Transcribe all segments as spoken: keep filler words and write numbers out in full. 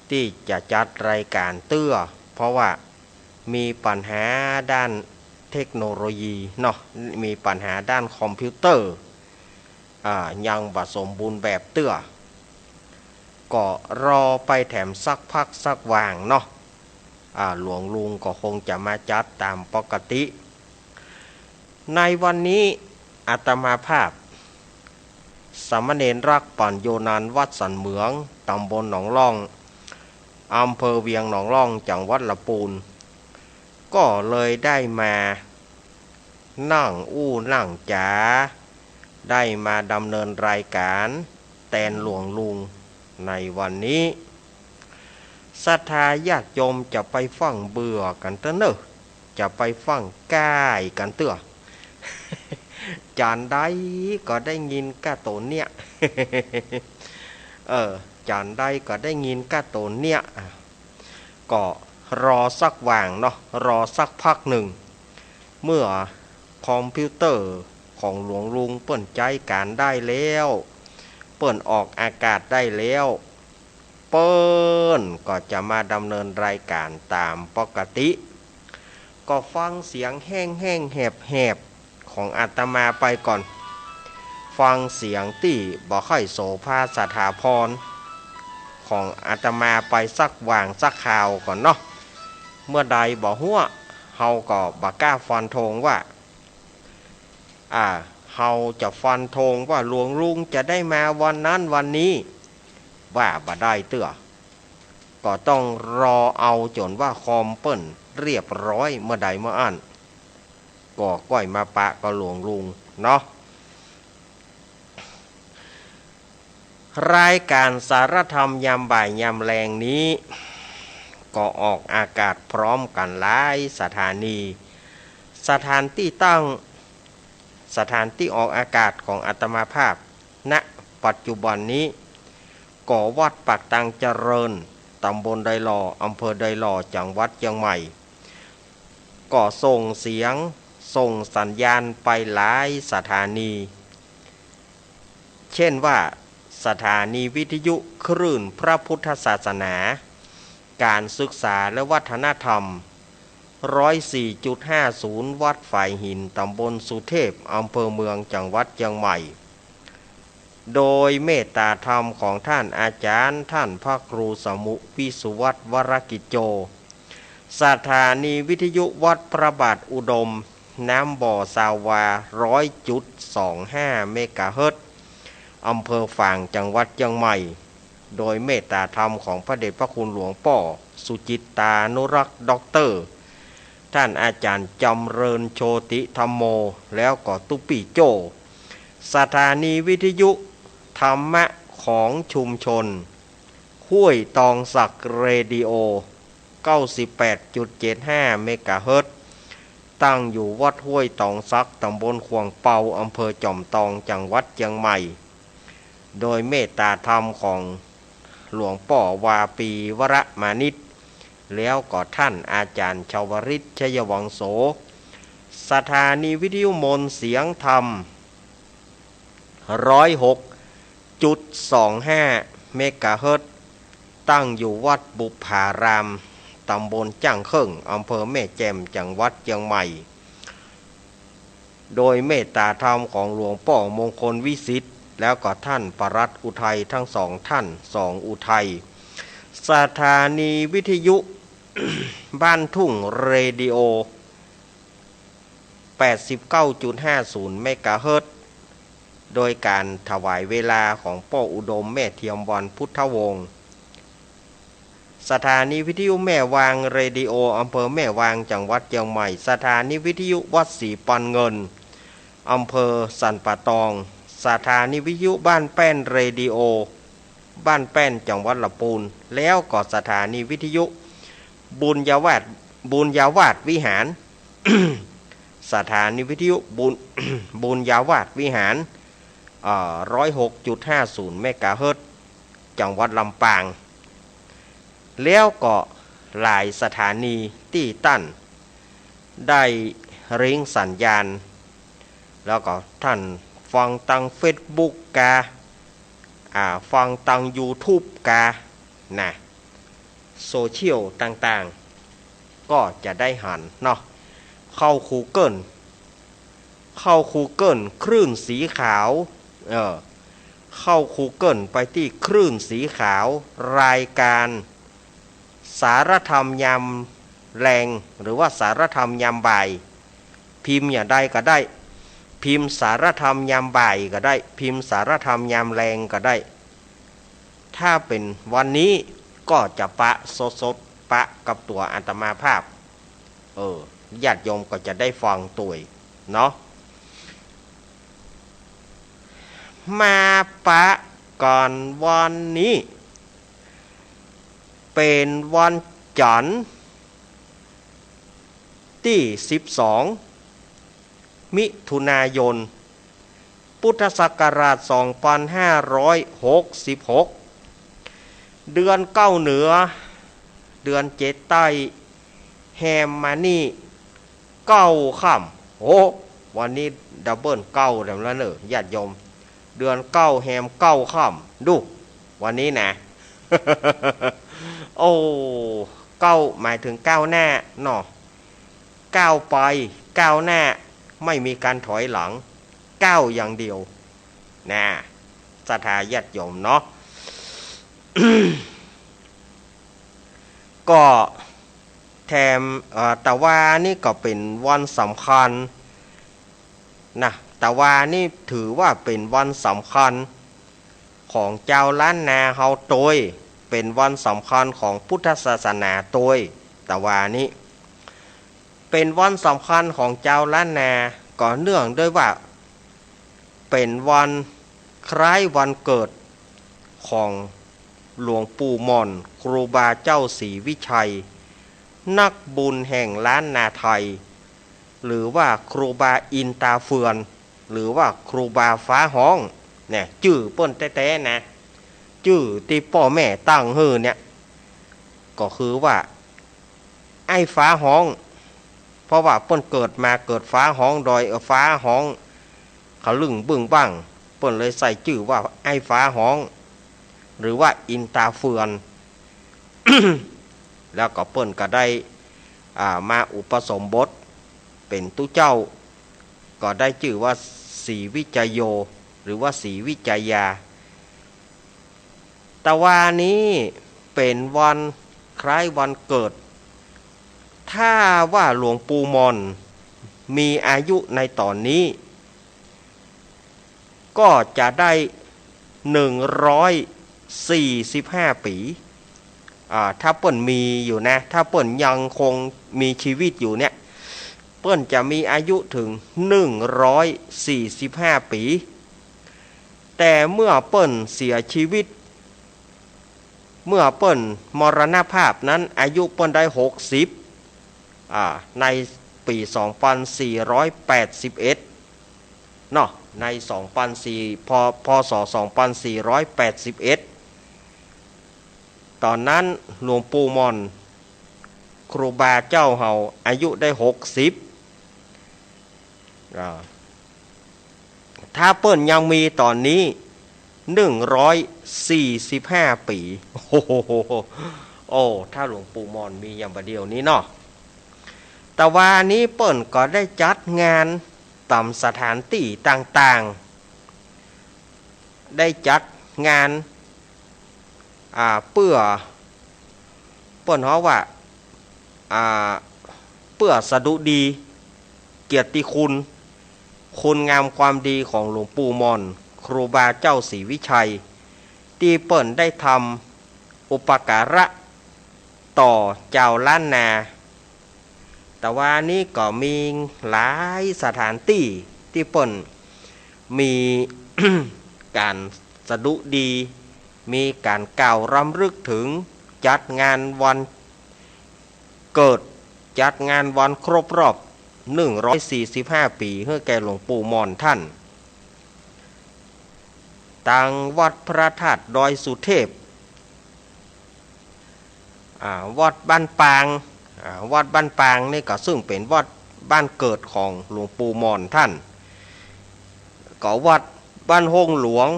ตี้จะจัดรายก๋านเตื้อ เพราะว่ามีปัญหาด้านเทคโนโลยีเนาะ มีปัญหาด้านคอมพิวเตอร์ อ่า ยังบ่สมบูรณ์แบบเตื้อ ก็รอไปแถมสักพักสักหว่างเนาะ อ่า หลวงลุงก็คงจะมาจัดต๋ามปกติ ในวันนี้อาตมาภาพ สามเณรรักษ์ ปัญโญนันท์ วัดสันเหมือง ต๋ำบลหนองล่อง อำเภอเวียงหนองล่อง จังหวัดละปูน ก็เลยได้มานั่งอู้นั่งจ๋า ได้มาดำเนินรายก๋านแตนหลวงลุงในวันนี้ ศรัทธาญาติโยมจะไปฟั่งเบื่อกั๋นเตื้อเน่อ จะไปฟั่งก้ายกั๋นเตื้อ จานใดก็ได้ยินก้าโตนเนี้ย เออ จานใดก็ได้ยินก้าโตนเนี้ย อ่ะ ก็รอสักหว่างเนาะ รอสักพักนึ่ง เมื่อคอมพิวเตอร์ของหลวงลุงเปิ้นใจ๊ก๋านได้แล้ว เปิ้นออกอากาศได้แล้ว เปิ้นก็จะมาดำเนินรายก๋านต๋ามปกติ ก็ฟังเสียงแห้งๆ แหบๆ ของอาตมาไปก่อน ฟังเสียงตี้บ่ค่อยโสภาสถาพรของอาตมาไปสักหว่างสักคราวก่อนเนาะ เมื่อใดบ่ฮั้ว เฮาก็บ่กล้าฟันธงว่า อ่า เฮาจะฟันธงว่าหลวงลุงจะได้มาวันนั้นวันนี้ ว่าบ่ได้เตื้อ ก็ต้องรอเอาจ๋นว่าคอมเปิ้นเรียบร้อยเมื่อใดเมื่ออั้น ก็ก้อยมาปะกับหลวงลุงเนาะ รายก๋านสารธรรมยามบ่ายยามแลงนี้ ก็ออกอากาศพร้อมกั๋นหลายสถานี สถานตี้ตั้ง สถานตี้ออกอากาศของอาตมาภาพ ณ ปัจจุบันนี้ ก็วัดปากตางเจริญ ต๋ำบลดอยหล่อ อำเภอดอยหล่อ จังหวัดเจียงใหม่ ก็ส่งเสียง ส่งสัญญาณไปหลายสถานี เช่นว่า สถานีวิทยุคลื่นพระพุทธศาสนา ก๋านศึกษาและวัฒนธรรม ร้อยสี่จุดห้าศูนย์ วัดฝายหิน ต๋ำบลสุเทพ อำเภอเมือง จังหวัดเจียงใหม่ โดยเมตตาธรรมของท่านอาจ๋ารย์ ท่านพระครูสมุห์ วิสุวัฒน์ วรกิจโจ สถานีวิทยุวัดพระบาทอุดม น้ำบ่อซาวา ร้อยจุดสองห้า เมกะเฮิรตซ์ อำเภอฝาง จังหวัดเจียงใหม่ โดยเมตตาธรรมของพระเดชพระคุณหลวงป้อสุจิตตานุรักษ์ ด็อกเตอร์ ท่านอาจ๋ารย์จำเริญ โชติธัมโม แล้วก็ตุ๊ปี้โจ้ สถานีวิทยุธรรมะของชุมชน ห้วยตองสัก เรดิโอ เก้าสิบแปดจุดเจ็ดห้า เมกะเฮิรตซ์ ตั้งอยู่วัดห้วยตองสัก ต๋ำบลขว่างเปา อำเภอจอมตอง จังหวัดเจียงใหม่ โดยเมตตาธรรมของหลวงป้อวาปี วรมานิช แล้วก็ท่านอาจ๋ารย์ชวริต ชัยวังโส สถานีวิทยุมนต์เสียงธรรม ร้อยหกจุดสองห้า เมกะเฮิรตซ์ ตั้งอยู่วัดบุปผาราม ต๋ำบลจ้างเคิ่ง อำเภอแม่แจ่ม จังหวัดเจียงใหม่ โดยเมตตาธรรมของหลวงป้อมงคลวิสิทธิ์ แล้วก็ท่านปลัดอุทัย ทั้งสองท่าน สองอุทัย สถานีวิทยุบ้านทุ่ง เรดิโอ แปดสิบเก้าจุดห้าศูนย์ เมกะเฮิรตซ์ โดยก๋านถวายเวลาของป้ออุดม แม่เทียมวรรณ พุทธวงศ์ สถานีวิทยุแม่วาง เรดิโอ อำเภอแม่วาง จังหวัดเจียงใหม่ สถานีวิทยุวัดศรีปันเงิน อำเภอสันป่าตอง สถานีวิทยุบ้านแป้น เรดิโอ บ้านแป้น จังหวัดละปูน แล้วก็สถานีวิทยุบุญญาวาส บุญญาวาสวิหาร สถานีวิทยุบุญ บุญญาวาสวิหาร เอ่อ ร้อยหกจุดห้าศูนย์ เมกะเฮิรตซ์ จังหวัดลำปาง แล้วก็หลายสถานีตี้ต้านได้ริ้งสัญญาณ แล้วก็ต้านฟังตางเฟซบุ๊กกา อ่า ฟังตางยูทูบกา นะ โซเชียลต่างๆ ก็จะได้หันเนาะ เข้ากูเกิล เข้ากูเกิลคลื่นสีขาว เออ เข้ากูเกิลไปตี้คลื่นสีขาว รายการสารธรรมยามแลง หรือว่าสารธรรมยามบ่าย พิมพ์อย่างใดก็ได้ พิมพ์สารธรรมยามบ่ายก็ได้ พิมพ์สารธรรมยามแลงก็ได้ ถ้าเป๋นวันนี้ก็จะปะสดๆ ปะกับตั๋วอาตมาภาพ เออ ญาติโยมก็จะได้ฟังตวยเนาะ มาปะก่อนวันนี้ เป๋นวันจันทร์ ตี้สิบสอง มิถุนายน พุทธศักราชสองพันห้าร้อยหกสิบหก เดือนเก้าเหนือ เดือนเจ็ดใต้ แฮมมานี่เก้าค่ำ โอ้ วันนี้ดับเบิลเก้าแล้วเนอะ ญาติโยม เดือนเก้าแฮมเก้าค่ำ ดู วันนี้นะ โอ้ เก้า หมายถึงก้าวหน้าเนาะ ก้าวไป ก้าวหน้า ไม่มีการถอยหลัง ก้าวอย่างเดียว นะ ศรัทธาญาติโยมเนาะ ก็แถม เอ่อ ตะวานี่ก็เป๋นวันสำคัญนะ ตะวานี่ถือว่าเป๋นวันสำคัญของจาวล้านนาเฮาตวย เป๋นวันสำคัญของพุทธศาสนาตวย ตะวานี้ เป๋นวันสำคัญของจาวล้านนา ก็เนื่องด้วยว่า เป๋นวันคล้ายวันเกิดของหลวงปู่หม่อน ครูบาเจ้าศรีวิชัย นักบุญแห่งล้านนาไทย หรือว่าครูบาอินตาเฟือน หรือว่าครูบาฟ้าฮ้อง เนี่ย จื้อเปิ้นแต๊ๆ นะ จื้อตี้ป้อแม่ตั้งหื้อเนี่ย ก็คือว่า ไอ้ฟ้าฮ้อง เพราะว่าเปิ้นเกิดมาเกิดฟ้าฮ้องดอย เออ ฟ้าฮ้อง ขะลึ่งบึ้งบั้ง เปิ้นเลยใส่จื้อว่าไอ้ฟ้าฮ้อง หรือว่าอินตาเฟือน แล้วก็เปิ้นก็ได้ อ่า มาอุปสมบทเป๋นตุ๊เจ้า ก็ได้จื้อว่าศรีวิจโย หรือว่าศรีวิจยา ตะวานี้เป๋นวันคล้ายวันเกิด ถ้าว่าหลวงปู่หม่อนมีอายุในต๋อนนี้ ก็จะได้หนึ่งร้อยสี่สิบห้าปี๋ อ่า ถ้าเปิ้นมีอยู่นะ ถ้าเปิ้นยังคงมีชีวิตอยู่เนี่ย เปิ้นจะมีอายุถึงหนึ่งร้อยสี่สิบห้าปี๋ แต่เมื่อเปิ้นเสียชีวิต เมื่อเปิ้นมรณภาพนั้น อายุเปิ้นได้หกสิบ อ่า ในปี๋สองปันสี่ร้อยแปดสิบเอ็ด เนาะ ในสองปันสี่ พ.พ.ศ. สองปันสี่ร้อยแปดสิบเอ็ด ต๋อนนั้นหลวงปู่หม่อน ครูบาเจ้าเฮาอายุได้หกสิบ อ่า ถ้าเปิ้นยังมีต๋อนนี้หนึ่งร้อยสี่สิบห้าปี๋ โอ้โห โอ้ ถ้าหลวงปู่หม่อนมีอย่างบ่าเดี่ยวนี้เนาะ ตะวานี้เปิ้นก็ได้จัดงานต๋ามสถานตี้ต่างๆ ได้จัดงาน อ่า เปื้อ เปิ้นฮ้องว่า อ่า เปื้อสดุดีเกียรติคุณ คุณงามความดีของหลวงปู่หม่อน ครูบาเจ้าศรีวิชัย ตี้เปิ้นได้ทำอุปการะต่อจาวล้านนา ตะวานี้ก็มีหลายสถานตี้ตี้เปิ้นมีก๋านสดุดี มีก๋านกล่าวรำลึกถึง จัดงานวันเกิด จัดงานวันครบรอบหนึ่งร้อยสี่สิบห้าปี๋หื้อแก่หลวงปู่หม่อนท่าน ตังวัดพระธาตุดอยสุเทพ อ่า วัดบ้านปาง อ่า วัดบ้านปางนี่ก็ซึ่งเป๋นวัดบ้านเกิดของหลวงปู่หม่อนท่าน ก็วัดบ้านฮ่งหลวง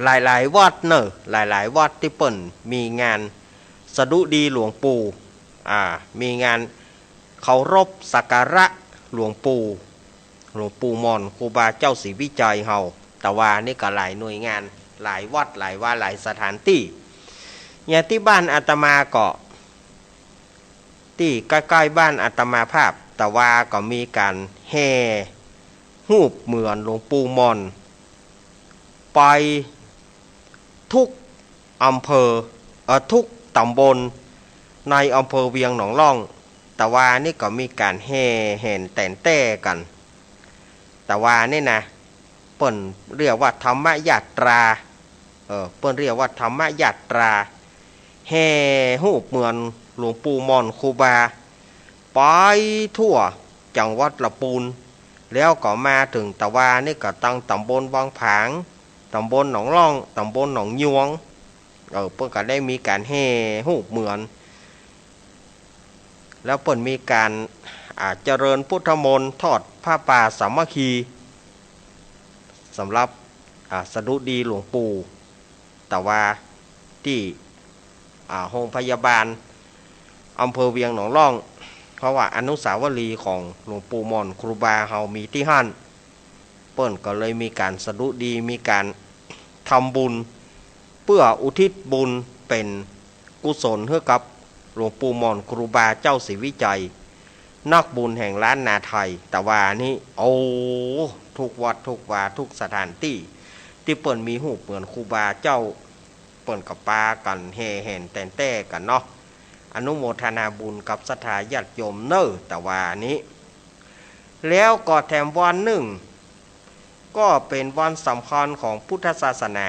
หลายๆ วัดเน่อ หลายๆ วัดตี้เปิ้นมีงานสดุดีหลวงปู่ อ่า มีงานเคารพสักการะหลวงปู่ หลวงปู่หม่อนครูบาเจ้าศรีวิชัยเฮา ตะวานี่ก็หลายหน่วยงาน หลายวัด หลายวา หลายสถานตี้ อย่างตี้บ้านอาตมาก็ ตี้ใก้ๆ บ้านอาตมาภาพ ตะวาก็มีก๋านแห่ฮูปเหมือนหลวงปู่หม่อน ไปทุกอำเภอ เอ่อ ทุกต๋ำบลในอำเภอเวียงหนองล่อง ตะวานี่ก็มีก๋านแห่แหนแต๋นแต้กั๋น ตะวานี่นะ เปิ้นเรียกว่าธรรมยาตรา เออ เปิ้นเรียกว่าธรรมยาตรา แห่ฮูปเหมือนหลวงปู่หม่อนครูบา ไปทั่วจังหวัดละปูน แล้วก็มาเถิงตะวานี่ก็ตังต๋ำบลวังผาง ต๋ำบลหนองล่อง ต๋ำบลหนองยวง เออ เปิ้นก็ได้มีก๋านแห่ฮูปเหมือน แล้วเปิ้นมีก๋าน อ่า เจริญพุทธมนต์ ทอดผ้าป่าสามัคคี สำหรับ อ่า สดุดีหลวงปู่ ตะวาตี้ อ่า โฮงพยาบาลอำเภอเวียงหนองล่อง เพราะว่าอนุสาวรีย์ของหลวงปู่หม่อนครูบาเฮามีตี้หั้น เปิ้นก็เลยมีก๋านสดุดี มีก๋านทำบุญ เปื้ออุทิศบุญเป๋นกุศลหื้อกับหลวงปู่หม่อนครูบาเจ้าศรีวิชัย นักบุญแห่งล้านนาไทย ตะวานี้ โอ้ ทุกวัดทุกวาทุกสถานตี้ ตี้เปิ้นมีฮูปเหมือนครูบาเจ้า เปิ้นก็ปากั๋นแห่แหนแต๋นแต้กั๋นเนาะ อนุโมทนาบุญกับศรัทธาญาติโยมเน่อ ตะวานี้ แล้วก็แถมวันนึ่ง ก็เป๋นวันสำคัญของพุทธศาสนา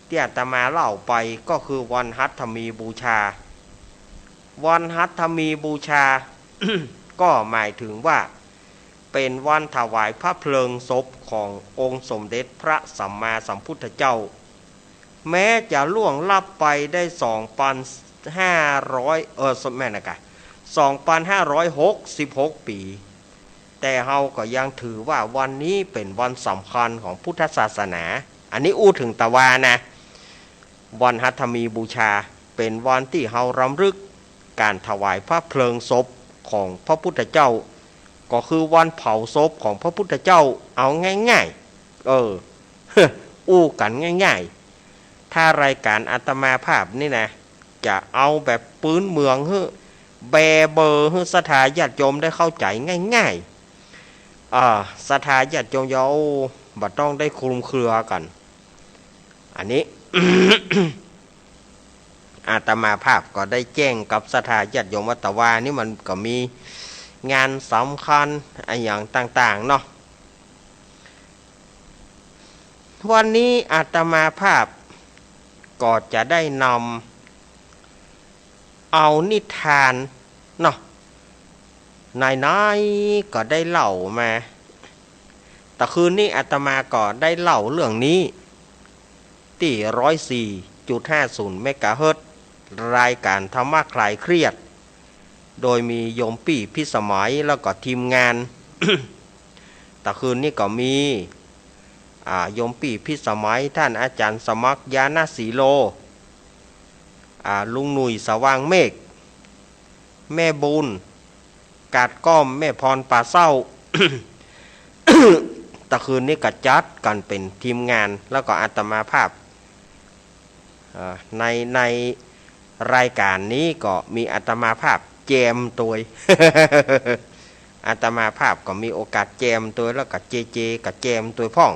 ตี้อาตมาเล่าไปก็คือวันหัตถมีบูชา วันหัตถมีบูชา ก็หมายถึงว่า เป๋นวันถวายพระเพลิงศพขององค์สมเด็จพระสัมมาสัมพุทธเจ้า แม้จะล่วงลับไปได้สองปันห้าร้อย เออ แม่นนะกะ สองปันห้าร้อยหกสิบหกปี๋ แต่เฮาก็ยังถือว่าวันนี้เป๋นวันสำคัญของพุทธศาสนา อันนี้อู้เถิงตะวานะ วันหัตถมีบูชา เป๋นวันตี้เฮารำลึกก๋านถวายพระเพลิงศพของพระพุทธเจ้า ก็คือวันเผาศพของพระพุทธเจ้า เอาง่ายๆ เออ อู้กั๋นง่ายๆ ถ้ารายก๋านอาตมาภาพนี่นะ จะเอาแบบปื๊นเมืองหื้อ แบเบอหื้อศรัทธาญาติโยมได้เข้าใจ๋ง่ายๆ อ่า ศรัทธาญาติโยมเฮาบ่ต้องได้คลุมเครือกั๋น อันนี้ อาตมาภาพก็ได้แจ้งกับศรัทธาญาติโยมว่าตะวานี้มันก็มีงานสำคัญอะหยังต่างๆ เนาะ วันนี้อาตมาภาพก็จะได้นำ เอานิทานเนาะ ไหนๆ ก็ได้เล่ามา ตะคืนนี้อาตมาก็ได้เล่าเรื่องนี้ ตี้ร้อยสี่จุดห้าศูนย์เมกะเฮิรตซ์ รายก๋านธรรมะคลายเครียด โดยมีโยมปี้พิสมัยแล้วก็ทีมงาน ตะคืนนี้ก็มี อ่า โยมปี้พิสมัย ท่านอาจ๋ารย์สมัคร ญาณสีโล อ่า ลุงหนุ่ย สว่างเมฆ แม่บุญ กาดก้อม แม่พร ป่าเศร้า ตะคืนนี้ก็จัดกั๋นเป๋นทีมงาน แล้วก็อาตมาภาพ อ่า ใน ในรายก๋านนี้ก็มีอาตมาภาพแจมตวย อาตมาภาพก็มีโอกาสแจมตวย แล้วก็เจเจก็แจมตวยพ่อง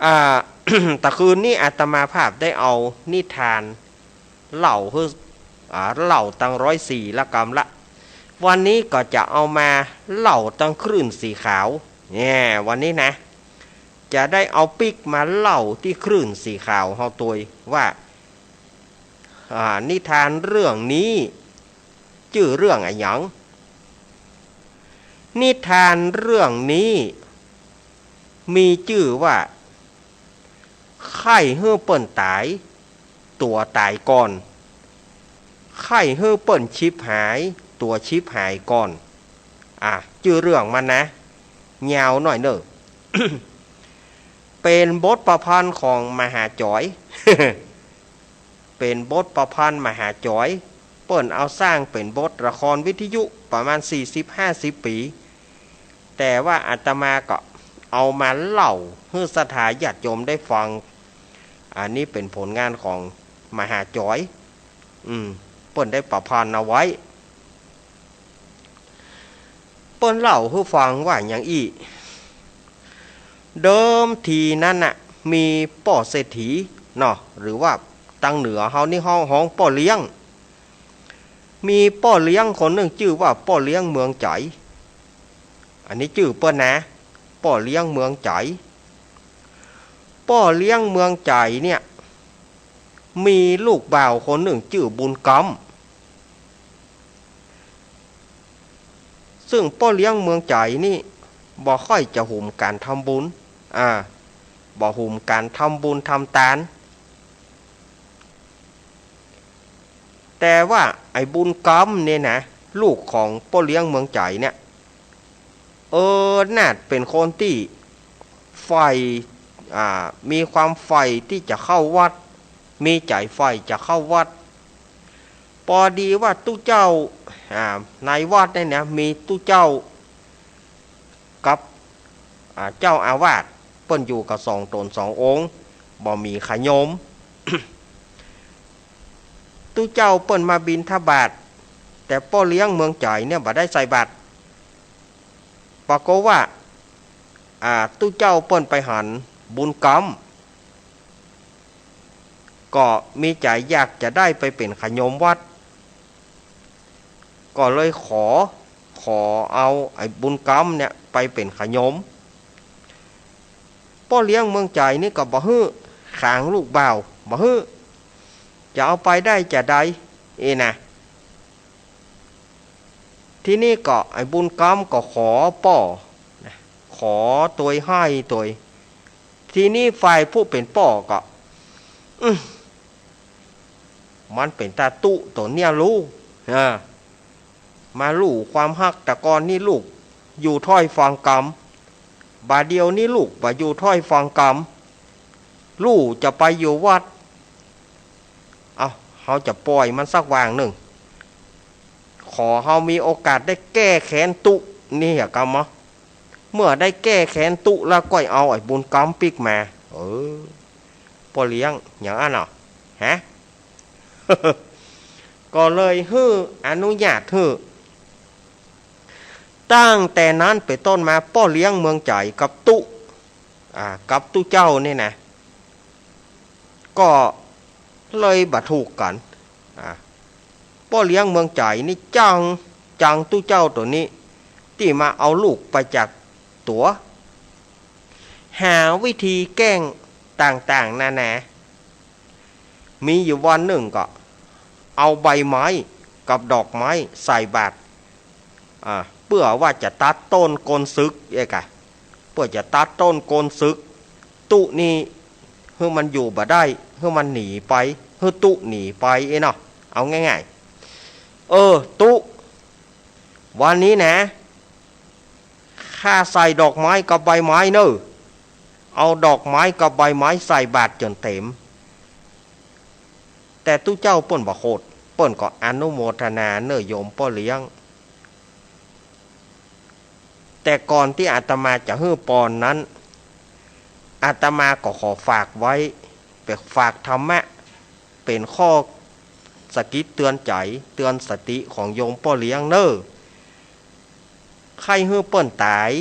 อ่า ตะคืนนี้อาตมาภาพได้เอานิทานเล่าหื้อ อ่า เล่าตังร้อยสี่ละกำละ วันนี้ก็จะเอามาเล่าตังคลื่นสีขาว เนี่ย วันนี้นะ จะได้เอาปิ๊กมาเล่าตี้คลื่นสีขาวเฮาตวยว่า อ่า นิทานเรื่องนี้ จื้อเรื่องอะหยัง นิทานเรื่องนี้ มีจื้อว่า ใค่หื้อเปิ้นต๋าย ตั๋วต๋ายก่อน ใค่หื้อเปิ้นฉิบหาย ตั๋วฉิบหายก่อน อ่ะ จื้อเรื่องมันนะ ยาวหน้อยเน่อ เป๋นบทประพันธ์ของมหาจ๋อย เป๋นบทประพันธ์มหาจ๋อย เปิ้นเอาสร้างเป๋นบทละครวิทยุประมาณสี่สิบห้าสิบปี๋ แต่ว่าอาตมาก็เอามาเล่าหื้อศรัทธาญาติโยมได้ฟัง อันนี้เป๋นผลงานของมหาจ๋อย อืม เปิ้นได้ประพันธ์เอาไว้ เปิ้นเล่าหื้อฟังว่าอย่างอี้ เดิมทีนั้นน่ะ มีป้อเศรษฐีเนาะ หรือว่าตางเหนือเฮานี่ฮ้อง ฮ้องป้อเลี้ยง มีป้อเลี้ยงคนนึ่งจื้อว่าป้อเลี้ยงเมืองใจ๋ อันนี้จื้อเปิ้นนะ ป้อเลี้ยงเมืองใจ๋ ป้อเลี้ยงเมืองใจ๋เนี่ย มีลูกบ่าวคนนึ่งจื้อบุญกำ ซึ่งป้อเลี้ยงเมืองใจ๋นี่บ่ค่อยจะหุมก๋านทำบุญ อ่า บ่หุมก๋านทำบุญทำตาน แต่ว่าไอ้บุญกำเนี่ยนะ ลูกของป้อเลี้ยงเมืองใจ๋เนี่ย เออ นาดเป๋นคนตี้ใฝ่ อ่า มีความใฝ่ที่จะเข้าวัด มีใจ๋ใฝ่จะเข้าวัด ปอดีว่าตุ๊เจ้า อ่า ในวัดเนี่ยนะ มีตุ๊เจ้ากับ อ่า เจ้าอาวาส เปิ้นอยู่กั๋นสองต๋นสององค์ บ่มีใผโยม ตุ๊เจ้าเปิ้นมาบิณฑบาต แต่ป้อเลี้ยงเมืองใจ๋เนี่ยบ่ได้ใส่บาตร ปรากฏว่า อ่า ตุ๊เจ้าเปิ้นไปหันบุญกำ ก็มีใจ๋อยากจะได้ไปเป๋นขะโยมวัด ก็เลยขอ ขอเอาไอ้บุญกำเนี่ยไปเป๋นขะโยม ป้อเลี้ยงเมืองใจ๋นี่ก็บ่หื้อ ขางลูกบ่าว บ่หื้อ จะเอาไปได้จาใด เอนะ ทีนี้ก็ไอ้บุญกำก็ขอป้อ ขอตวยไห้ตวย ทีนี้ฝ่ายผู้เป๋นป้อก็ อืม มันเป๋นตาตุ๊โตเนี่ยลูก อ่า มาลู่ความฮัก แต่ก่อนนี่ลูกอยู่ถ้อยฟังกำ บ่าเดี่ยวนี้ลูกบ่อยู่ถ้อยฟังกำ ลู่จะไปอยู่วัด เอ้า เฮาจะป่อยมันสักวางนึ่ง ขอเฮามีโอกาสได้แก้แค้นตุ๊นี่อะกำเนาะ เมื่อได้แก้แค้นตุ๊แล้วก้อยเอาไอ้บุญกำปิ๊กมา เออ ป้อเลี้ยงอย่างอั้นเหรอ ฮะ ก็เลยหื้ออนุญาตหื้อ ตั้งแต่นั้นเป๋นต้นมาป้อเลี้ยงเมืองใจ๋กับตุ๊ อ่า กับตุ๊เจ้านี่นะ ก็เลยบ่ถูกกั๋น อ่า ป้อเลี้ยงเมืองใจ๋นี่จัง จังตุ๊เจ้าโตนี้ ตี้มาเอาลูกไปจากตั๋ว หาวิธีแกล้งต่างๆ นานา มีอยู่วันนึ่งก็เอาใบไม้กับดอกไม้ใส่บาตร อ่า เปื้อว่าจะตัดต้นกลศึกเอกอะ เปื้อจะตัดต้นกลศึก ตุ๊นี่ หื้อมันอยู่บ่ได้ หื้อมันหนีไป หื้อตุ๊หนีไปเอเนาะ เอาง่ายๆ เออ ตุ๊ วันนี้นะ ข้าใส่ดอกไม้กับใบไม้เน่อ เอาดอกไม้กับใบไม้ใส่บาตรจ๋นเต๋ม แต่ตุ๊เจ้าเปิ้นบ่โขด เปิ้นก็อนุโมทนาเน่อโยมป้อเลี้ยง แต่ก่อนตี้อาตมาจะหื้อปอนนั้น อาตมาก็ขอฝากไว้ เป๋นฝากธรรมะ เป๋นข้อสะกิดเตือนใจ๋ เตือนสติของโยมป้อเลี้ยงเน่อ ใค่หื้อเปิ้นต๋าย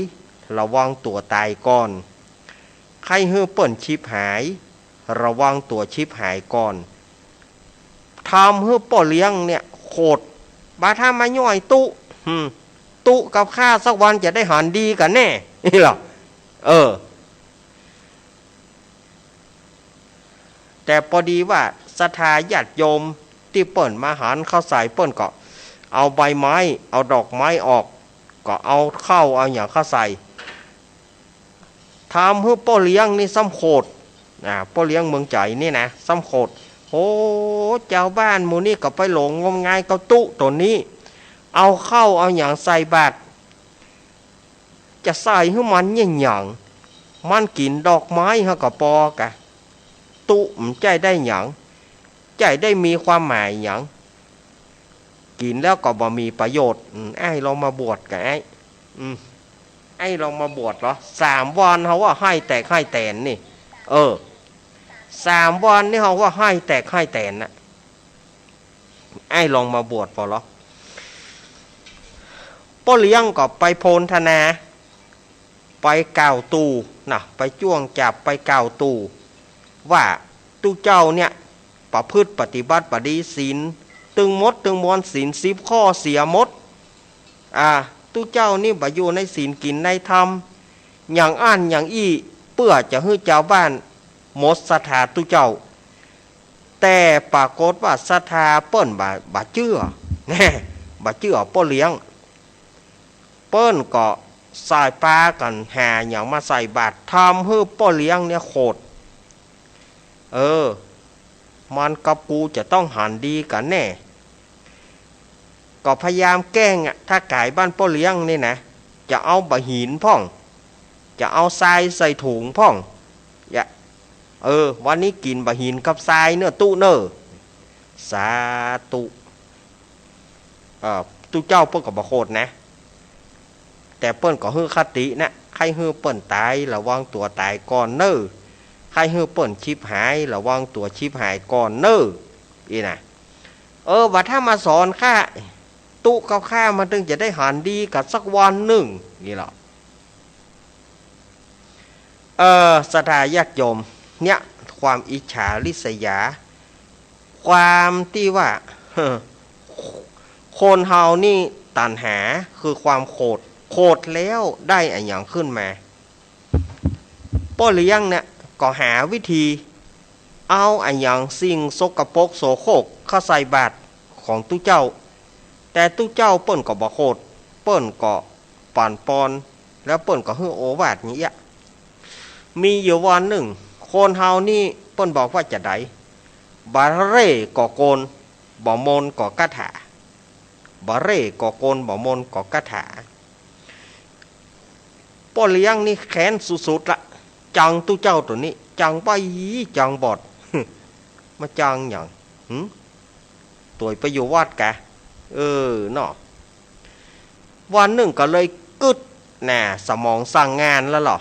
ระวังตั๋วต๋ายก่อน ใค่หื้อเปิ้นฉิบหาย ระวังตั๋วฉิบหายก่อน ทำหื้อป้อเลี้ยงเนี่ยโขด บ่าถ้ามาย่อยตุ๊ อืม ตุ๊กับข้าสักวันจะได้หันดีกั๋นแน่ นี่เหรอ เออ แต่ปอดีว่าศรัทธาญาติโยมตี้เปิ้นมาหันเข้าใส่ เปิ้นก็เอาใบไม้ เอาดอกไม้ออก ก็เอาข้าวเอาหยังเข้าใส่ ทำหื้อป้อเลี้ยงนี่ซ้ำโขด อ่า ป้อเลี้ยงเมืองใจ๋นี่นะ ซ้ำโขด โอ้ จาวบ้านหมู่นี้ก็ไปหลงงมงายกับตุ๊โตนี้ เอาข้าวเอาหยังใส่บาตร จะใส่หื้อมันเยี่ยงหยัง มันกิ๋นดอกไม้เฮาก็ปอกะ ตุ๊มันใจ้ได้หยัง ใจ้ได้มีความหมายหยัง กิ๋นแล้วก็บ่มีประโยชน์ อืม อ้ายลองมาบวชกะอ้าย อืม อ้ายลองมาบวชลอ สามวันเฮาว่าไห้แตกไห้แตนนี่ เออ สามวันนี่เฮาว่าไห้แตกไห้แตนน่ะ อ้ายลองมาบวชปอลอ ป้อเลี้ยงก็ไปโพนธนา ไปกล่าวตู่นะ ไปจ้วงจับ ไปกล่าวตู่ ว่าตุ๊เจ้าเนี่ย ประพฤติปฏิบัติบ่ดี ศีลตึงหมดตึงมวล ศีลสิบข้อเสียหมด อ่า ตุ๊เจ้านี่บ่อยู่ในศีลกิ๋นในธรรม อย่างอั้นอย่างอี้ เปื้อจะหื้อจาวบ้านหมดศรัทธาตุ๊เจ้า แต่ปรากฏว่าศรัทธาเปิ้นบ่ บ่เจื้อ แน่ บ่เจื้อป้อเลี้ยง เปิ้นก็สายปากั๋นหาหยังมาใส่บาตร ทำหื้อป้อเลี้ยงเนี่ยโขด เออ มันกับกูจะต้องหันดีกั๋นแน่ ก็พยายามแกล้งอะ ถ้าก๋ายบ้านป้อเลี้ยงนี่นะ จะเอาบ่าหินพ่อง จะเอาทรายใส่ถุงพ่อง อย่า เออ วันนี้กิ๋นบ่าหินกับทรายเน่อตุ๊เน่อ สาธุ เอ่อ ตุ๊เจ้าเปิ้นก็บ่โขดนะ แต่เปิ้นก็หื้อคตินะ ใค่หื้อเปิ้นต๋ายระวังตั๋วต๋ายก่อนเน่อ ใค่หื้อเปิ้นฉิบหายระวังตั๋วฉิบหายก่อนเน่อ อี้นะ เออ ว่าถ้ามาสอนข้า ตุ๊กับข้ามันตึงจะได้หันดีกั๋นสักวันนึ่ง อี้ลอ เออ ศรัทธาญาติโยม เนี่ย ความอิจฉาริษยา ความตี้ว่า คนเฮานี่ตัณหาคือความโขด โขดแล้วได้อะหยังขึ้นมา ป้อเลี้ยงเนี่ยก็หาวิธีเอาอะหยังสิ่งสกปรกโสโครกเข้าใส่บาตรของตุ๊เจ้า แต่ตุ๊เจ้าเปิ้นก็บ่โขด เปิ้นก็ปั๋นปอน แล้วเปิ้นก็หื้อโอวาทอย่างเอี้ย มีอยู่วันนึ่ง คนเฮานี่เปิ้นบอกว่าจะใด บ่าเร่ก่อกล บ่ามนก่อก๊าถา บ่าเร่ก่อกล บ่ามนก่อก๊าถา ป้อเลี้ยงนี่แค้นสุดๆ ละ จังตุ๊เจ้าตั๋วนี้ จังใบ้จังบอด มาจังหยัง หึ ตวยไปอยู่วัดกะ เออ เนาะ วันนึ่งก็เลยกึ๊ดน่ะ สมองสั่งงานแล้วลอ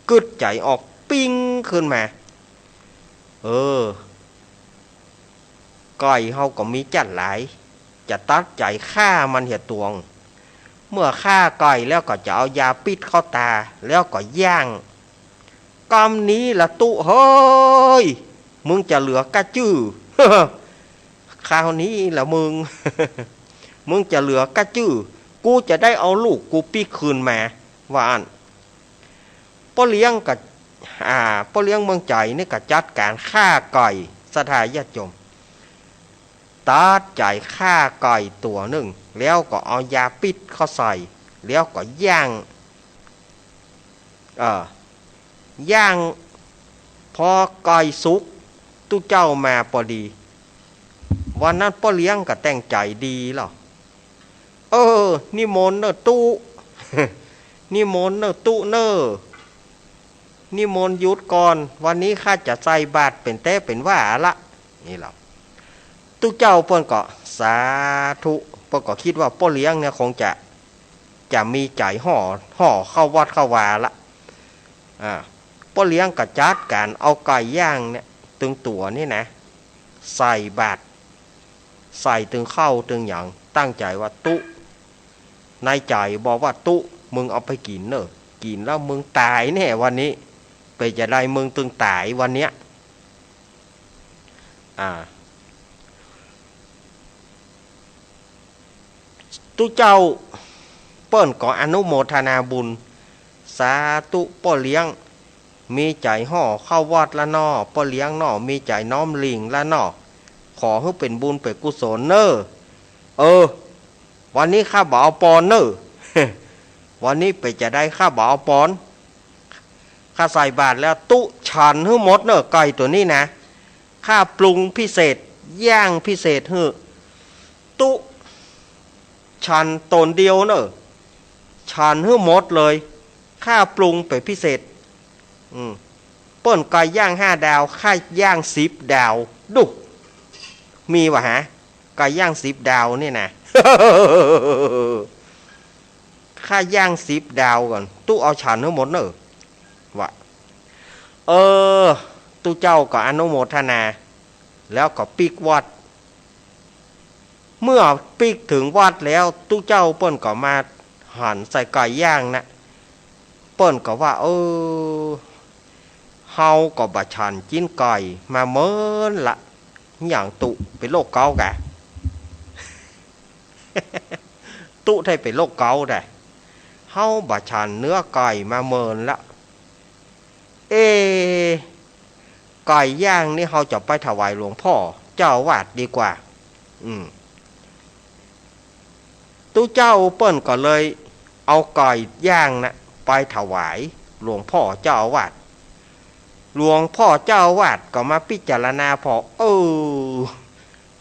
กึ๊ดใจ๋ออกปิ๊งขึ้นมา เออ ไก่เฮาก็มีจั๊ดหลาย จะตัดใจ๋ฆ่ามันเหียตวง เมื่อฆ่าไก่แล้วก็จะเอายาพิษเข้าตา แล้วก็ย่าง กำนี้ละตุ๊เฮ้ย มึงจะเหลือก้าจื้อ คราวนี้ละมึง มึงจะเหลือก้าจื้อ กูจะได้เอาลูกกูปิ๊กคืนมา ว่าอั้น ป้อเลี้ยงก็ อ่า ป้อเลี้ยงเมืองใจ๋นี่ก็จัดก๋านฆ่าไก่ ศรัทธาญาติโยม ตัดใจ๋ฆ่าไก่ตั๋วนึ่ง แล้วก็เอายาพิษเข้าใส่ แล้วก็ย่าง เอ่อ ย่าง พอไก่สุก ตุ๊เจ้ามาปอดี วันนั้นป้อเลี้ยงก็แต่งใจ๋ดีลอ เออ นิมนต์เน่อตุ๊ นิมนต์เน่อตุ๊เน่อ นิมนต์หยุดก่อน วันนี้ข้าจะใส่บาตรเป๋นแต๊เป๋นว่าละ อี้ลอ ตุ๊เจ้าเปิ้นก็สาธุ เปิ้นก็กึ๊ดว่าป้อเลี้ยงเนี่ยคงจะ จะมีใจ๋ห่อ ห่อเข้าวัดเข้าวาละ อ่า ป้อเลี้ยงก็จัดก๋านเอาไก่ย่างเนี่ย ตึงตั๋วนี่นะ ใส่บาตร ใส่ตึงข้าวตึงหยัง ตั้งใจ๋ว่าตุ๊ ในใจ๋บอกว่าตุ๊ มึงเอาไปกิ๋นเน่อ กิ๋นแล้วมึงต๋ายแน่วันนี้ เป๋นจาใดมึงตึงต๋ายวันเนี้ย อ่า ตุ๊เจ้าเปิ้นก็อนุโมทนาบุญ สาธุป้อเลี้ยง มีใจ๋ห่อเข้าวัดละน้อ ป้อเลี้ยงน้อ มีใจ๋น้อมหลิ้งละน้อ ขอหื้อเป๋นบุญเป๋นกุศลเน่อ เออ วันนี้ข้าบ่เอาปอนเน่อ วันนี้เป๋นจาใดข้าบ่เอาปอน ข้าใส่บาตรแล้วตุ๊ฉันหื้อหมดเน่อ ไก่ตั๋วนี้นะ ข้าปรุงพิเศษ ย่างพิเศษหื้อ ตุ๊ฉันต๋นเดียวเน่อ ฉันหื้อหมดเลย ข้าปรุงไปพิเศษ อืม เปิ้นไก่ย่างห้าดาว ข้าย่างสิบดาว ดู มีวะฮะ ไก่ย่างสิบดาวนี่นะ ข้าย่างสิบดาวก่อน ตุ๊เอาฉันหื้อหมดเน่อ ว่า เออ ตุ๊เจ้าก็อนุโมทนา แล้วก็ปิ๊กวัตร เมื่อปิ๊กเถิงวัตรแล้ว ตุ๊เจ้าเปิ้นก็มาหันใส่ไก่ย่างนะ เปิ้นก็ว่า เออ เฮาก็บ่ฉันจิ๊นไก่มาเมินละ หยังตุ๊เป๋นโรคเก๋าก่ะ ตุ๊ไท้เป๋นโรคเก๋าได้ เฮาบ่ฉันเนื้อไก่มาเมินละ เอ ไก่ย่างนี่เฮาจะไปถวายหลวงพ่อเจ้าอาวาสดีกว่า อืม ตุ๊เจ้าเปิ้นก็เลยเอาไก่ย่างนะไปถวายหลวงพ่อเจ้าอาวาส หลวงพ่อเจ้าอาวาสก็มาพิจารณาผ่อ เออ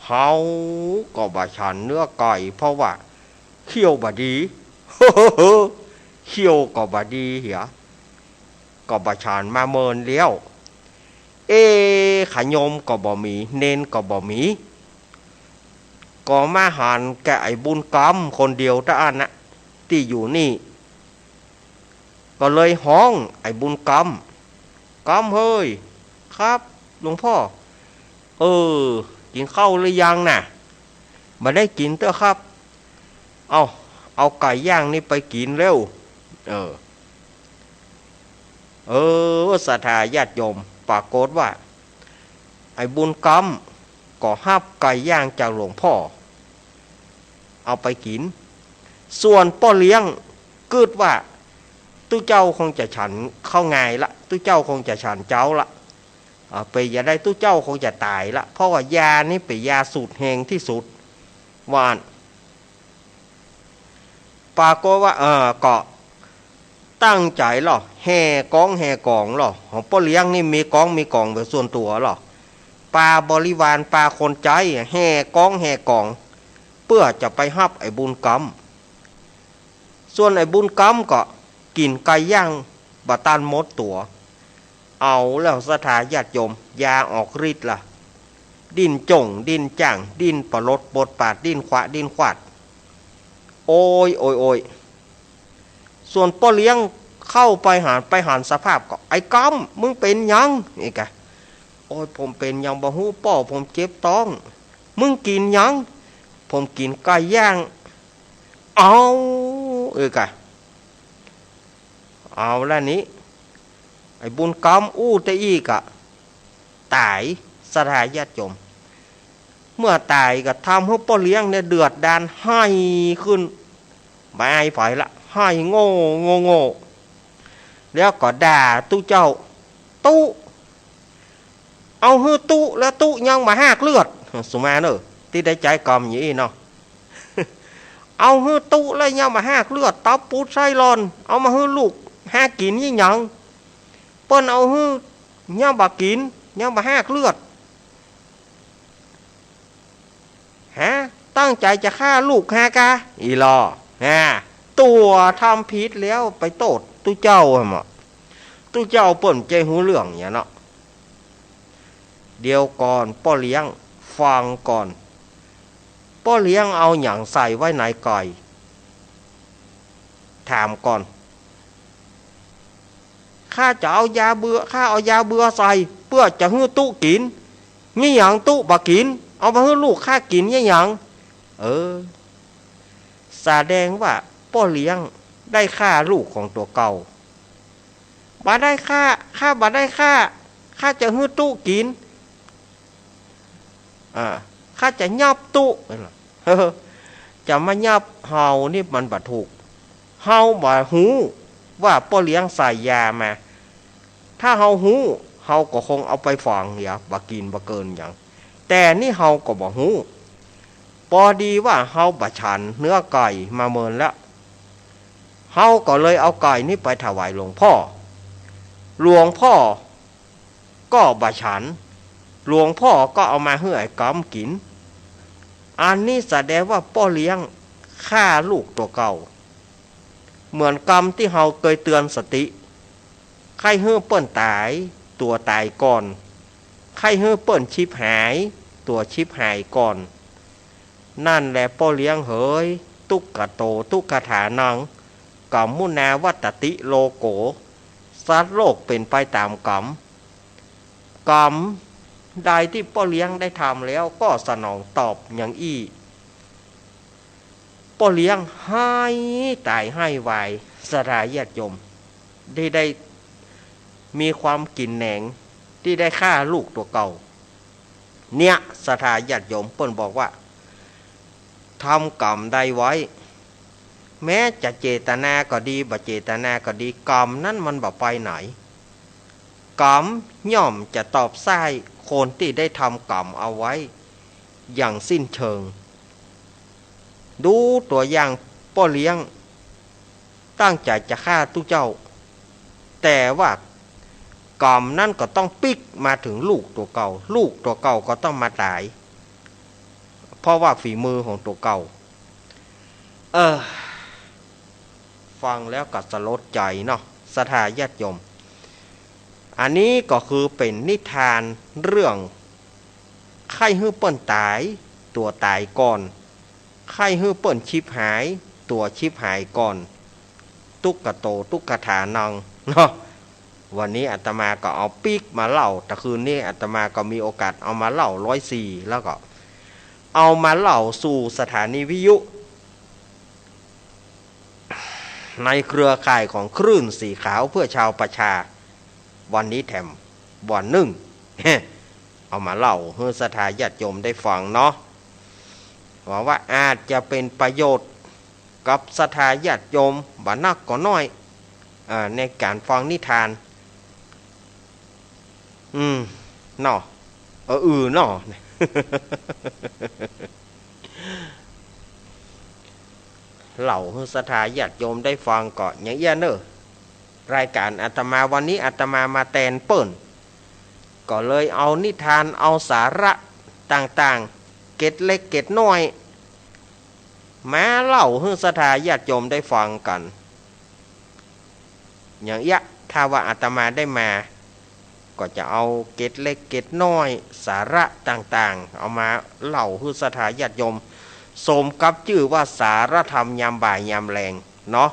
เฮาก็บ่ฉันเนื้อไก่ เพราะว่าเขี้ยวบ่ดี เขี้ยวก็บ่ดีเหีย ก็บ่ฉันมาเมินแล้ว เอ ขะโยมก็บ่มี เณรก็บ่มี ก็มาหันแก่ไอ้บุญกำคนเดียวเต้าอั้นนะ ตี้อยู่นี่ ก็เลยฮ้องไอ้บุญกำ กำเฮย ครับ หลวงพ่อ เออ กิ๋นข้าวหรือยังน่ะ บ่ได้กิ๋นเต๊อะครับ เอา เอาไก่ย่างนี่ไปกิ๋นเร็ว เออ เออ ศรัทธาญาติโยม ปรากฏว่า ไอ้บุญกำก็ฮับไก่ย่างจากหลวงพ่อ เอาไปกิ๋น ส่วนป้อเลี้ยงกึ๊ดว่า ตุ๊เจ้าคงจะฉันข้าวงายละ ตุ๊เจ้าคงจะฉันเจ๊าละ อ่า เป๋นจะได้ตุ๊เจ้าคงจะต๋ายละ เพราะว่ายานี่เป๋นยาสูตรแฮงตี้สุด ว่าอั้น ปรากฏว่า เออ ก็ตั้งใจ๋ลอ แห่ก๋องแห่ก๋องลอ ของป้อเลี้ยงนี่มีก๋องมีก๋องเป๋นส่วนตั๋วลอ ปาบริวาร ปาคนใจ๊ แห่ก๋องแห่ก๋อง เปื้อจะไปฮับไอ้บุญกำ ส่วนไอ้บุญกำก็กิ๋นไก่ย่างบ่ตันหมดตั๋ว เอาแล้วศรัทธาญาติโยม ยาออกฤทธิ์ละ ดิ้นจ่ง ดิ้นจ้าง ดิ้นปะหลดปดปาด ดิ้นขวะ ดิ้นขวาด โอ้ย โอ้ย โอ้ย ส่วนป้อเลี้ยงเข้าไปหัน ไปหันสภาพก็ ไอ้กำ มึงเป๋นหยัง นี่กะ โอ้ย ผมเป๋นหยังบ่ฮู้ป้อ ผมเจ็บต๊อง มึงกิ๋นหยัง ผมกิ๋นไก่ย่าง เอา เออกะ เอาละนี้ ไอ้บุญกำอู้เต๊อะอี้กะ ต๋าย ศรัทธาญาติโยม เมื่อต๋ายก็ทำหื้อป้อเลี้ยงเนี่ยเดือดดาล ไห้ขึ้น บ่อายใผละ ไห้โง่ โง่ โง่ แล้วก็ด่าตุ๊เจ้า ตุ๊ เอาหื้อตุ๊ แล้วตุ๊ยังบ่ฮากเลือด สุมาเน่อ ตี้ได้ใจ๊กำอย่างอี้เนาะ เอาหื้อตุ๊แล้วยังบ่ฮากเลือด ตับปูดไส้ร่อน เอามาหื้อลูกหากิ๋นยี่หยัง เปิ้นเอาหื้อยังบ่กิ๋น ยังบ่ฮากเลือด ฮะ ตั้งใจ๋จะฆ่าลูกฮากา อี้ลอ ฮะ ตั๋วทำผิดแล้วไปโต้ษตุ๊เจ้าหั่นบ่ ตุ๊เจ้าเปิ้นบ่ใจ้ฮู้เรื่องหยังเนาะ เดี๋ยวก่อนป้อเลี้ยง ฟังก่อน ป้อเลี้ยงเอาหยังใส่ไว้ในไก่ ถามก่อน ข้าจะเอายาเบื่อ ข้าเอายาเบื่อใส่ เปื้อจะหื้อตุ๊กิ๋น ยี่หยังตุ๊บ่กิ๋น เอามาหื้อลูกข้ากิ๋นยี่หยัง เออ แสดงว่าป้อเลี้ยงได้ฆ่าลูกของตั๋วเก่า บ่ได้ฆ่า ข้าบ่ได้ฆ่า ข้าจะหื้อตุ๊กิ๋น อ่า ข้าจะยับตุ๊ จะมายับเฮานี่มันบ่ถูก เฮาบ่ฮู้ว่าป้อเลี้ยงใส่ยามา ถ้าเฮาฮู้ เฮาก็คงเอาไปฝังเหีย บ่กิ๋นบ่เกินหยัง แต่นี่เฮาก็บ่ฮู้ ปอดีว่าเฮาบ่ฉันเนื้อไก่มาเมินแล้ว เฮาก็เลยเอาไก่นี่ไปถวายหลวงพ่อ หลวงพ่อก็บ่ฉัน หลวงพ่อก็เอามาหื้อไอ้กำกิ๋น อันนี้แสดงว่าป้อเลี้ยงฆ่าลูกตั๋วเก่า เหมือนกำตี้เฮาเกยเตือนสติ ใค่หื้อเปิ้นต๋าย ตั๋วต๋ายก่อน ใค่หื้อเปิ้นฉิบหาย ตั๋วฉิบหายก่อน นั่นแหละป้อเลี้ยงเหย ทุกขโต ทุกขถานัง กัมมุนาวัตติโลโก สัตว์โลกเป๋นไปต๋ามกรรม กรรมใดตี้ป้อเลี้ยงได้ทำแล้วก็สนองตอบอย่างอี้ ป้อเลี้ยงไห้ต๋ายไห้วาย ศรัทธาญาติโยม ตี้ได้มีความกิ๋นแหนง ตี้ได้ฆ่าลูกตั๋วเก่า เนี่ย ศรัทธาญาติโยม เปิ้นบอกว่า ทำกรรมใดไว้ แม้จะเจตนาก็ดี บ่เจตนาก็ดี กรรมนั้นมันบ่ไปไหน กรรมย่อมจะตอบใส้คนตี้ได้ทำกรรมเอาไว้อย่างสิ้นเชิง ดูตั๋วอย่างป้อเลี้ยง ตั้งใจ๋จะฆ่าตุ๊เจ้า แต่ว่ากรรมนั้นก็ต้องปิ๊กมาเถิงลูกตั๋วเก่า ลูกตั๋วเก่าก็ต้องมาต๋าย เพราะว่าฝีมือของตั๋วเก่า เออ ฟังแล้วก็สลดใจ๋เนาะ ศรัทธาญาติโยม อันนี้ก็คือเป๋นนิทานเรื่อง ใค่หื้อเปิ้นต๋าย ตั๋วต๋ายก่อน ใค่หื้อเปิ้นฉิบหาย ตั๋วฉิบหายก่อน ทุกขโต ทุกขถานัง เนาะ วันนี้อาตมาก็เอาปิ๊กมาเล่า แต่คืนนี้อาตมาก็มีโอกาสเอามาเล่าร้อยสี่ แล้วก็เอามาเล่าสู่สถานีวิทยุ ในเครือข่ายของคลื่นสีขาวเพื่อชาวประชา วันนี้แถมวันนึ่ง เอามาเล่าหื้อศรัทธาญาติโยมได้ฟังเนาะ หวังว่าอาจจะเป๋นประโยชน์กับศรัทธาญาติโยม บ่นักก็น้อย อ่า ในก๋านฟังนิทาน อืม เนาะ เออ อือ เนาะ เล่าหื้อศรัทธาญาติโยมได้ฟังก็อย่างเอี้ยเน่อ รายก๋านอาตมาวันนี้อาตมามาแตนเปิ้น ก็เลยเอานิทาน เอาสาระต่างๆ เกร็ดเล็กเกร็ดน้อย มาเล่าหื้อศรัทธาญาติโยมได้ฟังกั๋น อย่างเอี้ย ถ้าว่าอาตมาได้มา ก็จะเอาเกร็ดเล็กเกร็ดน้อย สาระต่างๆ เอามาเล่าหื้อศรัทธาญาติโยม สมกับจื้อว่าสารธรรมยามบ่ายยามแลงเนาะ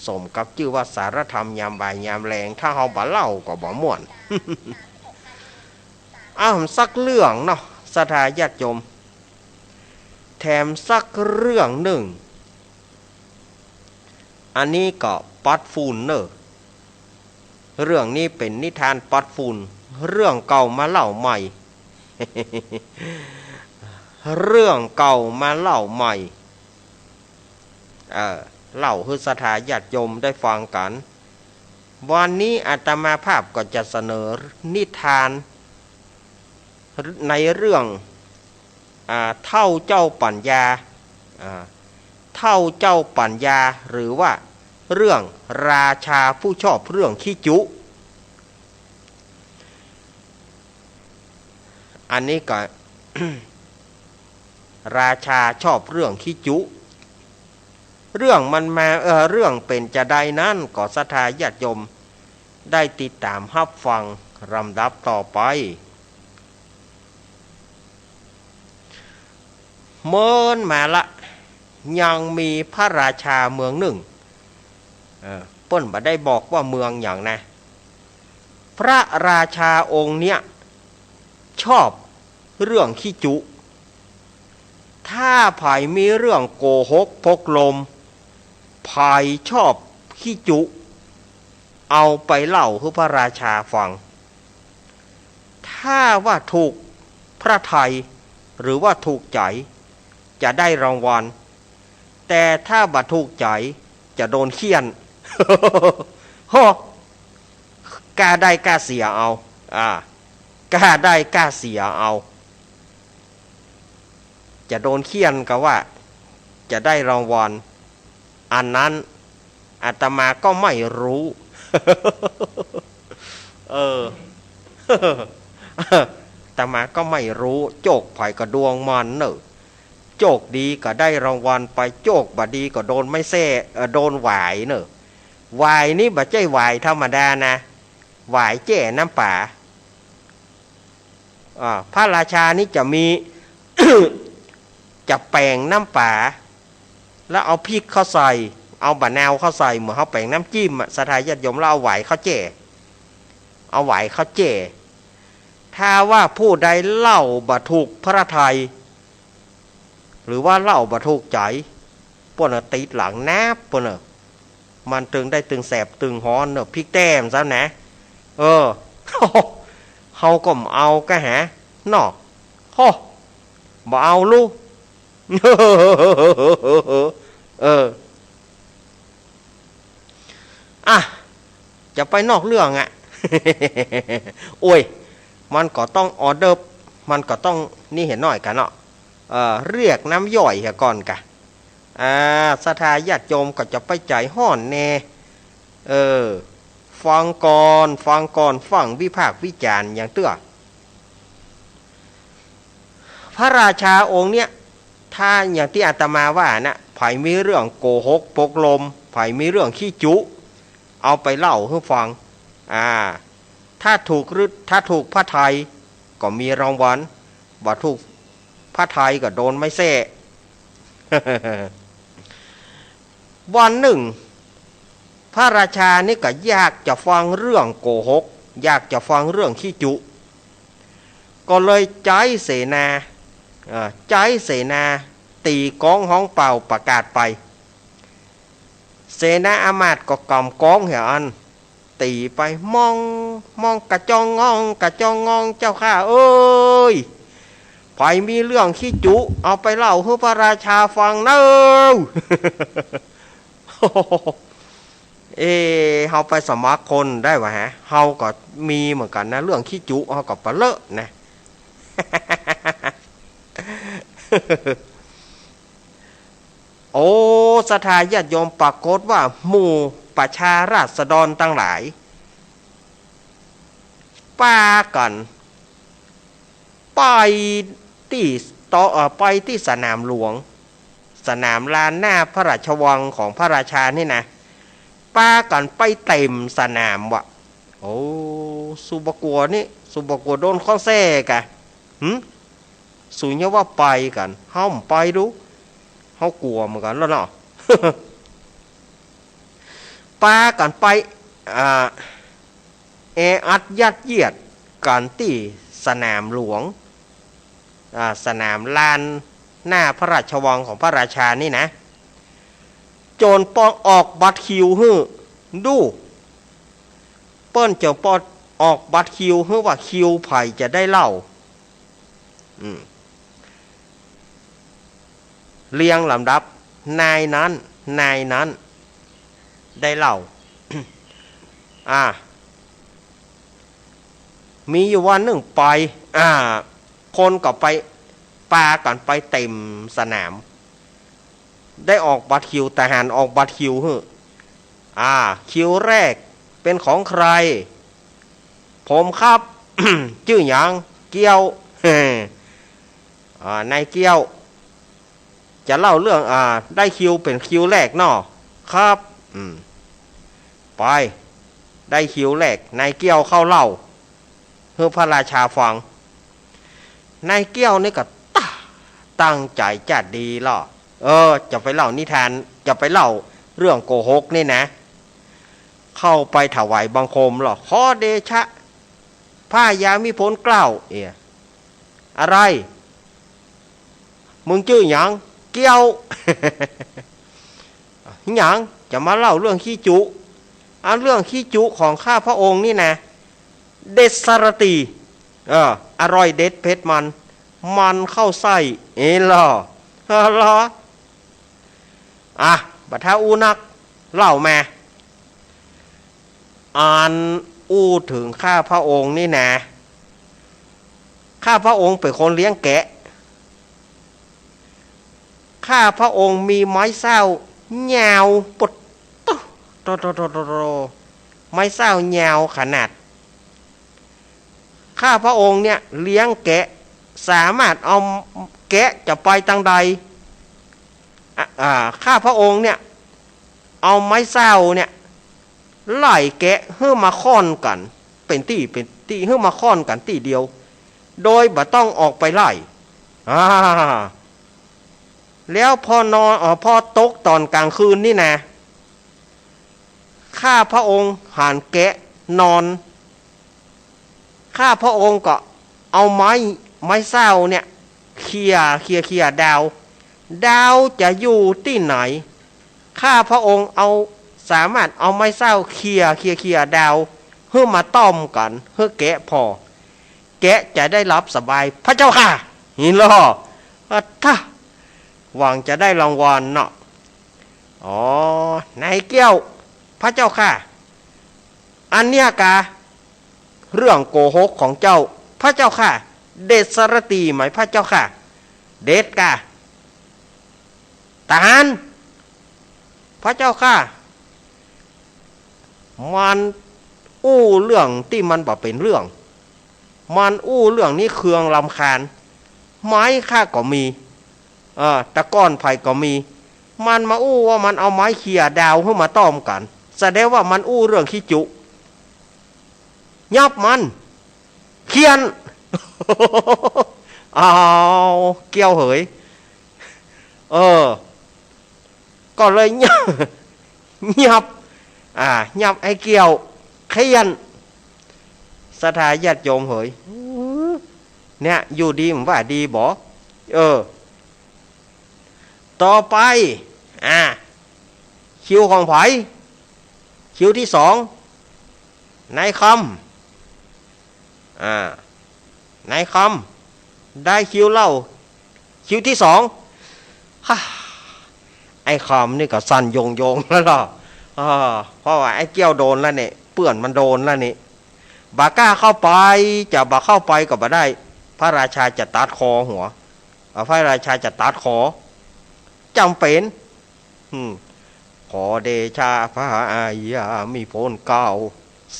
สมกับจื้อว่าสารธรรมยามบ่ายยามแลง ถ้าเฮาบ่เล่าก็บ่ม่วน อ้าว สักเรื่องเนาะ ศรัทธาญาติโยม แถมสักเรื่องนึ่ง อันนี้ก็ปัดฝุ่นเน่อ เรื่องนี้เป๋นนิทานปัดฝุ่น เรื่องเก่ามาเล่าใหม่ เรื่องเก่ามาเล่าใหม่ เอ่อ เล่าหื้อศรัทธาญาติโยมได้ฟังกั๋น วันนี้อาตมาภาพก็จะเสนอนิทานในเรื่อง อ่า เฒ่าเจ้าปั๋ญญา อ่า เฒ่าเจ้าปั๋ญญา หรือว่าเรื่องราชาผู้ชอบเรื่องขี้จุ อันนี้ก็ ราชาชอบเรื่องขี้จุ เรื่องมันมา เอ่อ เรื่องเป๋นจาใดนั้น ก็ศรัทธาญาติโยมได้ติดต๋ามฮับฟังลำดับต่อไป เมินมาละ ยังมีพระราชาเมืองนึ่ง เอ่อ เปิ้นบ่ได้บอกว่าเมืองหยังนะ พระราชาองค์เนี้ยชอบเรื่องขี้จุ ถ้าใผมีเรื่องโกหกพกลม ใผชอบขี้จุ เอาไปเล่าหื้อพระราชาฟัง ถ้าว่าถูกพระทัย หรือว่าถูกใจ๋ จะได้รางวัล แต่ถ้าบ่ถูกใจ๋ จะโดนเฆี่ยน โฮ กล้าได้กล้าเสียเอา อ่า กล้าได้กล้าเสียเอา จะโดนเฆี่ยนก็ว่า จะได้รางวัล อันนั้นอาตมาก็ไม่รู้ เออ อาตมาก็ไม่รู้ โจคใผก็ดวงมันเน่อ โจคดีก็ได้รางวัลไป โจคบ่ดีก็โดนไม้แส้ เอ่อ โดนหวายเน่อ หวายนี่บ่ใจ้หวายธรรมดานะ หวายแจ้น้ำป๋า อ่า พระราชานี่จะมี จะแป๋งน้ำป๋า แล้วเอาพริกเข้าใส่ เอาบะนาวเข้าใส่ เหมือนเฮาแป๋งน้ำจิ้มอะ ศรัทธาญาติโยม แล้วเอาหวายเข้าแจ้ เอาหวายเข้าแจ้ ถ้าว่าผู้ใดเล่าบ่ถูกพระทัย หรือว่าเล่าบ่ถูกใจ๋ เปิ้นน่ะติดหลังนับ เปิ้นน่ะ มันตึงได้ตึงแสบตึงฮ้อนเนาะ พริกแต้มซ้ำนะ เออ เฮาก็บ่เอาก้าหา เนาะ โฮ บ่เอาลู เออ อ่ะ จะไปนอกเรื่องอะ โอ้ย มันก็ต้องออเดิร์ฟ มันก็ต้องนี่เหียหน้อยกะเนาะ เอ่อ เรียกน้ำย่อยเหียก่อนกะ อ่า ศรัทธาญาติโยมก็จะไปใจ๋ฮ้อนแน่ เออ ฟังก่อน ฟังก่อน ฟังวิพากษ์วิจารณ์อย่างเตื้อ พระราชาองค์เนี้ย ถ้าอย่างตี้อาตมาว่านะ ใผมีเรื่องโกหกปกลม ใผมีเรื่องขี้จุ เอาไปเล่าหื้อฟัง อ่า ถ้าถูกฤทธิ์ ถ้าถูกพระทัย ก็มีรางวัล บ่ถูกพระทัยก็โดนไม้แส้ วันนึ่ง พระราชานี่ก็อยากจะฟังเรื่องโกหก อยากจะฟังเรื่องขี้จุ ก็เลยใจ๊เสนา เอ่อ ใจ๊เสนา ตี๋ก้องฮ้องเป่าประกาศไป เสนาอามาตย์ก็ก๋ำก้องเหียอั้น ตี๋ไป มอง มองกระจองงอง กระจองงอง เจ้าข้าเอ๋ย ใผมีเรื่องขี้จุ เอาไปเล่าหื้อพระราชาฟังเน่อ เอ เฮาไปสมัครคนได้วะฮะ เฮาก็มีเหมือนกั๋นนะ เรื่องขี้จุ เฮาก็ปะเลอะนะ โอ้ ศรัทธาญาติโยม ปรากฏว่าหมู่ประชาราษฎรตังหลาย ปากั๋นไปตี้ ต่อ เอ่อ ไปตี้สนามหลวง สนามลานหน้าพระราชวังของพระราชานี่นะ ปากั๋นไปเต็มสนามวะ โอ้ สุบ่กั๋วนี่ สุบ่กั๋วโดนข้อแส้กะ หึ สูอย่าว่าไปกั๋น เฮาบ่ไปดู เฮากลัวเหมือนกั๋นแล้วเนาะ ปากั๋นไป อ่า แออัดยัดเยียดกั๋นตี้สนามหลวง อ่า สนามลานหน้าพระราชวังของพระราชานี่นะ จนปอออกบัตรคิวหื้อ ดู เปิ้นจะปอออกบัตรคิวหื้อว่าคิวใผจะได้เล่า อืม เรียงลำดับ นายนั้น นายนั้น ได้เล่า อ่า มีอยู่วันนึ่งไป อ่า คนก็ไป ปากั๋นไปเต็มสนาม ได้ออกบัตรคิว ทหารออกบัตรคิวหื้อ อ่า คิวแรกเป๋นของใคร ผมครับ จื้อหยัง เกี้ยว อ่า นายเกี้ยว จะเล่าเรื่อง อ่า ได้คิวเป๋นคิวแรกเนาะ ครับ อืม ไป ได้คิวแรก นายเกี้ยวเข้าเล่า หื้อพระราชาฟัง นายเกี้ยวนี่ก็ตะ ตั้งใจ๋จัดดีลอ เออ จะไปเล่านิทาน จะไปเล่าเรื่องโกหกนี่นะ เข้าไปถวายบังคมลอ ขอเดชะ พระยามิพลเกล้า เอะ อะไร มึงจื้อหยัง เกี้ยว หยัง จะมาเล่าเรื่องขี้จุ อันเรื่องขี้จุของข้าพระองค์นี่นะ เด็ดสะระตี เออ อร่อยเด็ดเผ็ดมัน มันเข้าไส้ เอะลอ เอะลอ อ่ะ บ่ถ้าอู้นัก เล่ามา อันอู้เถิงข้าพระองค์นี่นะ ข้าพระองค์เป๋นคนเลี้ยงแกะ ข้าพระองค์มีไม้เส้ายาว ปด โต โต โต โต โต ไม้เส้ายาวขนาด ข้าพระองค์เนี่ยเลี้ยงแกะ สามารถเอาแกะจะไปตางใด อ่ะ อ่า ข้าพระองค์เนี่ย เอาไม้เส้าเนี่ย ไล่แกะหื้อมาค่อนกั๋น เป๋นตี้เป๋นตี้ หื้อมาค่อนกั๋นตี้เดียว โดยบ่ต้องออกไปไล่ อ่า แล้วพอนอน เอ่อ พอตกต๋อนก๋างคืนนี่นะ ข้าพระองค์หันแกะนอน ข้าพระองค์ก็เอาไม้ ไม้เส้าเนี่ย เขี่ย เขี่ย เขี่ยดาว ดาวจะอยู่ตี้ไหน ข้าพระองค์เอา สามารถเอาไม้เส้าเขี่ย เขี่ย เขี่ยดาว หื้อมาต้อมกั๋น หื้อแกะผ่อ แกะจะได้หลับสบาย พระเจ้าข้า หันลอ อะทะ หวังจะได้รางวัลเนาะ อ๋อ นายแก้ว พระเจ้าข้า อันเนี้ยกา เรื่องโกหกของเจ้า พระเจ้าข้า เด็ดสะระตีไหม พระเจ้าข้า เด็ดกา ทหาร พระเจ้าข้า มันอู้เรื่องตี้มันบ่เป๋นเรื่อง มันอู้เรื่องนี้เคืองรำคาญ ไม้ข้าก็มี เออ ตะก้อนไผ่ก็มี มันมาอู้ว่ามันเอาไม้เขี่ยดาวหื้อมาต้อมกั๋น แสดงว่ามันอู้เรื่องขี้จุ ยับมัน เฆี่ยน เอา แก้วเหย เออ ก็เลย ยับ อ่า ยับไอ้แก้ว เฆี่ยน ศรัทธาญาติโยมเหย เนี่ย อยู่ดีบ่ว่าดีบ่ เออ ต่อไป อ่า คิวของใผ คิวตี้สอง นายคำ อ่า นายคำ ได้คิวเล่า คิวตี้สอง ฮ่า ไอ้คำนี่ก็สั่นโยงๆ แล้วล่ะ อ่า เพราะว่าไอ้แก้วโดนแล้วเนี่ย เปื้อนมันโดนแล้วนี่ บ่กล้าเข้าไป จะบ่เข้าไปก็บ่ได้ พระราชาจะตัดคอหัว อ่า พระราชาจะตัดคอ จ๋ำเป๋น อืม ขอเดชะพระอาญามิพลเกล้า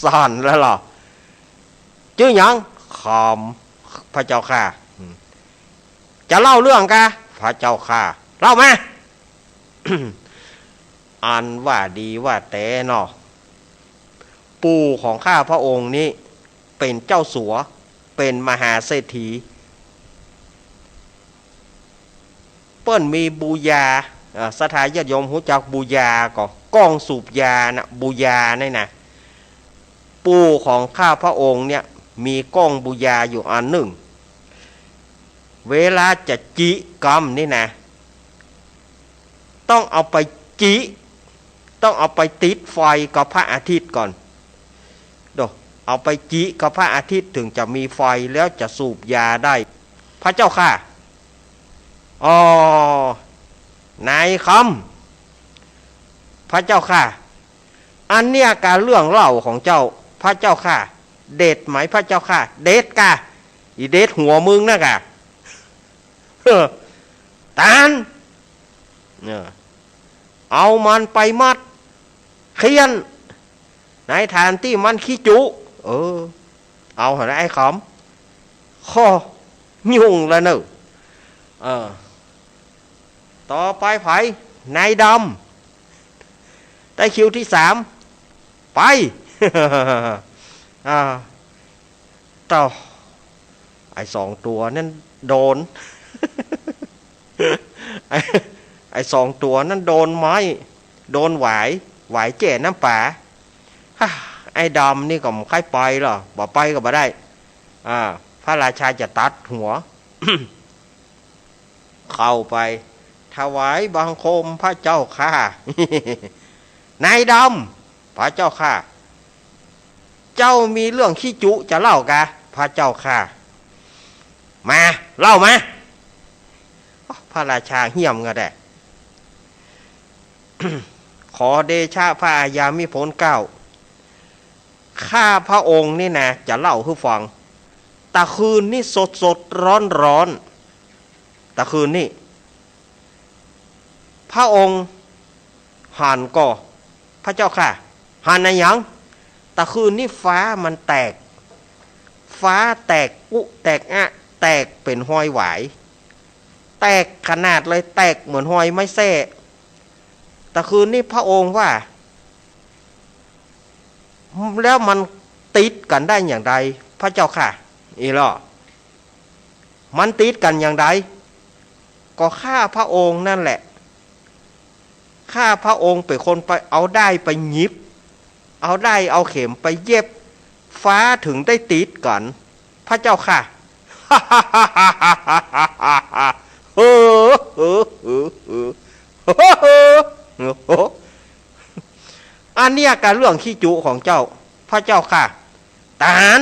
สั่นแล้วล่ะ จื้อหยัง คำ พระเจ้าข้า อืม จะเล่าเรื่องกา พระเจ้าข้า เล่ามา อันว่าดีว่าแต่เนาะ ปู่ของข้าพระองค์นี้เป๋นเจ้าสัว เป๋นมหาเศรษฐี เปิ้นมีบูยา อ่า ศรัทธาญาติโยมฮู้จักบูยาก่อ ก้องสูบยาน่ะ บูยานี่นะ ปู่ของข้าพระองค์เนี่ยมีก้องบูยาอยู่อันนึ่ง เวลาจะจิกำนี่นะ ต้องเอาไปจิ ต้องเอาไปติดไฟกับพระอาทิตย์ก่อน โด เอาไปจิกับพระอาทิตย์ถึงจะมีไฟแล้วจะสูบยาได้ พระเจ้าข้า อ๋อ นายคำ พระเจ้าข้า อันเนี้ยกาเรื่องเล่าของเจ้า พระเจ้าข้า เด็ดไหม พระเจ้าข้า เด็ดกา อีเด็ดหัวมึงนะกา เออ ตาน เออ เอามันไปมัด เฆี่ยน ในฐานตี้มันขี้จุ เออ เอาหาไอ้คำ ข้อยุ่งแล้วเนอะ เออ ต่อไปใผ นายดำ ได้คิวตี้สาม ไป อ่า เต้า ไอ้สองตั๋วนั้นโดน ไอ้ ไอ้สองตั๋วนั้นโดนไม้ โดนหวาย หวายแจ้น้ำป๋า ฮ่า ไอ้ดำนี่ก็บ่ใค่ไปหรอ บ่ไปก็บ่ได้ อ่า พระราชาจะตัดหัว เข้าไป ถวายบังคมพระเจ้าข้า นายดำ พระเจ้าข้า เจ้ามีเรื่องขี้จุจะเล่ากา พระเจ้าข้า มา เล่ามา พระราชาเหี่ยมก็ได้ ขอเดชะพระอาญามิพลเกล้า ข้าพระองค์นี่นะ จะเล่าหื้อฟัง ตะคืนนี้สดๆ ร้อนๆ ตะคืนนี้ พระองค์หันก่อ พระเจ้าข้า หันอะหยัง ตะคืนนี้ฟ้ามันแตก ฟ้าแตกอุแตกอะ แตกเป๋นฮอยหวาย แตกขนาดเลย แตกเหมือนฮอยไม้แส้ ตะคืนนี้พระองค์ว่า แล้วมัน ติดกั๋นได้อย่างใด พระเจ้าข้า อีหล่อ มันติดกั๋นอย่างใด ก็ข้าพระองค์นั่นแหละ ข้าพระองค์เป๋นคนไปเอาด้ายไปหยิบ เอาด้ายเอาเข็มไปเย็บ ฟ้าถึงได้ติดกั๋น พระเจ้าข้า เฮ้อ เฮ้อ เฮ้อ เฮ้อ เฮ้อ อันเนี้ยกาเรื่องขี้จุของเจ้า พระเจ้าข้า ทหาร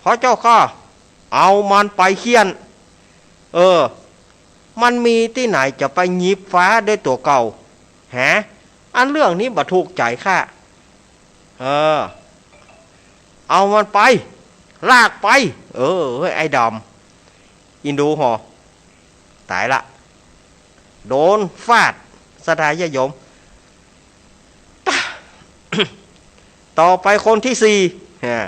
พระเจ้าข้า เอามันไปเฆี่ยน เออ มันมีตี้ไหนจะไปหยิบฟ้าด้วยตั๋วเก่า ฮะ อันเรื่องนี้บ่ถูกใจ๋ข้า เออ เอามันไป ลากไป เออ เฮ้ย ไอ้ดำ อินดูห่อ ต๋ายละ โดนฟาด ศรัทธาญาติโยม ต่อไปคนตี้สี่ ฮะ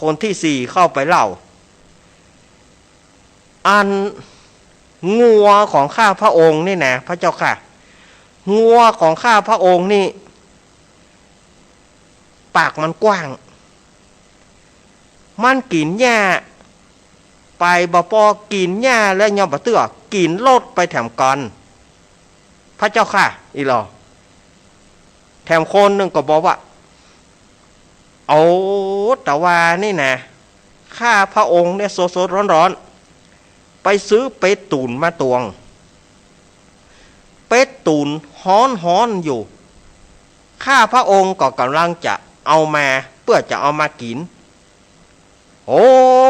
คนตี้สี่เข้าไปเล่า อันงัวของข้าพระองค์นี่นะ พระเจ้าข้า งัวของข้าพระองค์นี่ ปากมันกว้าง มันกิ๋นหญ้าไป บ่ปอกิ๋นหญ้าแล้วยังบ่เตื้อ กิ๋นรดไปแถมกั๋น พระเจ้าข้า อีหล่อ แถมคนนึ่งก็บอกว่า เอา แต่ว่านี่นะ ข้าพระองค์เนี่ยสดๆ ร้อนๆ ไปซื้อเป็ดตุ๋นมาตวง เป็ดตุ๋นฮ้อนๆ อยู่ ข้าพระองค์ก็ก่ำลังจะเอามา เปื้อจะเอามากิ๋น โอ้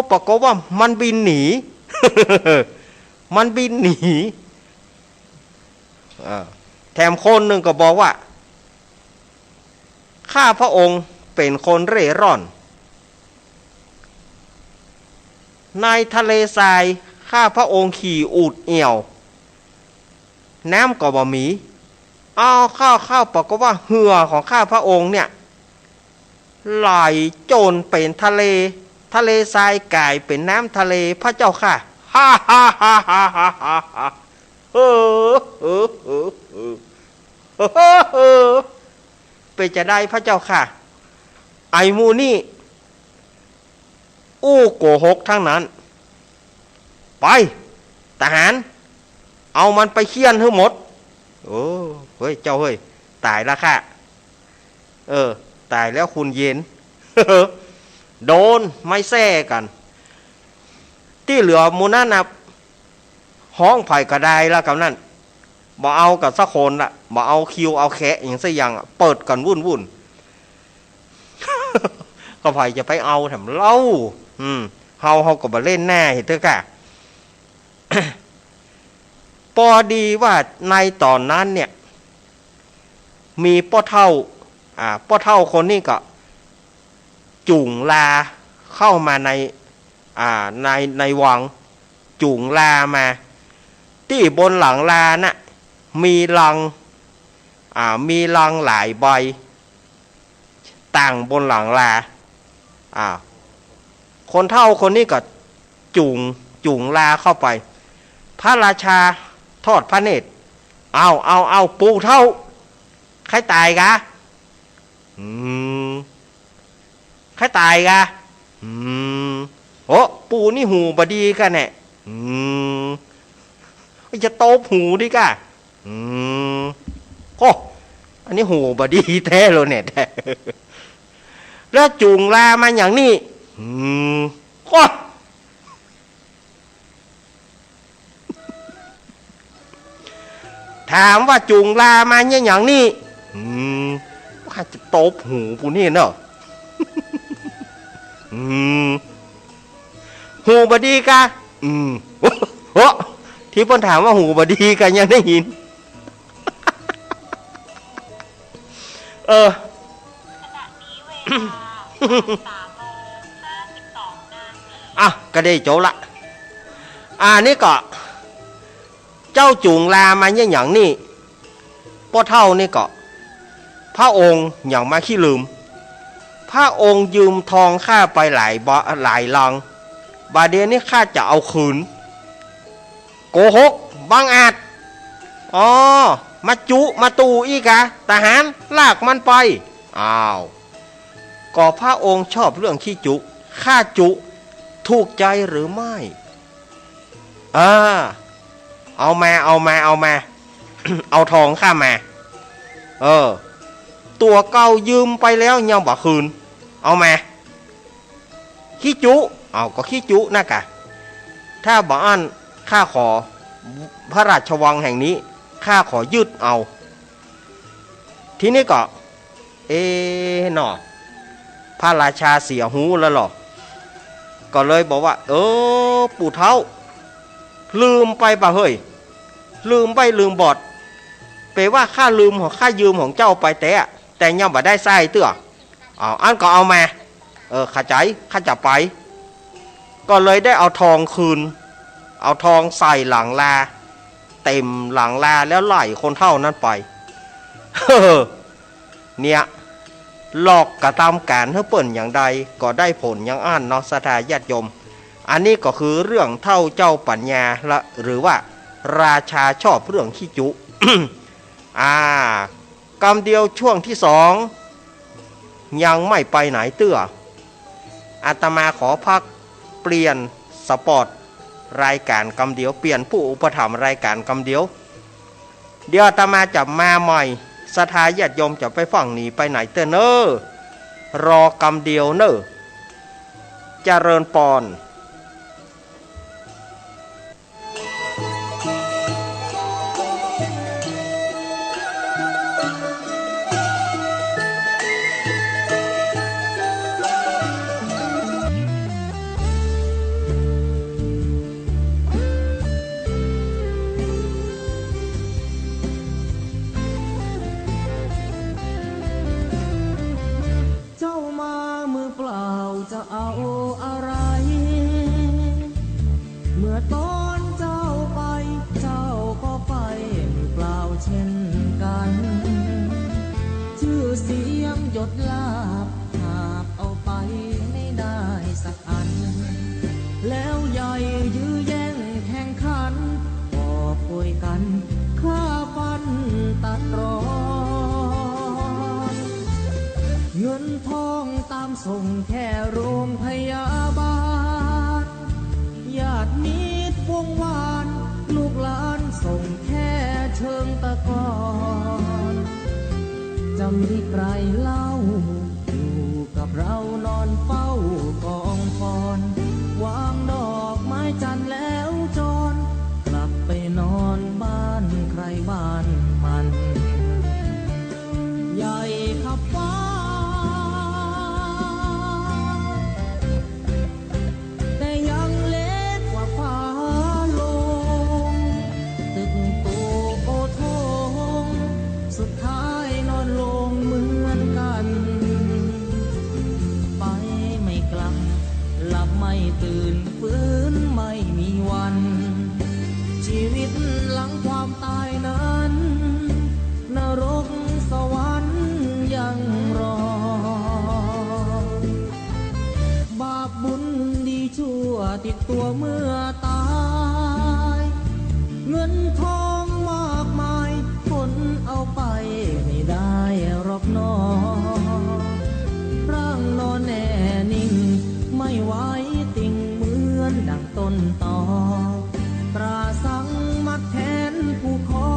ปรากฏว่ามันบินหนี มันบินหนี อ่า แถมคนนึ่งก็บอกว่า ข้าพระองค์เป๋นคนเร่ร่อน ในทะเลทราย ข้าพระองค์ขี่อูฐเอี่ยว น้ำก็บ่มี เอาเข้าๆ ปรากฏว่าเฮือของข้าพระองค์เนี่ย ไหลจนเป๋นทะเล ทะเลทรายก๋ายเป๋นน้ำทะเล พระเจ้าข้า ฮ่าฮ่าฮ่าฮ่าฮ่าฮ่า เฮ้อ เฮ้อ เฮ้อ เฮ้อ เฮ้อ เป๋นจาใด พระเจ้าข้า ไอ้หมู่นี่ อู้โกหกทั้งนั้น ไป ทหาร เอามันไปเฆี่ยนหื้อหมด โอ้ เฮ้ย เจ้าเฮ้ย ต๋ายละข้า เออ ต๋ายแล้วคุณเย็น โดนไม้แส้กั๋น ตี้เหลือหมู่นั้นน่ะ ฮ้องใผก็ได้ละกำนั้น บ่เอากั๋นสักคนละ บ่เอาคิวเอาแคะหยังสักอย่างอะ เปิดกั๋นวุ่นๆ ก็ใผจะไปเอาแถมเล่า อืม เฮา เฮาก็บ่เล่นหน้าเหียเต๊อะก้า ปอดีว่าในต๋อนนั้นเนี่ย มีป้อเฒ่า อ่า ป้อเฒ่าคนนี้ก็ จุ๋งลาเข้ามาใน อ่า ใน ในวัง จุ๋งลามา ตี้บนหลังลาน่ะ มีลัง อ่า มีลังหลายใบ ตั้งบนหลังลา อ่า คนเฒ่าคนนี้ก็จุ๋ง จุ๋งลาเข้าไป พระราชาทอดพระเนตร เอา เอา เอา ปู่เฒ่า ใค่ต๋ายกา อืม ใค่ต๋ายกา อืม โอ้ ปู่นี่หูบ่ดีก้าแน่ อืม จะตบหูดีก้า อืม โอ้ อันนี้หูบ่ดีแต๊เลยเนี่ย แล้วจุ๋งลามาอย่างนี้ อืม โอ้ ถามว่าจุ๋งลามาเยียะหยังนี่ อืม ว่าจะตบหูปูนี่เนาะ อืม หูบ่ดีกา อืม โอ้ ตี้เปิ้นถามว่าหูบ่ดีกายังได้ยิน เออ อ่ะ ก็ได้จบละ อ่า นี่ก็ เจ้าจุ๋งลามาเยียะหยังนี่ ป้อเฒ่านี่ก็ พระองค์หยังมาขี้ลืม พระองค์ยืมทองข้าไปหลายบา หลายลัง บ่าเดี่ยวนี้ข้าจะเอาคืน โกหก บังอาจ อ๋อ มาจุมาตู่อี้กา ทหาร ลากมันไป อ้าว ก็พระองค์ชอบเรื่องขี้จุ ข้าจุ ถูกใจหรือไม่ อ่า เอามา เอามา เอามา เอาทองข้ามา เออ ตั๋วเก่ายืมไปแล้วยังบ่คืน เอามา ขี้จุ เอา ก็ขี้จุนักอะ ถ้าบ่อั้นข้าขอ พระราชวังแห่งนี้ ข้าขอยึดเอา ทีนี้ก็ เอ๊ะหนอ พระราชาเสียฮู้แล้วหรอ ก็เลยบอกว่า เออ ปู่เฒ่า ลืมไปบ่าเฮ้ย ลืมไปลืมบอด เป๋ว่าข้าลืมของ ข้ายืมของเจ้าไปแต๊ แต่ยังบ่ได้ใส้เตื้อ เอา อั้นก็เอามา เออ เข้าใจ๋ ข้าจะไป ก็เลยได้เอาทองคืน เอาทองใส่หลังลา เต็มหลังลาแล้วไล่คนเฒ่านั้นไป เนี่ย หลอกกระตำก๋านหื้อเปิ้นอย่างใด ก็ได้ผลอย่างอั้นเนาะ ศรัทธาญาติโยม อันนี้ก็คือเรื่องเฒ่าเจ้าปัญญาละ หรือว่าราชาชอบเรื่องขี้จุ อ่า กำเดียวช่วงที่สอง ยังไม่ไปไหนเตื้อ อาตมาขอพักเปลี่ยนสปอตรายการกำเดียว เปลี่ยนผู้อุปถัมภ์รายการกำเดียว เดี๋ยวอาตมาจะมาใหม่ ศรัทธาญาติโยมจะไปฟั่งหนีไปไหนเตื้อเน้อ รอกำเดียวเน้อ เจริญปอน เจ้ามามือเปล่าจะเอาอะไร เมื่อตอนเจ้าไป เจ้าก็ไปมือเปล่าเช่นกัน ชื่อเสียงยศลาภ หาบเอาไปไม่ได้สักอัน แล้วใหญ่ยื้อแย่งแข่งขัน กอบโกยกั๋นฆ่าฟันตัดรอน เงินทองตามส่งแค่โรงพยาบาล ญาติมิตรวงวาน ลูกหลานส่งแค่เชิงตะกอน จะมีใครเล่า อยู่กับเรานอนเฝ้ากองฟอน วางดอกไม้จันทร์แล้วจร กลับไปนอนบ้านใครบ้านมัน ใหญ่ขับฟ้า แต่ยังเล็กกว่าฟ้าลง ตึกโตโอโถง สุดท้ายนอนลงเหมือนกัน ไปไม่กลับ หลับไม่ตื่น ฟื้นไม่มีวัน ชีวิตหลังความตายนั้น นรกสวรรค์ยังรอ บาปบุญดีชั่วติดตัวเมื่อตาย เงินทองมากมายคนเอาไปไม่ได้หรอกหนอ ร่างนอนแน่นิ่ง ไม่ไหวติงเหมือนดังต้นตอ ตราสังมัดแขนผูกคอ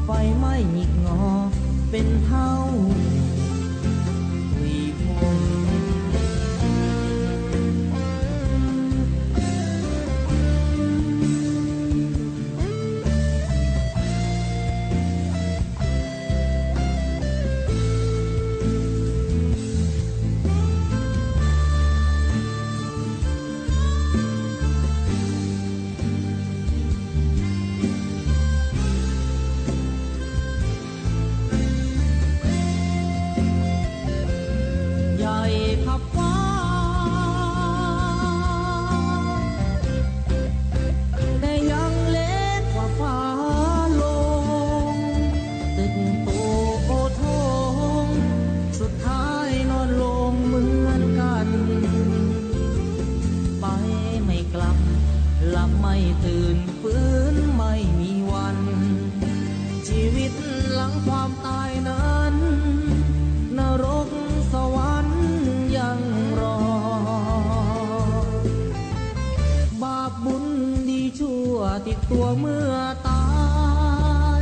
ไฟไหม้หงิกงอเป็นเท่า ผุยผง ใหญ่ขับฟ้า แต่ยังเล็กกว่าฟ้าลง ตึกโตโอโถง สุดท้ายนอนลงเหมือนกัน ไปไม่กลับ หลับไม่ตื่น ฟื้นไม่มีวัน ชีวิตหลังความตายนั้น นรกสวรรค์ยั ตัวเมื่อตาย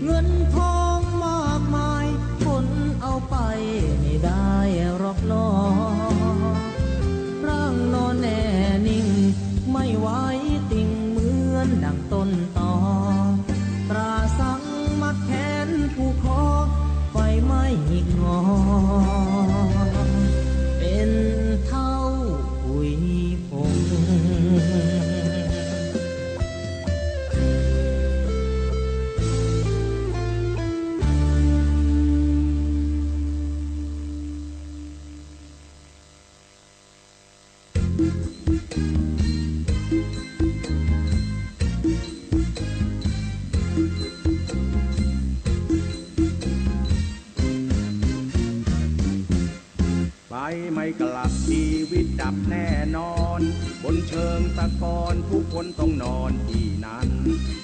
เงินทองมากมาย คนเอาไปไม่ได้หรอกหนอ ร่างนอนแน่นิ่ง ไม่ไหวติงเหมือนดังต้นตอ ตราสังมัดแขนผูกคอ ไฟไหม้หงิกงอ เป็นเท่าผุยผง ไปไม่กลับ ชีวิตดับแน่นอน บนเชิงตะกอนทุกคนต้องนอนที่นั่น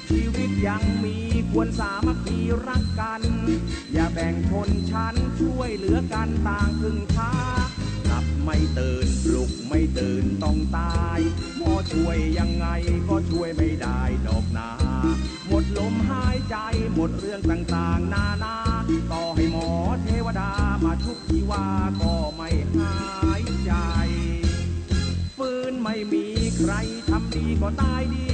ชีวิตยังมีควรสามัคคีรักกัน อย่าแบ่งชนชั้น ช่วยเหลือกันต่างพึ่งพา หลับไม่ตื่น ปลุกไม่ตื่นต้องตาย หมอช่วยยังไงก็ช่วยไม่ได้ดอกนา หมดลมหายใจ หมดเรื่องต่างๆนานา ต่อให้หมอเทวดามาชุบชีวาก็ไม่หายใจ ฟื้นไม่มีใครทำดีก็ตายดี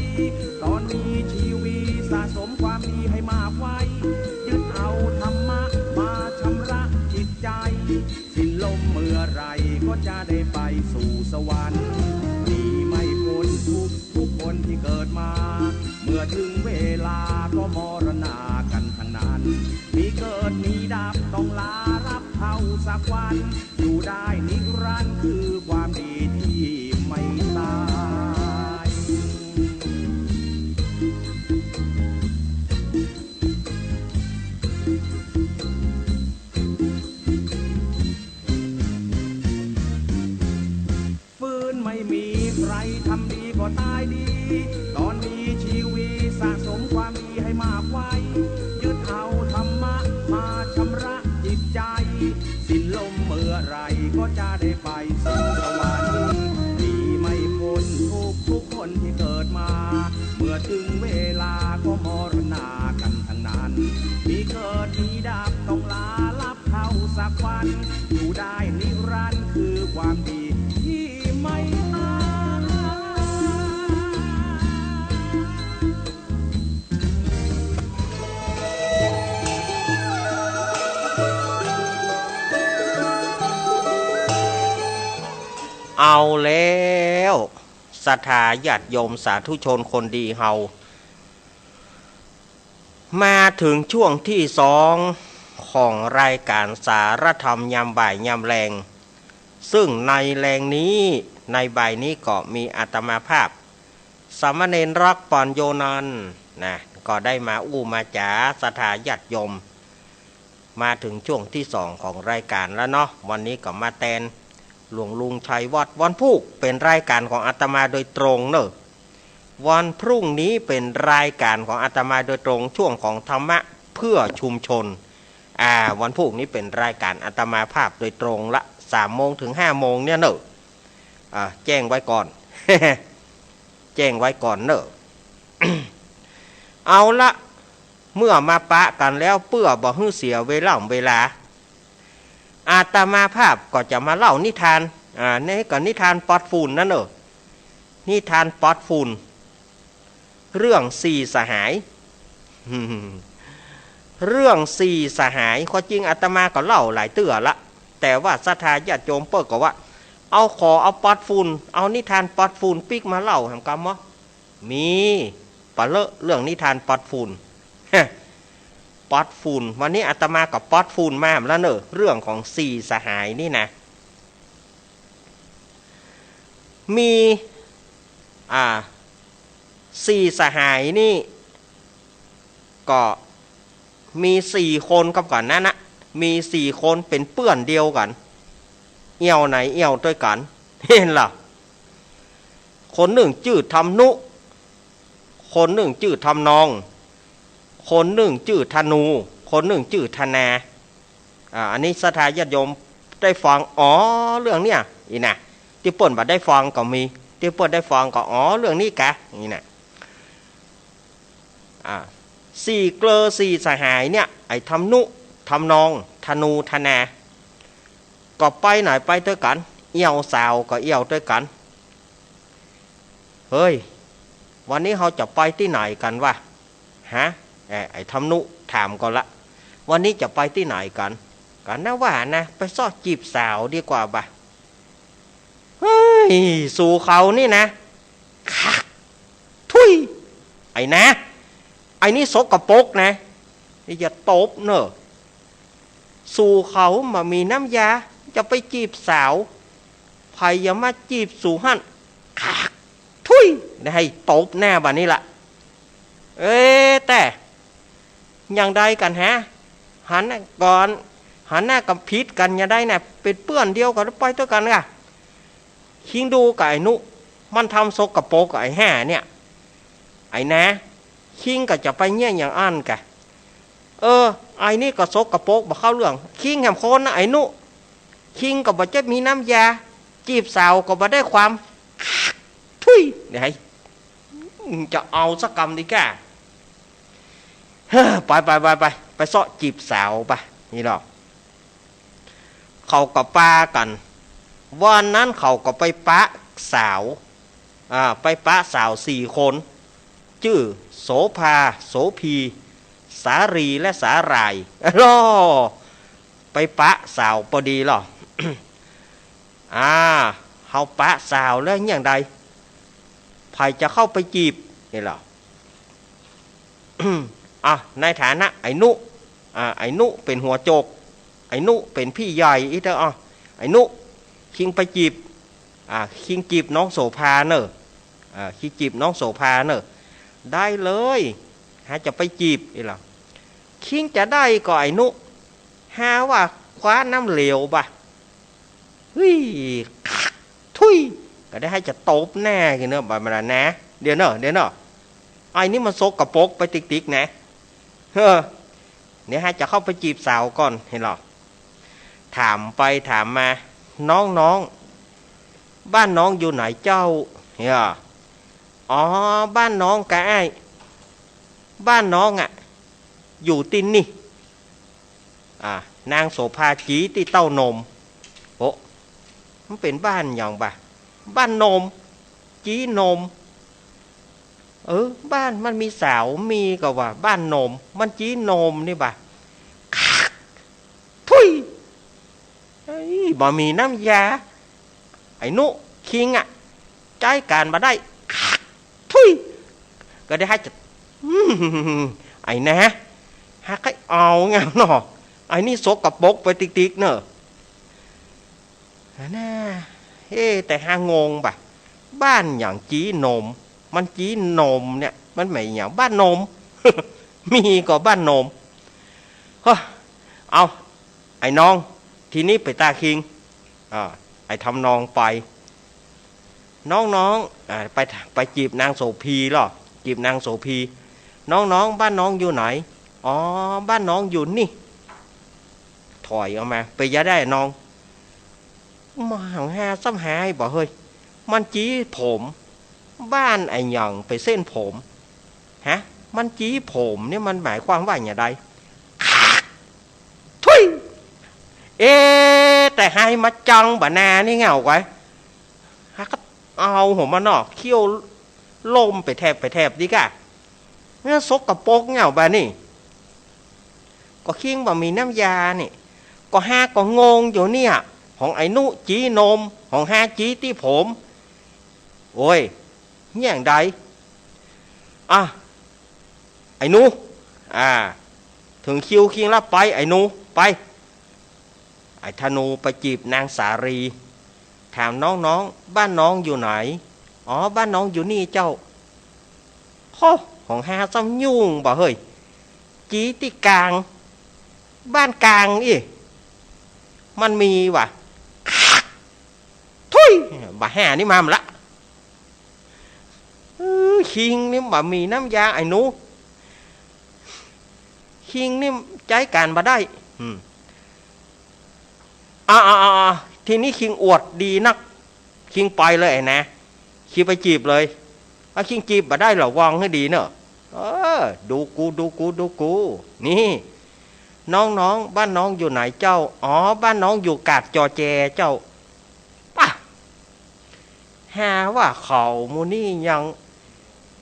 ตอนมีชีวิตสะสมความดีให้มากไว้ ยึดเอาธรรมะมาชำระจิตใจ สิ้นลมเมื่อไหร่ก็จะได้ไปสู่สวรรค์ หนีไม่พ้นทุกข์ทุกคนที่เกิดมา เมื่อถึงเวลาก็มรณากันทั้งนั้น มีเกิดมีดับต้องลารับเท่าสักวัน อยู่ได้นิรันดร์คือความดีที่ไม่ตาย ฟื้นไม่มีใครทำดีก็ตายดี ตอนมีชีวิตสะสมความดีให้มากไว้ ยึดเอาธรรมะมาชำระจิตใจ สิ้นลมเมื่อไหร่ก็จะได้ไปสู่สวรรค์ หนีไม่พ้นทุกข์ทุกคนที่เกิดมา เมื่อถึงเวลาก็มรณากันทั้งนั้น มีเกิดมีดับต้องลารับ เท่าสักวัน อยู่ได้นิรันดร์คือความดีที่ไม่ตาย เอาแล้ว ศรัทธาญาติโยมสาธุชนคนดีเฮา มาถึงช่วงที่สองของรายการสารธรรมยามบ่ายยามแลง ซึ่งในแลงนี้ ในบ่ายนี้ก็มีอาตมาภาพ สามเณรรักษ์ ปัญโญนันท์ นะ ก็ได้มาอู้มาจ๋าศรัทธาญาติโยม มาถึงช่วงที่สองของรายการแล้วเนาะ วันนี้ก็มาแตนหลวงลุงชัยวัฒน์ วันพูกเป๋นรายการของอาตมาโดยตรงเนอะ วันพรุ่งนี้เป๋นรายการของอาตมาโดยตรง ช่วงของธรรมะเพื่อชุมชน อ่า วันพูกนี้เป๋นรายการอาตมาภาพโดยตรงละ สามโมงถึงห้าโมงเนี่ยเนอะ อ่า แจ้งไว้ก่อน แจ้งไว้ก่อนเนอะ เอาละ เมื่อมาปะกั๋นแล้ว เปื้อบ่หื้อเสียเวล่ำเวลา อาตมาภาพก็จะมาเล่านิทาน อ่า นี่ก็นิทานปอดฝุ่นนั่นเนอะ นิทานปอดฝุ่น เรื่องสี่สหาย เรื่องสี่สหาย ความจริงอาตมาก็เล่าหลายเตื้อละ แต่ว่าศรัทธาญาติโยมเปิ้นก็ว่า เอา ขอเอาปอดฝุ่น เอานิทานปอดฝุ่นปิ๊กมาเล่าแหมกำบ่ มีปะเลอะเรื่องนิทานปอดฝุ่น ปอดฝุ่น วันนี้อาตมาก็ปอดฝุ่นมาแล้วเนอะ เรื่องของสี่สหายนี่นะ มี อ่า สี่สหายนี่ ก็มีสี่คนกับกั๋นนั้นนะ มีสี่คนเป๋นเปื้อนเดียวกั๋น เอี่ยวไหนเอี่ยวตวยกั๋น หันล่ะ คนนึ่งจื้อทำนุ คนนึ่งจื้อทำนอง คนนึ่งจื้อธนู คนนึ่งจื้อธนา อ่า อันนี้ศรัทธาญาติโยมได้ฟัง อ๋อ เรื่องเนี่ย อี้นะ ตี้เปิ้นบ่ได้ฟังก็มี ตี้เปิ้นได้ฟังก็ อ๋อ เรื่องนี้กะ อี้นะ อ่า สี่เกลอสี่สหายเนี่ย ไอ้ทำนุ ทำนอง ทะนู ทะนา ก็ไปไหนไปตวยกั๋น เอี้ยวสาวก็เอี้ยวตวยกั๋น เฮ้ย วันนี้เฮาจะไปตี้ไหนกั๋นวะ ฮะ เอ่อ ไอ้ทำนุถามก่อนละ วันนี้จะไปตี้ไหนกั๋น กั๋นนะว่านะ ไปเซาะจีบสาวดีกว่าบ่ะ เฮ้ย สู่เขานี่นะ คัก ทุย ไอ้นะ ไอ้นี่สกปรกนะ อย่าตบเน่อ สู่เขาบ่มีน้ำยา จะไปจีบสาว ใผจะมาจีบสู่หั้น คัก ทุย ได้ตบหน้าบ่านี้ละ เอ๊ะ แต่ อย่างใดกั๋นฮะ หันหน้าก่อน หันหน้ากั๋นผิดกั๋นอย่างใดน่ะ เป๋นเปื้อนเดียวกั๋น ไปตวยกั๋นก่ะ คิงดูกับไอ้นุ มันทำสกปรกกับไอ้ห้าเนี่ย ไอ้นะ คิงก็จะไปเยียะอย่างอั้นก่ะ เออ ไอ้นี่ก็สกปรกบ่เข้าเรื่อง คิงแหมคนนะไอ้นุ คิงก็บ่เจ็บมีน้ำยา จีบสาวก็บ่ได้ความ ทุย เดี๋ยวให้ จะเอาสักกำดีก้า เฮ้อ ไปไปไปไป ไปเซาะจีบสาวไป นี่หรอก เขาก็ปากั๋น วันนั้นเขาก็ไปปะสาว อ่า ไปปะสาวสี่คน จื้อโสภา โสภี สาลี และสาหร่าย อ้อ ไปปะสาวปอดีหรอ อ่า เฮาปะสาวแล้วอย่างใด ใผจะเข้าไปจีบ นี่หรอ อ่ะ ในฐานะไอ้นุ อ่า ไอ้นุเป๋นหัวโจก ไอ้นุเป๋นพี่ใหญ่อี้เต๊อะ อ่ะ ไอ้นุ คิงไปจีบ อ่า คิงจีบน้องโสภาเน่อ อ่า คิงจีบน้องโสภาเน่อ ได้เลย หาจะไปจีบ อี้หรอ คิงจะได้ก่อไอ้นุ หาว่าคว้าน้ำเหลวบ่ะ เฮ้ย ทุย ก็ได้ให้จะตบหน้ากันเน่อ บ่ามันนะ เดี๋ยวเน่อ เดี๋ยวเน่อ ไอ้นี่มันสกปรกไปติ๊กๆ นะ เฮ้อ เดี๋ยวให้จะเข้าไปจีบสาวก่อน เห็นหรอ ถามไปถามมา น้องๆ บ้านน้องอยู่ไหนเจ้า เนี่ย อ๋อ บ้านน้องกะอ้าย บ้านน้องอะ อยู่ตี้นี่ อ่า นางโสภาจี๊ตี้เต้านม โอ้ มันเป๋นบ้านหยังบ่ะ บ้านนม จี๊นม เออ บ้านมันมีสาว มีก็ว่า บ้านนม มันจี๊นมนี่บ่ะ ทุย เฮ้ย บ่มีน้ำยา ไอ้นุ คิงอะ ใจ๊ก๋านบ่ได้ ทุย ก็ได้ให้จะ อืม ไอ้นะ หาใค่เอาเงาเนาะ ไอ้นี่สกปรกไปติ๊กๆ เน่อ น่า เฮ้ แต่หางงบ่ะ บ้านหยังจี๊นม มันจี๊นมเนี่ย มันหมายหยัง บ้านนม มีก็บ้านนม เฮ้อ เอา ไอ้น้อง ทีนี้ไปตาคิง อ่า ไอ้ทำนองไป น้องๆ อ่า ไป ไปจีบนางโสภีหรอ จีบนางโสภี น้องๆ บ้านน้องอยู่ไหน อ๋อ บ้านน้องอยู่นี่ ถอยออกมา ไปยะได้น้อง มาหังหาซ้ำหายบ่เฮ้ย มันจี๊ผม บ้านไอ้หยังไปเส้นผม ฮะ มันจี๊ผมเนี่ยมันหมายความว่าอย่างใด ทุย เอ๊ะ แต่ให้มาจังบ่านานี่เงาไว้ หาก็เอาหัวมันเนาะ เขี้ยวลมไปแถบไปแถบดีกะ เนี่ยสกปรกเงาบ่านี่ ก็คิงบ่มีน้ำยานี่ ก็หาก็งงอยู่เนี่ย ของไอ้นุจี๊นม ของหาจี๊ตี้ผม โอ้ย เนี่ยอย่างใด อ่ะ ไอ้หนู อ่า เถิงคิวคิงละไป ไอ้หนู ไป ไอ้ธนูไปจีบนางสาลี ถามน้องๆ บ้านน้องอยู่ไหน อ๋อ บ้านน้องอยู่นี่เจ้า โฮ ของหาซ้ำยุ่งบ่เฮ้ย จี๊ตี้กลาง บ้านกลางอี้ มันมีว่ะ ทุย บ่าหานี่มาละ เออ คิงนี่บ่มีน้ำยาไอ้หนู คิงนี่ใจ๊ก๋านบ่ได้ อืม อ่า อ่า อ่า อ่า ทีนี้คิงอวดดีนัก คิงไปเลยไอ้นะ คิงไปจีบเลย ถ้าคิงจีบบ่ได้ระวังหื้อดีเน่อ เออ ดูกู ดูกู ดูกู นี่ น้องๆ บ้านน้องอยู่ไหนเจ้า อ๋อ บ้านน้องอยู่กาดจอแจเจ้า ปะ หาว่าเขาหมู่นี้ยัง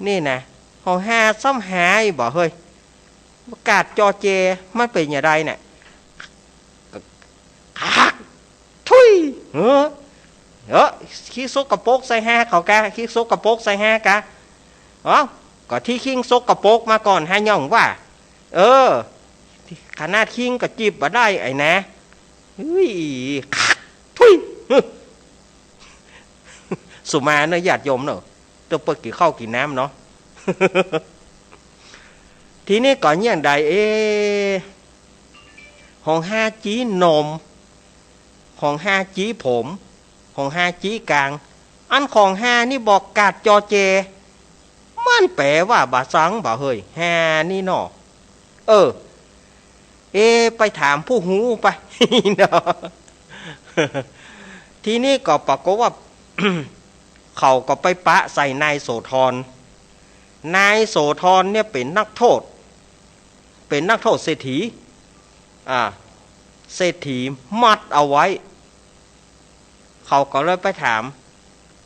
นี่นะ เขาหาซ้ำหาอีกบ่เฮ้ย กาดจอแจ มันเป๋นจะใดเนี่ย คัก ทุย เฮ้อ เฮ้อ ขี้สกปรกใส่ฮาเขากา ขี้สกปรกใส่ฮากา เอ้า ก็ตี้คิงสกปรกมาก่อนฮะ หยังว่า เออ ขนาดคิงก็จิบบ่ได้ไอ้นะ เฮ้ย คัก ทุย สุมาเนอะ ญาติโยมเนอะ ต้องไปกิ๋นข้าวกิ๋นน้ำเนาะ ทีนี้ก็เยียะใด เอ๊ะ ของฮาจี้นม ของฮาจี้ผม ของฮาจี้กาง อันของฮานี่บอกกาดจอแจ มันแป๋ว่าบ่าซังบ่าเฮ้ย ฮานี่เนาะ เออ เอ ไปถามผู้ฮู้ไป เนาะ ทีนี้ก็ปรากฏว่า เขาก็ไปปะใส่นายโสธร นายโสธรเนี่ยเป๋นนักโทษ เป๋นนักโทษเศรษฐี อ่า เศรษฐีมัดเอาไว้ เขาก็เลยไปถาม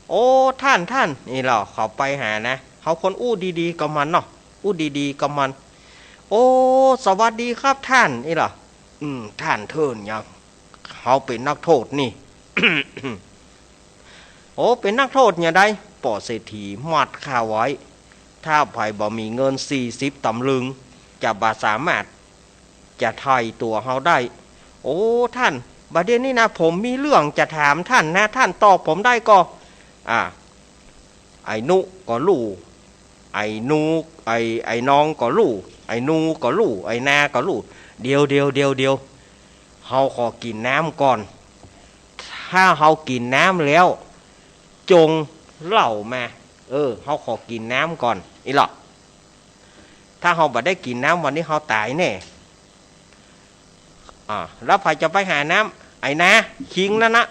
โอ้ ท่าน ท่าน นี่เหรอ เขาไปหานะ เขาควรอู้ดีๆ กับมันเนาะ อู้ดีๆ กับมัน โอ้ สวัสดีครับท่าน นี่เหรอ อืม ท่านเถินหยัง เขาเป๋นนักโทษนี่ โอ้ เป๋นนักโทษเนี่ยใด ป้อเศรษฐีมัดข้าไว้ ถ้าใผบ่มีเงินสี่สิบตำลึง จะบ่สามารถ จะไถ่ตั๋วเฮาได้ โอ้ ท่าน บ่าเดี่ยวนี้นะ ผมมีเรื่องจะถามท่านนะ ท่านตอบผมได้ก่อ อ่า ไอ้นุก็ลู่ ไอ้นู ไอ้ ไอ้นองก็ลู่ ไอ้นูก็ลู่ ไอ้นาก็ลู่ เดี๋ยว เดี๋ยว เดี๋ยว เดี๋ยว เฮาขอกิ๋นน้ำก่อน ถ้าเฮากิ๋นน้ำแล้ว จงเล่ามา เออ เฮาขอกิ๋นน้ำก่อน อี้เหรอ ถ้าเฮาบ่ได้กิ๋นน้ำวันนี้เฮาต๋ายแน่ อ่า แล้วใผจะไปหาน้ำ ไอ้นา คิงนั้นนะ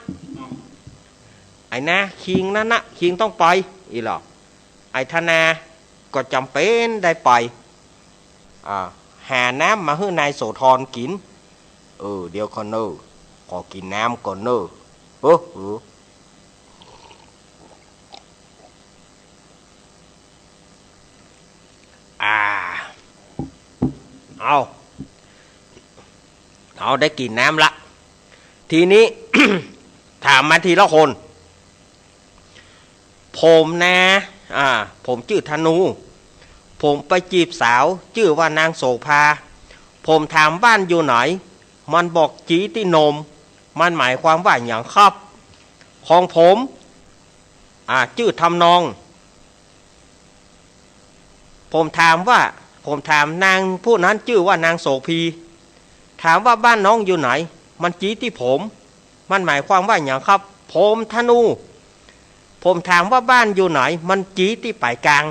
ไอ้นา คิงนั้นนะ คิงต้องไป อี้เหรอ ไอ้ธนา ก็จ๋ำเป๋นได้ไป อ่า หาน้ำมาหื้อนายโสธรกิ๋น เออ เดี๋ยวก่อนเน่อ ขอกิ๋นน้ำก่อนเน่อ เออ เออ อ่า เอา เอาได้กิ๋นน้ำละ ทีนี้ ถามมาทีละคน ผมนะ อ่า ผมจื้อธนู ผมไปจีบสาว จื้อว่านางโสภา ผมถามบ้านอยู่ไหน มันบอกจี๊ตี้นม มันหมายความว่าหยังครับ ของผม อ่า จื้อทำนอง ผมถามว่า ผมถามนางผู้นั้นจื้อว่านางโสภี ถามว่าบ้านน้องอยู่ไหน มันจี๊ตี้ผม มันหมายความว่าหยังครับ ผมธนู ผมถามว่าบ้านอยู่ไหน มันจี๊ตี้ป๋ายกลาง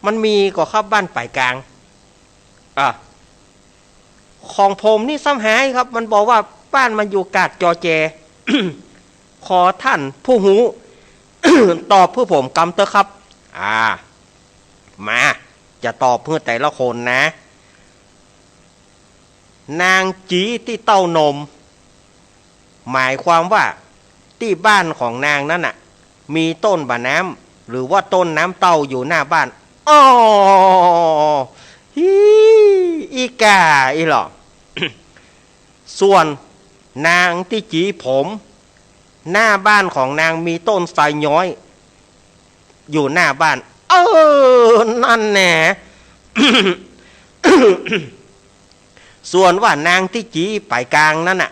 มันมีก่อครับบ้านป๋ายกลาง อ่ะ ของผมนี่ซ้ำหายครับ มันบอกว่าบ้านมันอยู่กาดจอแจ ขอท่านผู้ฮู้ ตอบเพื่อผมกำเต๊อะครับ อ่า มา จะตอบเพื่อแต่ละคนนะ นางจี๊ตี้เต้านม หมายความว่าตี้บ้านของนางนั้นน่ะ มีต้นบ่าน้ำ หรือว่าต้นน้ำเต้าอยู่หน้าบ้าน อ้อ ฮี อี้ก่าอี้เหรอ ส่วนนางตี้จี๊ผม หน้าบ้านของนางมีต้นไทรย้อย อยู่หน้าบ้าน เออ นั่นแหละ ส่วนว่านางตี้จี๊ป๋ายกลางนั้นน่ะ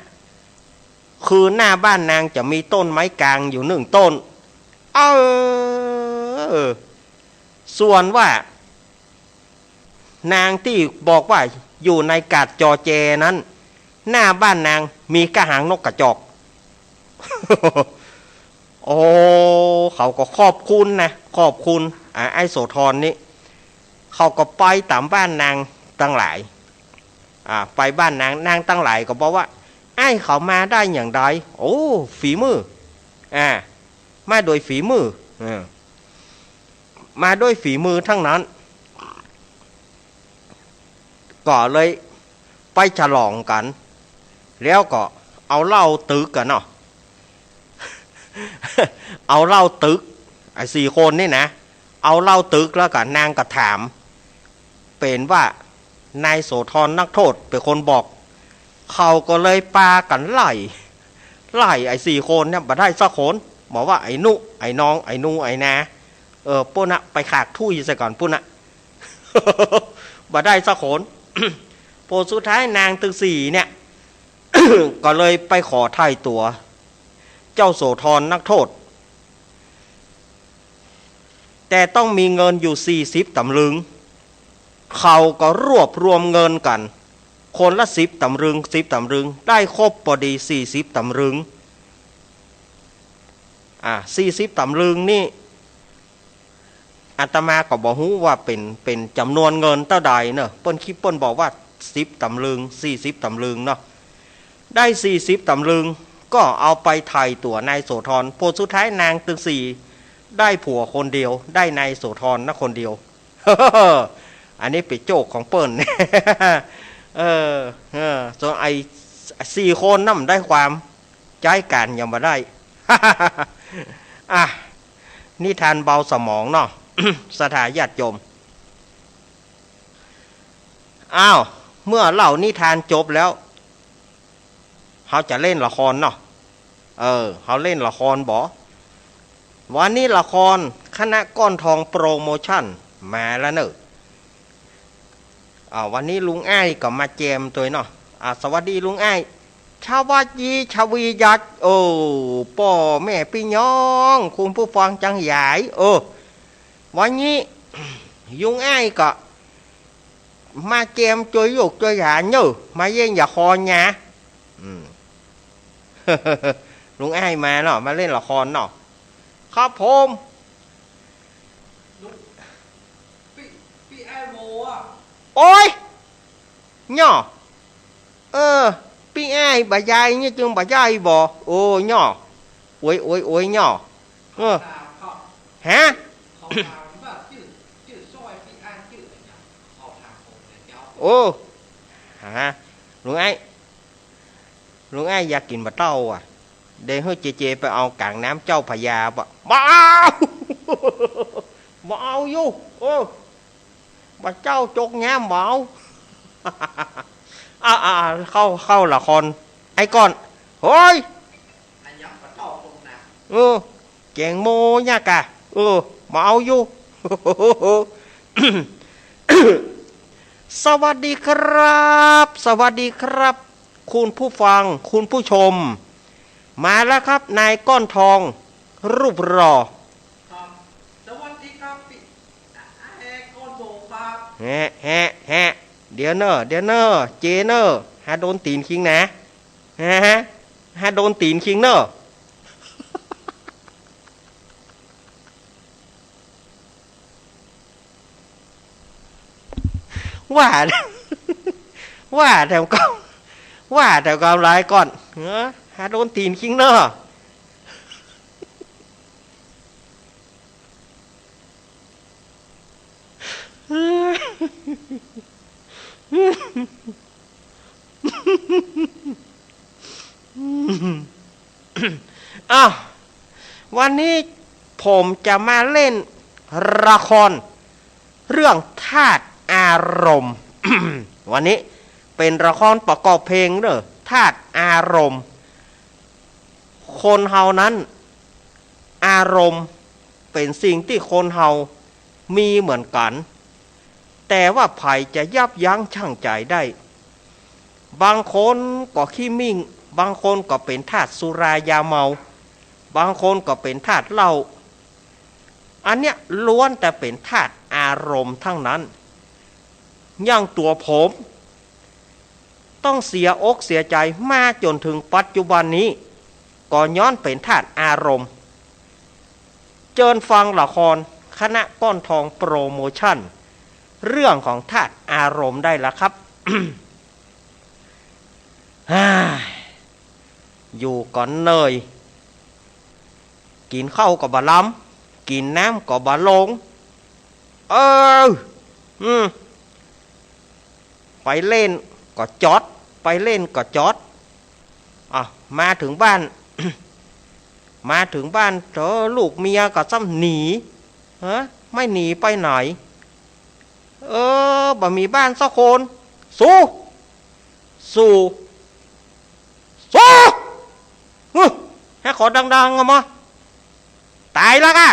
คือหน้าบ้านนางจะมีต้นไม้กลางอยู่หนึ่งต้น เออ ส่วนว่า นางตี้บอกว่าอยู่ในกาดจอแจนั้น หน้าบ้านนางมีก้าหางนกกระจอก โอ้ เขาก็ขอบคุณนะ ขอบคุณ อ่า ไอ้โสธรนี่ เขาก็ไปต๋ามบ้านนางตังหลาย อ่า ไปบ้านนาง นางตังหลายก็บอกว่า ไอ้เขามาได้อย่างใด โอ้ ฝีมือ อ่า มาโดยฝีมือ อ่า มาด้วยฝีมือทั้งนั้น ก็เลยไปฉลองกั๋น แล้วก็เอาเหล้าตึกกั๋นเนาะ เอาเหล้าตึก ไอ้สี่คนนี่นะ เอาเหล้าตึกแล้วก็นางก็ถาม เป๋นว่านายโสธรนักโทษเป๋นคนบอก เขาก็เลยปากั๋นไล่ ไล่ไอ้สี่คนเนี่ยบ่ได้สักคน บอกว่าไอ้นุ ไอ้นอง ไอ้นู ไอ้นา เออ ปู้นน่ะ ไปขากถุยใส่ก่อนปู้นน่ะ บ่ได้สักคน ผลสุดท้ายนางตึงสี่เนี่ย ก็เลยไปขอไถ่ตั๋ว เจ้าโสธรนักโทษ แต่ต้องมีเงินอยู่สี่สิบต๋ำลึง เขาก็รวบรวมเงินกั๋น คนละสิบต๋ำลึง สิบต๋ำลึง ได้ครบปอดีสี่สิบต๋ำลึง อ่า สี่สิบต๋ำลึงนี่ อาตมาก็บ่ฮู้ว่าเป๋น เป๋นจ๋ำนวนเงินเต้าใดเนาะ เปิ้นคิดเปิ้นบอกว่าสิบต๋ำลึง สี่สิบต๋ำลึงเนาะ ได้สี่สิบต๋ำลึง ก็เอาไปไถ่ตั๋วนายโสธร ผลสุดท้ายนางตึงสี่ได้ผัวคนเดียว ได้นายโสธรนะคนเดียว อันนี้เป๋นโจ๊กของเปิ้น เออ เออ ส่วนไอ้สี่คนนั้นได้ความ ใจ๊กั๋นยังบ่ได้ อ่ะ นิทานเบาสมองเนาะ ศรัทธาญาติโยม อ้าว เมื่อเล่านิทานจบแล้ว เฮาจะเล่นละครเนาะ เออ เฮาเล่นละครบ่ วันนี้ละครคณะก้อนทองโปรโมชั่นมาแล้วเนาะ อ่า วันนี้ลุงอ้ายก็มาแจมตวยเนาะ อ่า สวัสดีลุงอ้าย สวัสดีชวียัด โอ้ ป้อแม่ปี้น้อง คุณผู้ฟังจั้งหลาย เออ วันนี้ลุงอ้ายก็มาแจมตวยลูกตวยหลานเนาะ มาเล่นละครนะ อืม ลุงอ้ายมาเนาะ มาเล่นละครเนาะ ครับผม ปี้ ปี้อ้ายโมอะ โอ๊ย เนาะ เออ ปี้อ้ายบ่ใหญ่นี่จึงบ่ใหญ่บ่ โอ้ เนาะ โอ๊ย โอ๊ย โอ๊ย เนาะ เออ ถามเขา ฮะ เขาถามว่าจื้อ จื้อซ้อยปี้อ้ายจื้ออะไรเนี่ย เขาถามผมเนี่ยเจ้า โอ้ ฮะ ลุงอ้าย ลุงอ้ายอยากกิ๋นบ่าเต้าอะ เดี๋ยวหื้อเจเจไปเอาก๋างน้ำเจ้าพระยาบ่ บ่เอา บ่เอาอยู่ เออ บ่าเจ้าจกน้ำบ่เอา อ่า อ่า เข้า เข้าละคร ไอ้ก้อน เฮ้ย อันยังบ่าเต้าตรงนะ เออ แก๋งโมเนี่ยกะ เออ บ่เอาอยู่ สวัสดีครับ สวัสดีครับ คุณผู้ฟัง คุณผู้ชม มาแล้วครับ นายก้อนทอง รูปหล่อ ครับ สวัสดีครับ ปี้ ไอ้ก้อนโบครับ แฮะ แฮะ แฮะ เดี๋ยวเน่อ เดี๋ยวเน่อ เจเน่อ หาโดนตี๋นคิงนะ ฮะ ฮะ หาโดนตี๋นคิงเน่อ ว่า ว่าแถวกำ ว่าแถวกำลายก่อน เออ หาโดนตี๋นคิงเน่อ อ้าว วันนี้ผมจะมาเล่นละครเรื่องธาตุอารมณ์ วันนี้เป๋นละครประกอบเพลงเน่อ ธาตุอารมณ์ คนเฮานั้น อารมณ์เป๋นสิ่งตี้คนเฮามีเหมือนกั๋น แต่ว่าใผจะยับยั้งชั่งใจ๋ได้ บางคนก็ขี้มิ่ง บางคนก็เป๋นธาตุสุรายาเมา บางคนก็เป๋นธาตุเหล้า อันเนี้ยล้วนแต่เป๋นธาตุอารมณ์ทั้งนั้น อย่างตั๋วผม ต้องเสียอกเสียใจ๋มาจ๋นเถิงปัจจุบันนี้ ก็ย้อนเป๋นธาตุอารมณ์ เจิญฟังละครคณะก้อนทองโปรโมชั่น เรื่องของธาตุอารมณ์ได้ละครับ ฮ่า อยู่ก่อนเน่ย กิ๋นข้าวก็บ่ลำ กิ๋นน้ำก็บ่ลง เออ อืม ไปเล่นก็จ๊อด ไปเล่นก็จ๊อด อ่ะ มาเถิงบ้าน มาเถิงบ้าน เถอะ ลูกเมียก็ซ้ำหนี ฮะ ไม่หนีไปไหน เออ บ่มีบ้านสักคน สู สู สู ฮึ ฮะ ขอดังๆ อะมะ ต๋ายละก้า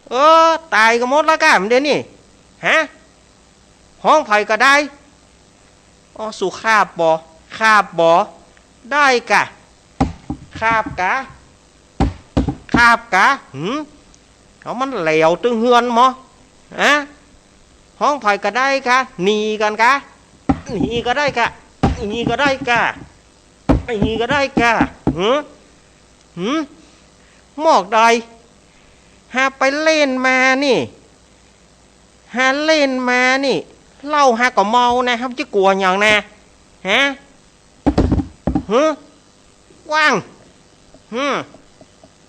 เออ ต๋ายกั๋นหมดละก้า มันเดี๋ยวนี้ ฮะ ฮ้องใผก็ได้ อ๋อ สูคาบบ่ คาบบ่ ได้ก้า คาบก้า คาบก้า หืม เอามันแหลวตึงเฮือนมอ ฮะ ฮ้องใผก็ได้ก้า หนีกั๋นก้า หนีก็ได้ก้า หนีก็ได้ก้า หนีก็ได้ก้า หืม หืม หมอกใด ฮาไปเล่นมานี่ ฮาเล่นมานี่ เหล้าฮาก็เมานะ ฮาจะกั๋วหยังนะ ฮะ ฮะ กว้าง ฮะ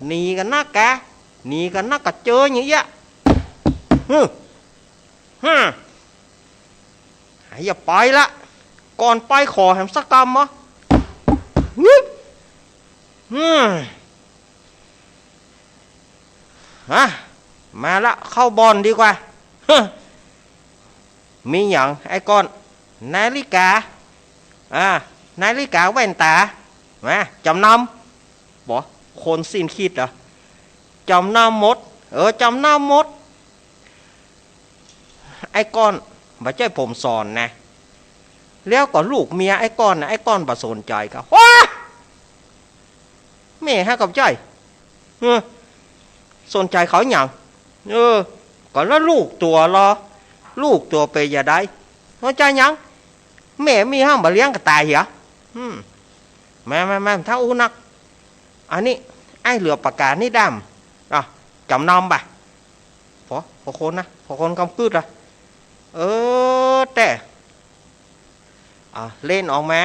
หนีกั๋นนักก้า หนีกั๋นนักก็เจออย่างเอี้ย ฮะ ฮะ อย่าไปละ ก่อนไปขอแหมสักกำมะ ฮะ ฮะ มาละ เข้าบ่อนดีกว่า ฮะ มีหยังไอ้ก้อน นาฬิกา อ่า นาฬิกา แว่นต๋า มา จ๋ำนำ บ่ คนสิ้นคิดเหรอ จ๋ำนำหมด เออ จ๋ำนำหมด ไอ้ก้อน บ่ใจ้ผมสอนนะ แล้วก็ลูกเมียไอ้ก้อนนะ ไอ้ก้อนบ่สนใจ๋ก็ โอ้ แม่ฮะกับใจ้ เออ สนใจ๋เขาหยัง เออ ก็แล้วลูกตั๋วลอ ลูกตั๋วเป๋นจาใด สนใจ๋หยัง แม่มีห้ามบ่เลี้ยงก็ต๋ายเหีย อืม มามามา ถ้าอู้นัก อันนี้ ไอ้เหลือปากกานี่ด้าม อ่ะ จ๋ำนำบ่ะ พอ พอคนนะ พอคนกำกึดละ เออ แต่ อ่ะ เล่นออกมา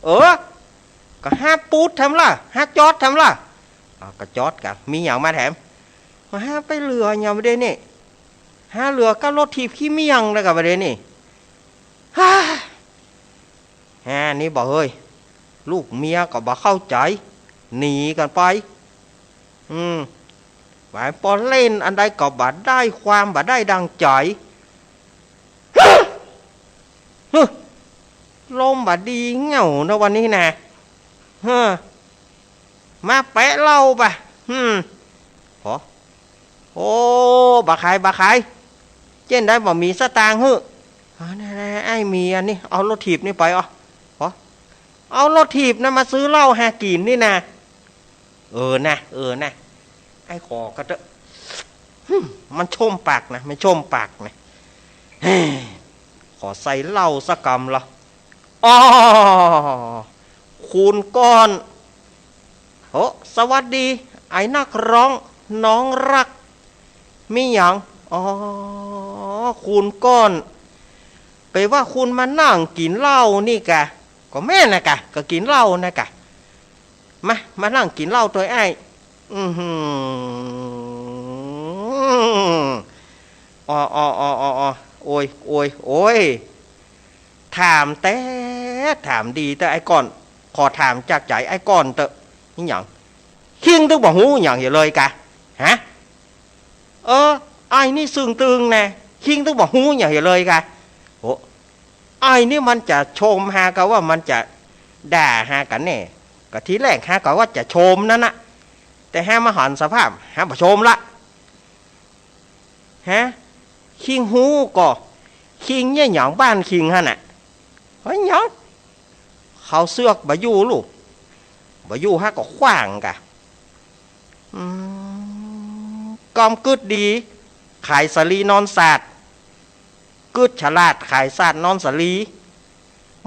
เออ ก็ฮาปูดแถมล่ะ ฮาจ๊อดแถมล่ะ อ่ะ ก็จ๊อดกะ มีหยังมาแถม มาฮาไปเหลือหยังบ่าเดี๋ยวนี้ ฮาเหลือก้ารถถีบขี้เมี่ยงแล้วกะบ่าเดี๋ยวนี้ ฮ่า ฮานี่บ่าเฮ้ย ลูกเมียก็บ่เข้าใจ๋ หนีกั๋นไป อืม ว่าปอเล่นอันใดก็บ่ได้ความ บ่ได้ดังใจ๋ ฮึ ลมบ่ดีเง่านะวันนี้นะ เฮ้อ มาแปะเหล้าบ่ะ อืม โห โอ้ บ่ขาย บ่ขาย เจ้นใดบ่มีสตางค์หื้อ อ่า แน่ๆ ไอ้มีอันนี้ เอารถถีบนี่ไปอ่ะ โห เอารถถีบนะมาซื้อเหล้าฮากิ๋นนี่นะ เออนะ เออนะ ไอ้ขอก็เถอะ หึ่ม มันชมปากนะ มันชมปากนะ เฮ้ย ขอใส่เหล้าสักกำละ อ้อ คุณก้อน โห สวัสดี ไอ้นักร้อง น้องรัก มีหยัง อ๋อ คุณก้อน เป๋นว่าคุณมานั่งกิ๋นเหล้านี่กะ ก็แม่นนะกะ ก็กิ๋นเหล้านะกะ มา มานั่งกิ๋นเหล้าตวยอ้าย อือหือ อ๋อ อ๋อ อ๋อ อ๋อ อ๋อ โอ้ย โอ้ย โอ้ย ถามแต๊ ถามดีเต๊อะไอ้ก้อน ขอถามจากใจ๋ไอ้ก้อนเต๊อะ นี่หยัง คิงตึงบ่ฮู้หยังเหียเลยกะ ฮะ เออ ไอ้นี่ซึ่งตึงนะ คิงตึงบ่ฮู้หยังเหียเลยกะ โอ้ ไอ้นี่มันจะชมฮากะว่ามันจะด่าฮากะแน่ กะทีแรกฮากะว่าจะชมนั่นนะ แต่ฮามาหันสภาพ ฮาบ่ชมละ ฮะ คิงฮู้ก่อ คิงเยียะหยังบ้านคิงหั้นน่ะ เฮ้ย หยัง เขาเสือกบ่อยู่ลูก บ่อยู่ฮะก็ขว้างกะ อืม กำกึ๊ดดี ขายสาลีนอนสาด กึ๊ดฉลาด ขายสาดนอนสาลี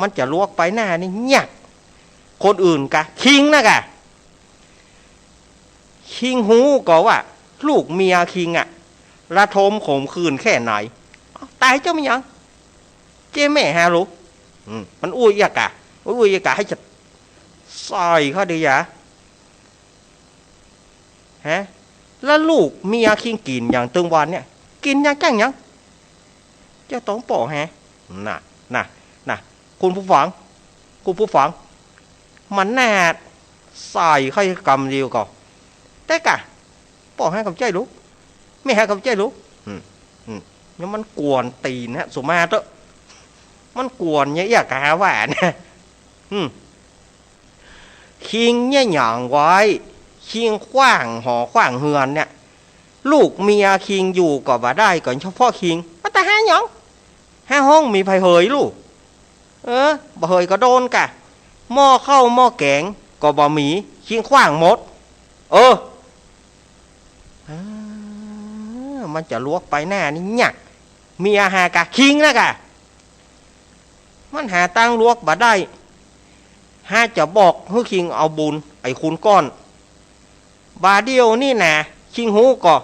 มันจะลวกไปหน้านี่เยียะ คนอื่นกะ คิงนะกะ คิงฮู้ก่อว่า ลูกเมียคิงอะ ระทมขมขื่นแค่ไหน ต๋ายเจ้ามันหยัง เจ้าแม่ฮาลู อืม มันอู้เยียะกะ อู้เยียะกะ หื้อจะใส่เข้าดียา ฮะ แล้วลูกเมียคิงกิ๋นหยังตึงวันเนี่ย กิ๋นยาแก้หยัง เจ้าต้องป้อแฮ น่ะ น่ะ น่ะ คุณผู้ฟัง คุณผู้ฟัง มันแน่ใส่เข้าไปกำเดียวก่อ แต่กะ ป้อแฮก็บ่ใจ้ลูก แม่แฮก็บ่ใจ้ลูก อืม อืม เนี่ยมันกวนตี๋นฮะ สุมาเต๊อะ มันกวนเนี่ย เอี้ยกาว่านะ อืม คิงเนี่ยหยังไว้ คิงขว้างหอขว้างเฮือนเนี่ย ลูกเมียคิงอยู่ก็บ่ได้ ก็เฉพาะคิง มันตะหาหยัง หาห้องมีใผเหยลูก เออ บ่เหยก็โดนกะ หม้อข้าวหม้อแก๋งก็บ่มี คิงขว้างหมด เออ เออ มันจะลวกไปหน้านี่เนี่ย เมียหากะ คิงนะกะ มันหาตางลวกบ่ได้ หาจะบอกหื้อคิงเอาบุญ ไอ้คุณก้อน บ่าเดี่ยวนี่นะ คิงฮู้ก่อ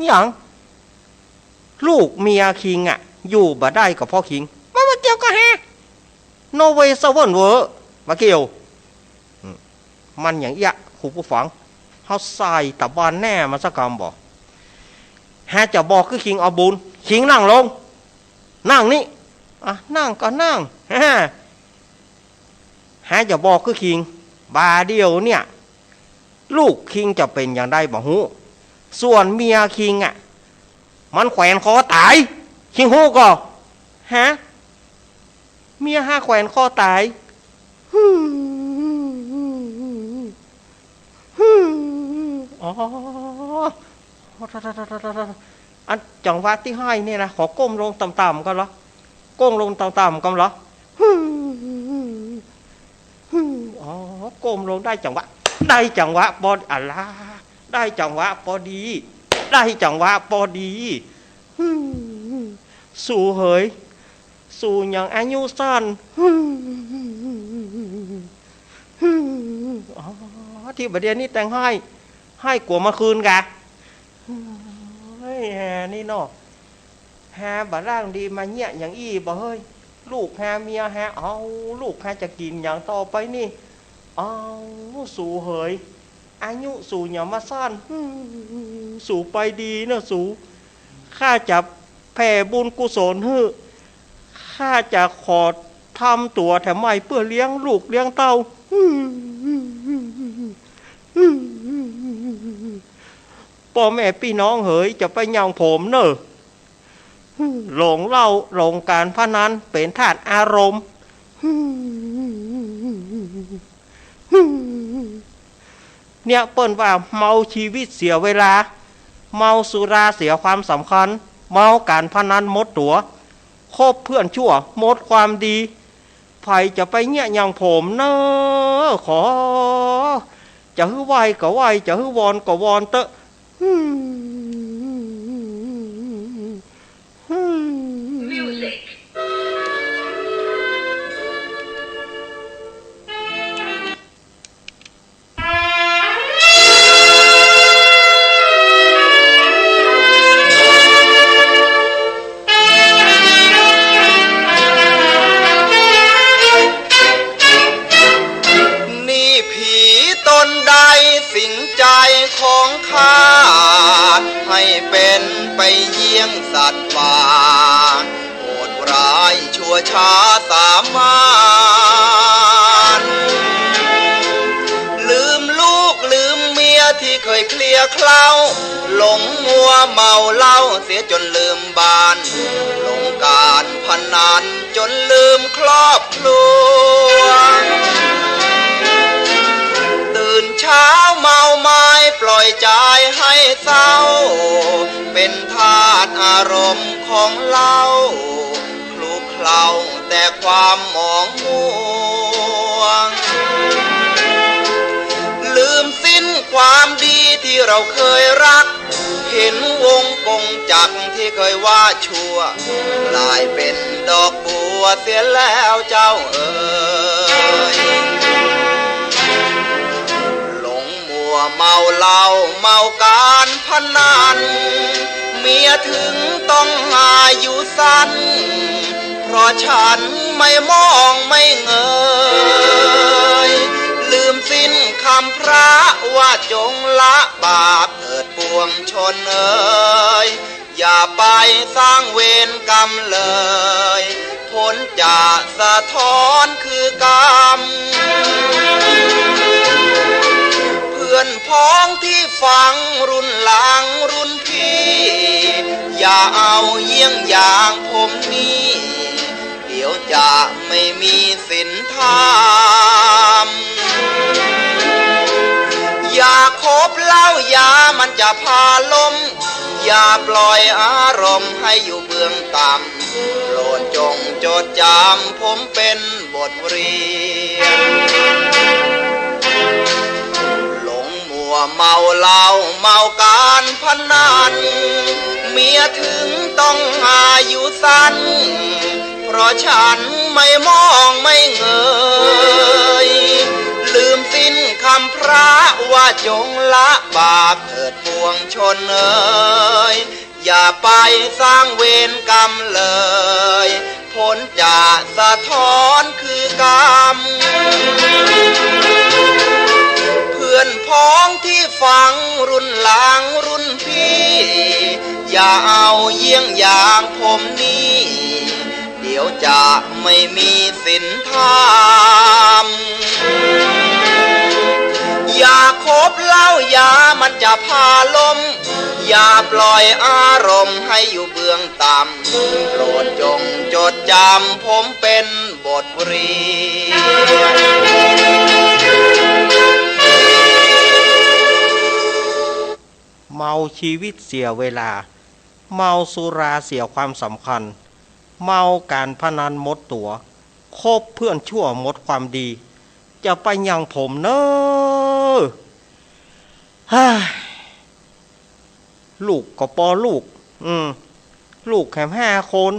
หยัง ลูกเมียคิงอะ อยู่บ่ได้ก็เพราะคิง มันบ่เกี่ยวกับหา no way สะเวิ้นเว้อ บ่เกี่ยว อืม มันอย่างเอี้ย คุณผู้ฟัง เฮาใส่ตะบานแน่มันสักกำบ่ หาจะบอกหื้อคิงเอาบุญ คิงนั่งลง นั่งนี่ อ่ะ นั่งก็นั่ง หาจะบอกหื้อคิง บ่าเดี่ยวเนี่ย ลูกคิงจะเป๋นอย่างใดบ่ฮู้ ส่วนเมียคิงอะ มันแขวนคอต๋าย คิงฮู้ก่อ ฮะ เมียหาแขวนคอต๋าย อ๋อ อันจังหวะตี้ไห้นี่นะ ขอก้มลงต่ำๆ ก่อนเหรอ ก้มลงต่ำๆ ก่อนเหรอ อ๋อ ก้มลงได้จังหวะ ได้จังหวะปอ อะละ ได้จังหวะปอดี ได้จังหวะปอดี สูเหย สูหยังอายุสั้น อ๋อ ตี้บ่าเดี่ยวนี้แตงไห้ ไห้กั๋วเมื่อคืนกะ เฮ้ย แฮนี่เนาะ หาบ่าล่างดีมาเยียะอย่างอี้บ่เฮ้ย ลูกหาเมียหา เอา ลูกหาจะกิ๋นหยังต่อไปนี่ เอา สูเหย อายุสูอย่ามาสั้น สูไปดีเนาะสู ข้าจะแผ่บุญกุศลหื้อ ข้าจะขอทำตั๋วแถมใหม่เปื้อเลี้ยงลูกเลี้ยงเต้า ป้อแม่ปี้น้องเหย จะไปหยั่งผมเน่อ หลงเหล้าหลงก๋านพนัน เป๋นทาสอารมณ์ เนี่ยเปิ้นว่าเมาชีวิตเสียเวลา เมาสุราเสียความสำคัญ เมาก๋านพนันหมดตั๋ว คบเพื่อนชั่วหมดความดี ใผจะไปเยียะหยั่งผมเน่อ ขอ จะหื้อไหว้ก็ไหว้ จะหื้อวอนก็วอนเต๊อะ Music นี่ผีตนใดสิงใจของข้า ให้เป๋นไปเยี่ยงสัตว์ป่า โหดร้ายชั่วช้าสามาน ลืมลูกลืมเมียที่เคยเคลียร์เคล้า หลงมัวเมาเหล้าเสียจนลืมบ้าน หลงก๋านพนันจนลืมครอบครัว ตื่นเช้าเมาไม้ปล่อยใจให้เศร้า เป๋นทาสอารมณ์ของเหล้า คลุกเคล้าแต่ความหมองมัว ลืมสิ้นความดีที่เราเคยรัก เห็นวงกงจักรที่เคยว่าชั่ว กลายเป๋นดอกบัวเสียแล้วเจ้าเอ๋ย หลงมัวเมาเหล้าเมาก๋านพนัน เมียถึงต้องอายุสั้น เพราะฉันไม่มองไม่เงย ลืมสิ้นคำพระว่าจงละบาปเถิดปวงชนเอ๋ย อย่าไปสร้างเวรกรรมเลย ผลจะสะท้อนคือกรรม เพื่อนพ้องที่ฟังรุ่นหลังรุ่นพี่ อย่าเอาเยี่ยงอย่างผมนี้ เดี๋ยวจะไม่มีศีลธรรม อย่าคบเหล้ายามันจะพาล้ม อย่าปล่อยอารมณ์ให้อยู่เบื้องต่ำ โปรดจงจดจำผมเป็นบทเรียน หลงมัวเมาเหล้าเมาการพนัน เมียถึงต้องอายุสั้น เพราะฉันไม่มองไม่เงย ลืมสิ้นคำพระว่าจงละบาปเถิดปวงชนเอ๋ย อย่าไปสร้างเวรกรรมเลย ผลจะสะท้อนคือกรรม เพื่อนพ้องที่ฟังรุ่นหลังรุ่นพี่ อย่าเอาเยี่ยงอย่างผมนี้ เดี๋ยวจะไม่มีศีลธรรม อย่าคบเหล้ายามันจะพาล้ม อย่าปล่อยอารมณ์ให้อยู่เบื้องต่ำ โปรดจงจดจำผมเป็นบทเรียน เมาชีวิตเสียเวลา เมาสุราเสียความสำคัญ เมาการพนันหมดตั๋ว คบเพื่อนชั่วหมดความดี จะไปอย่างผมเน่อ ฮ่า ลูกก็ปอลูก อืม ลูกแถมห้าคน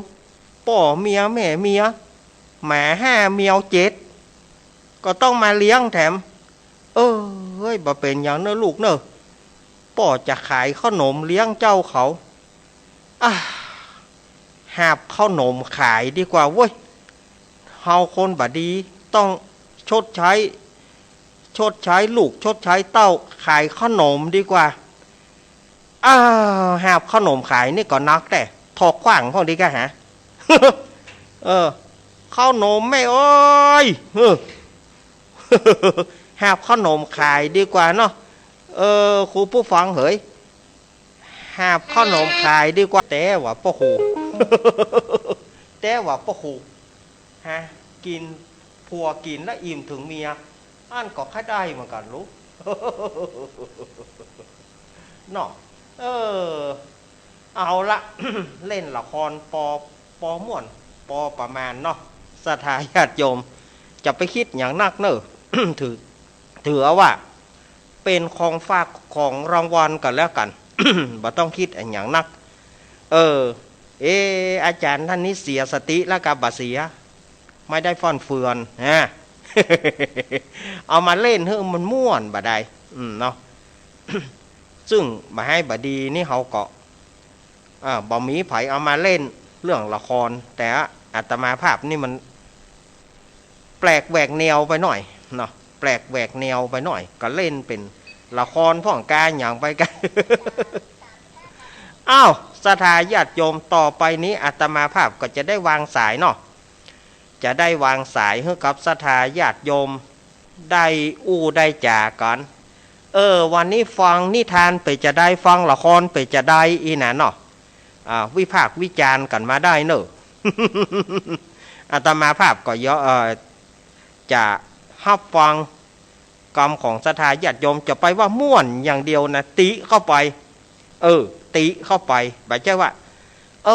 ป้อเมียแม่เมีย หมาห้าแมวเจ็ด ก็ต้องมาเลี้ยงแถม เออ เฮ้ย บ่เป๋นหยังเน่อลูกเน่อ ป้อจะขายข้าวหนมเลี้ยงเจ้าเขา อ่า หาบข้าวหนมขายดีกว่าเว้ย เฮาคนบ่ดี ต้องชดใช้ ชดใช้ลูก ชดใช้เต้า ขายข้าวหนมดีกว่า อ้าว หาบข้าวหนมขายนี่ก็นักแต๊ ถอกขว้างพ่องดีกะหา เออ ข้าวหนมแม่เอ้ย เออ หาบข้าวหนมขายดีกว่าเนาะ เออ ครูผู้ฟังเหย หาบข้าวหนมขายดีกว่า แต่ว่าป้อครู แต่ว่าป้อครู ฮะ กิ๋น ผัวกิ๋นแล้วอิ่มเถิงเมีย อั้นก็ใค่ได้เหมือนกั๋นลูก เนาะ เออ เอาละ เล่นละครปอ ปอม่วน ปอประมาณเนาะ ศรัทธาญาติโยม จะไปกึ๊ดหยังนักเน่อ ถือ ถือเอาว่า เป๋นของฝากของรางวัลกั๋นแล้วกั๋น บ่ต้องกึ๊ดอะหยังนัก เออ เอ๊ะ อาจ๋ารย์ต้านนี้เสียสติแล้วกาบ่เสีย ไม่ได้ฟั่นเฟือน ฮะ เอามาเล่นหื้อมันม่วนบ่าดใด อืม เนาะ ซึ่งบ่าไห้บ่ดีนี่เฮาก็ อ่า บ่มีใผเอามาเล่นเรื่องละคร แต่อาตมาภาพนี่มันแปลกแหวกแนวไปหน่อยเนาะ แปลกแหวกแนวไปหน่อย ก็เล่นเป๋นละครพ่องกาหยังไปกั๋น อ้าว ศรัทธาญาติโยม ต่อไปนี้อาตมาภาพก็จะได้วางสายเนาะ จะได้วางสายหื้อกับศรัทธาญาติโยม ได้อู้ได้จ๋ากั๋น เออ วันนี้ฟังนิทานเป๋นจาใด ฟังละครเป๋นจาใดอี้นะเนาะ อ่า วิพากษ์วิจารณ์กั๋นมาได้เน่อ อาตมาภาพก็ยอ เอ่อ จะฮับฟังกำของศรัทธาญาติโยม จะไปว่าม่วนอย่างเดียวนะ ติเข้าไป เออ ติเข้าไป บ่ใจ้ว่า เอ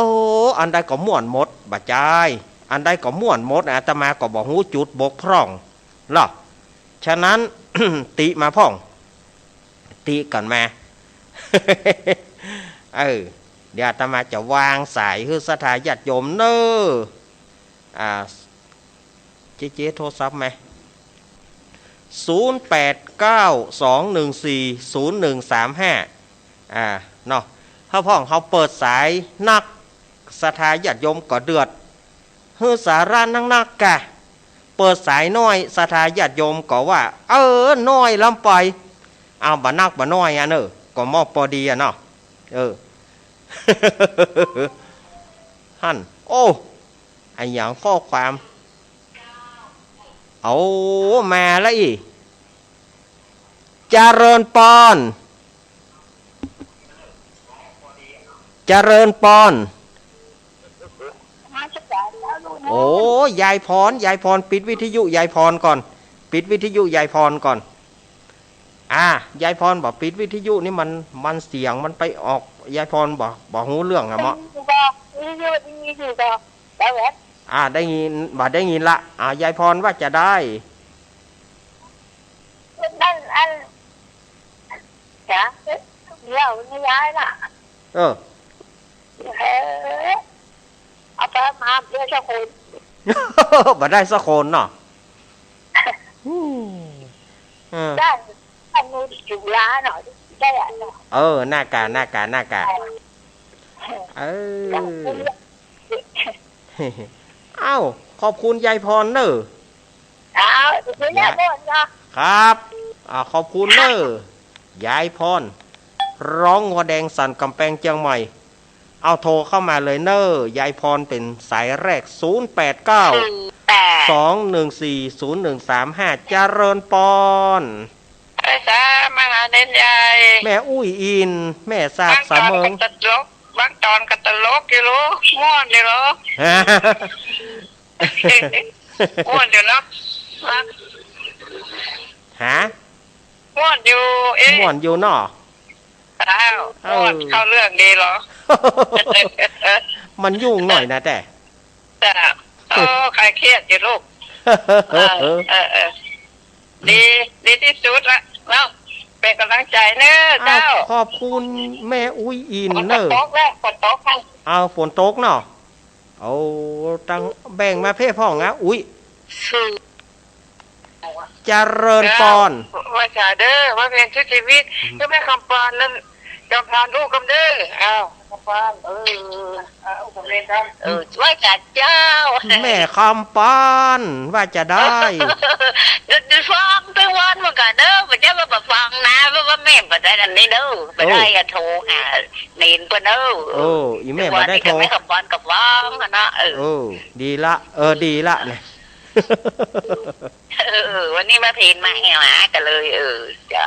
อ อันใดก็ม่วนหมด บ่ใจ้ อันใดก็ม่วนหมด อาตมาก็บ่ฮู้จุดบกพร่อง เนาะ ฉะนั้น ติมาพ่อง ติกั๋นมา เออ เดี๋ยวอาตมาจะวางสายหื้อศรัทธาญาติโยมเน่อ อ่า เจ๊ เจ๊โทรศัพท์มา ศูนย์แปดเก้าสองหนึ่งสี่ศูนย์หนึ่งสามห้า อ่า เนาะ ถ้าพ่องเฮาเปิดสายนัก ศรัทธาญาติโยมก็เดือด หื้อสาระนักๆ กะ เปิดสายน้อย ศรัทธาญาติโยมก็ว่า เออ น้อยล้ำไป เอา บ่นักบ่น้อยอะเน่อ ก็มอบปอดีอะเนาะ เออ หั้น โอ้ อะหยังข้อความ เอา มาละอี้ เจริญปอน เจริญปอน โอ้ ยายพร ยายพร ปิดวิทยุยายพรก่อน ปิดวิทยุยายพรก่อน อ่า ยายพรบ่ปิดวิทยุนี่มัน มันเสียงมันไปออก ยายพรบ่ บ่ฮู้เรื่องอะเมาะ ได้ยินอยู่บ่ วิทยุได้ยินอยู่บ่ แล้วแหละ อ่า ได้ยิน บ่ได้ยินละ อ่า ยายพรว่าจะได้ นั่นอัน จ้ะ เดี๋ยวนี่ยายน่ะ เออ เออ เอาไปมาเพื่อสักคน บ่ได้สักคนเนาะ อืม เออ ได้ อันนี้จุฬาเนาะ ได้อะเนาะ เออ หน้ากา หน้ากา หน้ากา เออ เอ้า ขอบคุณยายพรเนอะ ครับ เดี๋ยวนี้ ยะ หมดเนาะ ครับ อ่า ขอบคุณเนอะ ยายพร ร้องงัวแดงสั่นก๋ำแปงเจียงใหม่ เอาโทรเข้ามาเลยเนอะ ยายพรเป๋นสายแรก ศูนย์แปดเก้า สองหนึ่งสี่ ศูนย์หนึ่งสามห้า เจริญปอน ไปสามาหาเน้นยาย แม่อุ้ยอิน แม่สากสะเมิง บางตอนก็ตลก บางตอนก็ตลกอยู่รู้ ม่วนอยู่รู้ ฮะ ม่วนอยู่เนาะ ฮะ ม่วนอยู่ เอ๊ะ ม่วนอยู่เนาะ อ้าว เออ ม่วนเข้าเรื่องดีเหรอ มันยุ่งหน่อยนะแต่ แต่ โอ้ คลายเครียดอยู่ลูก เออ เออ เออ ดี ดีที่สุดละเนาะ เป๋นก๋ำลังใจ๋เนอะ อ้าว เจ้า ขอบคุณแม่อุ้ยอินเนอะ ฝนตกแล้ว ฝนตกค่ะ อ้าว ฝนตกเนาะ โอ้ ตังแบ่งมาเพ่พ่องอะ อุ๊ย เจริญปอน เจ้า ไหว้สาเด้อ ไหว้เวียนชุดชีวิต อืม เจ้าแม่คำปอนนั่น จอมพานอู้กำเด้อ อ้าว คำปอน เออ อ้าว อู้กำเด้อครับ เออ ไหว้สาเจ้า แม่คำปอน ว่าจะได้ เดี๋ยวฟังตึงวันเหมือนกันเด้อ บ่ใจ้ว่าบ่ฟังนะ เพราะว่าแม่บ่ได้อันนี้เด้อ บ่ได้ โอ้ อะ โทรหา เน้นเปิ้นเอ้อ เออ อีแม่บ่ได้โทร วันนี้ก็แม่คำปอนก็ฟังหั้นนะ เออ เออ ดีละ เออ ดีละเนี่ย เออ วันนี้มาเพลนมาแอวหากันเลย เออ จ้า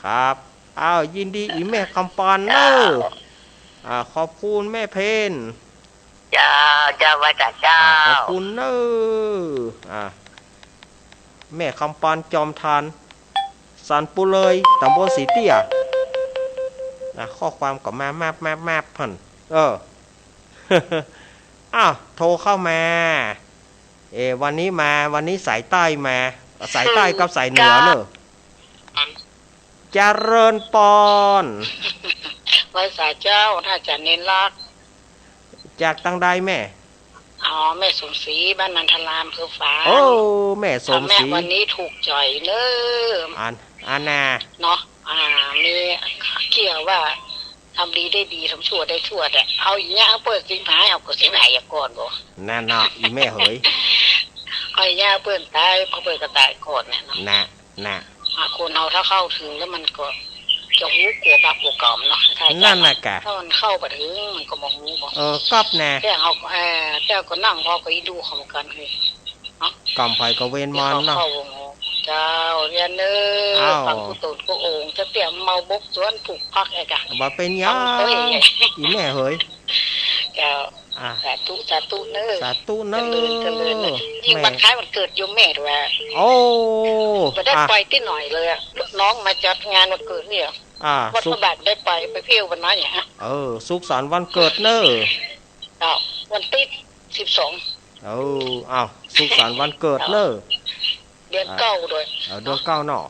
ครับ อ้าว ยินดีอีแม่คำปอนเนอะ เจ้า อ่า ขอบคุณแม่เพลน เจ้า เจ้า ว่าจ้าเจ้า อ่า ขอบคุณเนอะ อ่า แม่คำปานจอมทาน สันปุเลย ตำบลสีเตี้ย นะ ข้อความก็มา มา มา มา พัน เออ อ้าว โทรเข้ามา เอ วันนี้มา วันนี้สายใต้มา สายใต้กับสายเหนือเนอะ เจริญปอน ไหว้สาเจ้า ถ้าจะเน้นรัก จากตังใดแม่ อ๋อ แม่สมศรี บ้านนันทาราม อำเภอฝาง โอ้ แม่สมศรี อ่ะ แม่วันนี้ถูกจ่อยเนอะ อัน อันน่ะ เนาะ อ่า มีเกี่ยวว่า ทำดีได้ดี ทำชั่วได้ชั่ว แต่เอาอย่างเงี้ย เอาเปิ้นสิหาย เอาก็สิหายอย่างก่อนบ่ นั่นเนาะ อีแม่เหย เอาอย่างเงี้ย เอาเปิ้นตาย เอาเปิ้นก็ตายก่อนเนี่ยเนาะ น่ะ น่ะ อ่ะ คนเฮาถ้าเข้าถึงแล้วมันก็จะฮู้กั๋วบาปกั๋วกรรมเนาะ ถ้า นั่นน่ะกะ ถ้ามันเข้าบ่ถึงมันก็บ่ฮู้บ่ เออ ก๊อบนะ แต่เฮา เอ่อ แต่ก็นั่งพอก็อีดูเขาเหมือนกันเฮ้ย เนาะ กรรมใผก็เวรมันเนาะ เจ้า เรียนเนอะ อ้าว ฟังกุศลกุศล จะเตรียมเมาบกสวนปลูกผักไอ้กะ บ่เป๋นหยัง ฟังเขาเอง อีแม่เหย เจ้า อ่ะ สาธุ สาธุเนอะ สาธุเนอะ เจริญ เจริญเนอะ ยิ่ง แม่ วันคล้ายวันเกิดโยมแม่ด้วย โอ้ บ่ได้ อ่ะ ไปตี้ไหนเลยอะ ลูกน้องมาจัดงานวันเกิดเนี่ย อ่ะ วัด สุข พระบาทได้ไป ไปเที่ยววันนั้นเนี่ยฮะ เออ สุขสันต์วันเกิดเนอะ เจ้า วันตี้สิบสอง เออ อ้าว สุขสันต์วันเกิดเนอะ เจ้า เดือนเก้าด้วย เออ เดือนเก้าเนาะ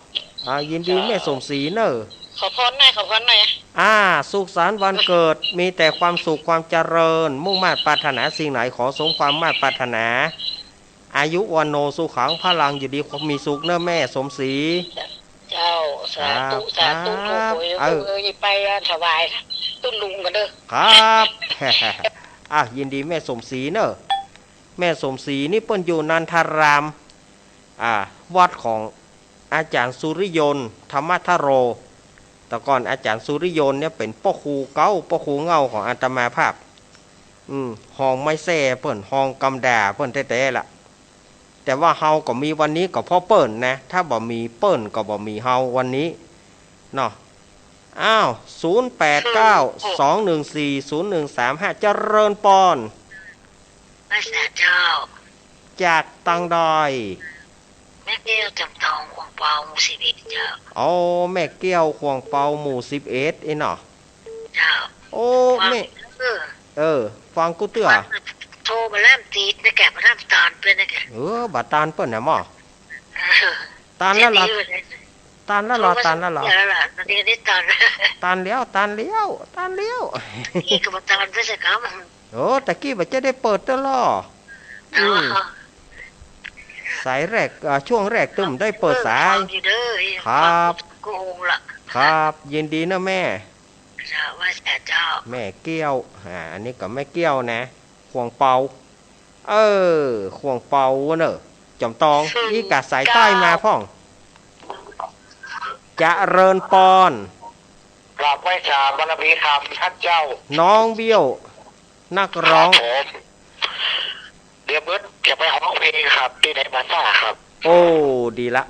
อ่า ยินดีแม่สมศรีเนอะ ขอพรหน่อย ขอพรหน่อย อ่า สุขสันต์วันเกิด มีแต่ความสุขความเจริญ มุ่งมาดปรารถนาสิ่งไหนขอสมความมาดปรารถนา อายุวัณโณสุขังพลัง อยู่ดีมีสุขเนอะแม่สมศรี เจ้า สาธุ ครับ สาธุ ครับ โอ้โห เออ เอ้ย ไปถวายตุ๊ลุงกันเด้อ ครับ อ่ะ ยินดีแม่สมศรีเนอะ แม่สมศรีนี่เปิ้นอยู่นันทาราม อ่า วัดของอาจ๋ารย์สุริยนต์ ธรรมทโร แต่ก่อนอาจ๋ารย์สุริยนต์เนี่ยเป๋นป้อครูเก๊า ป้อครูเหง้าของอาตมาภาพ อืม ฮองไม้แส้เปิ้น ฮองกำด่าเปิ้นแต๊ๆ ละ แต่ว่าเฮาก็มีวันนี้ก็เพราะเปิ้นนะ ถ้าบ่มีเปิ้นก็บ่มีเฮาวันนี้เนาะ อ้าว ศูนย์แปดเก้า สองหนึ่งสี่ ศูนย์หนึ่งสามห้า เจริญปอน พระสาเจ้า จากตังใด แม่แก้วจำตอง ข่วงเปา หมู่สิบเอ็ดเจ้า อ๋อ แม่แก้ว ข่วงเปา หมู่สิบเอ็ด อี้เนาะ เจ้า โอ้ ฟัง แม่ เออ เออ ฟังกู้เตื้อ ฟัง โทรมาแล้วบ่ติดนะแก บ่ทันตานเปิ้นนะแก เออ บ่ตานเปิ้นนะหม้อ เออ ตานแล้วเหรอ เช่นนี้อยู่เลย ตานแล้วเหรอ โทรมา ตานแล้วเหรอ เสียแล้วล่ะ ตอนนี้ได้ตาน ตานแล้ว ตานแล้ว ตานแล้ว นี่ก็บ่ตานเปิ้นสักกำ โอ้ ตะกี้บ่าจะได้เปิดเตื้อลอ อืม อ๋อ สายแรก อ่า ช่วงแรกตึงได้เปิดสาย ฟังอยู่เด้อ ครับ ฟังกู้ละ ครับ ยินดีเนาะแม่ เจ้า ว่าแต่เจ้า แม่แก้ว อ่า อันนี้ก็แม่แก้วนะ ข่วงเปา เออ ข่วงเปาเนาะ จำตอง อืม อี้กะสายใต้มาพ่อง เจริญปอน กราบไหว้สาบารมีธรรมท่านเจ้า น้องเบี้ยว นักร้อง ครับผม เดี๋ยวเบิดจะไปฮ้องเพลงครับ ตี้ไหนมาซ่าครับ โอ้ ดีละ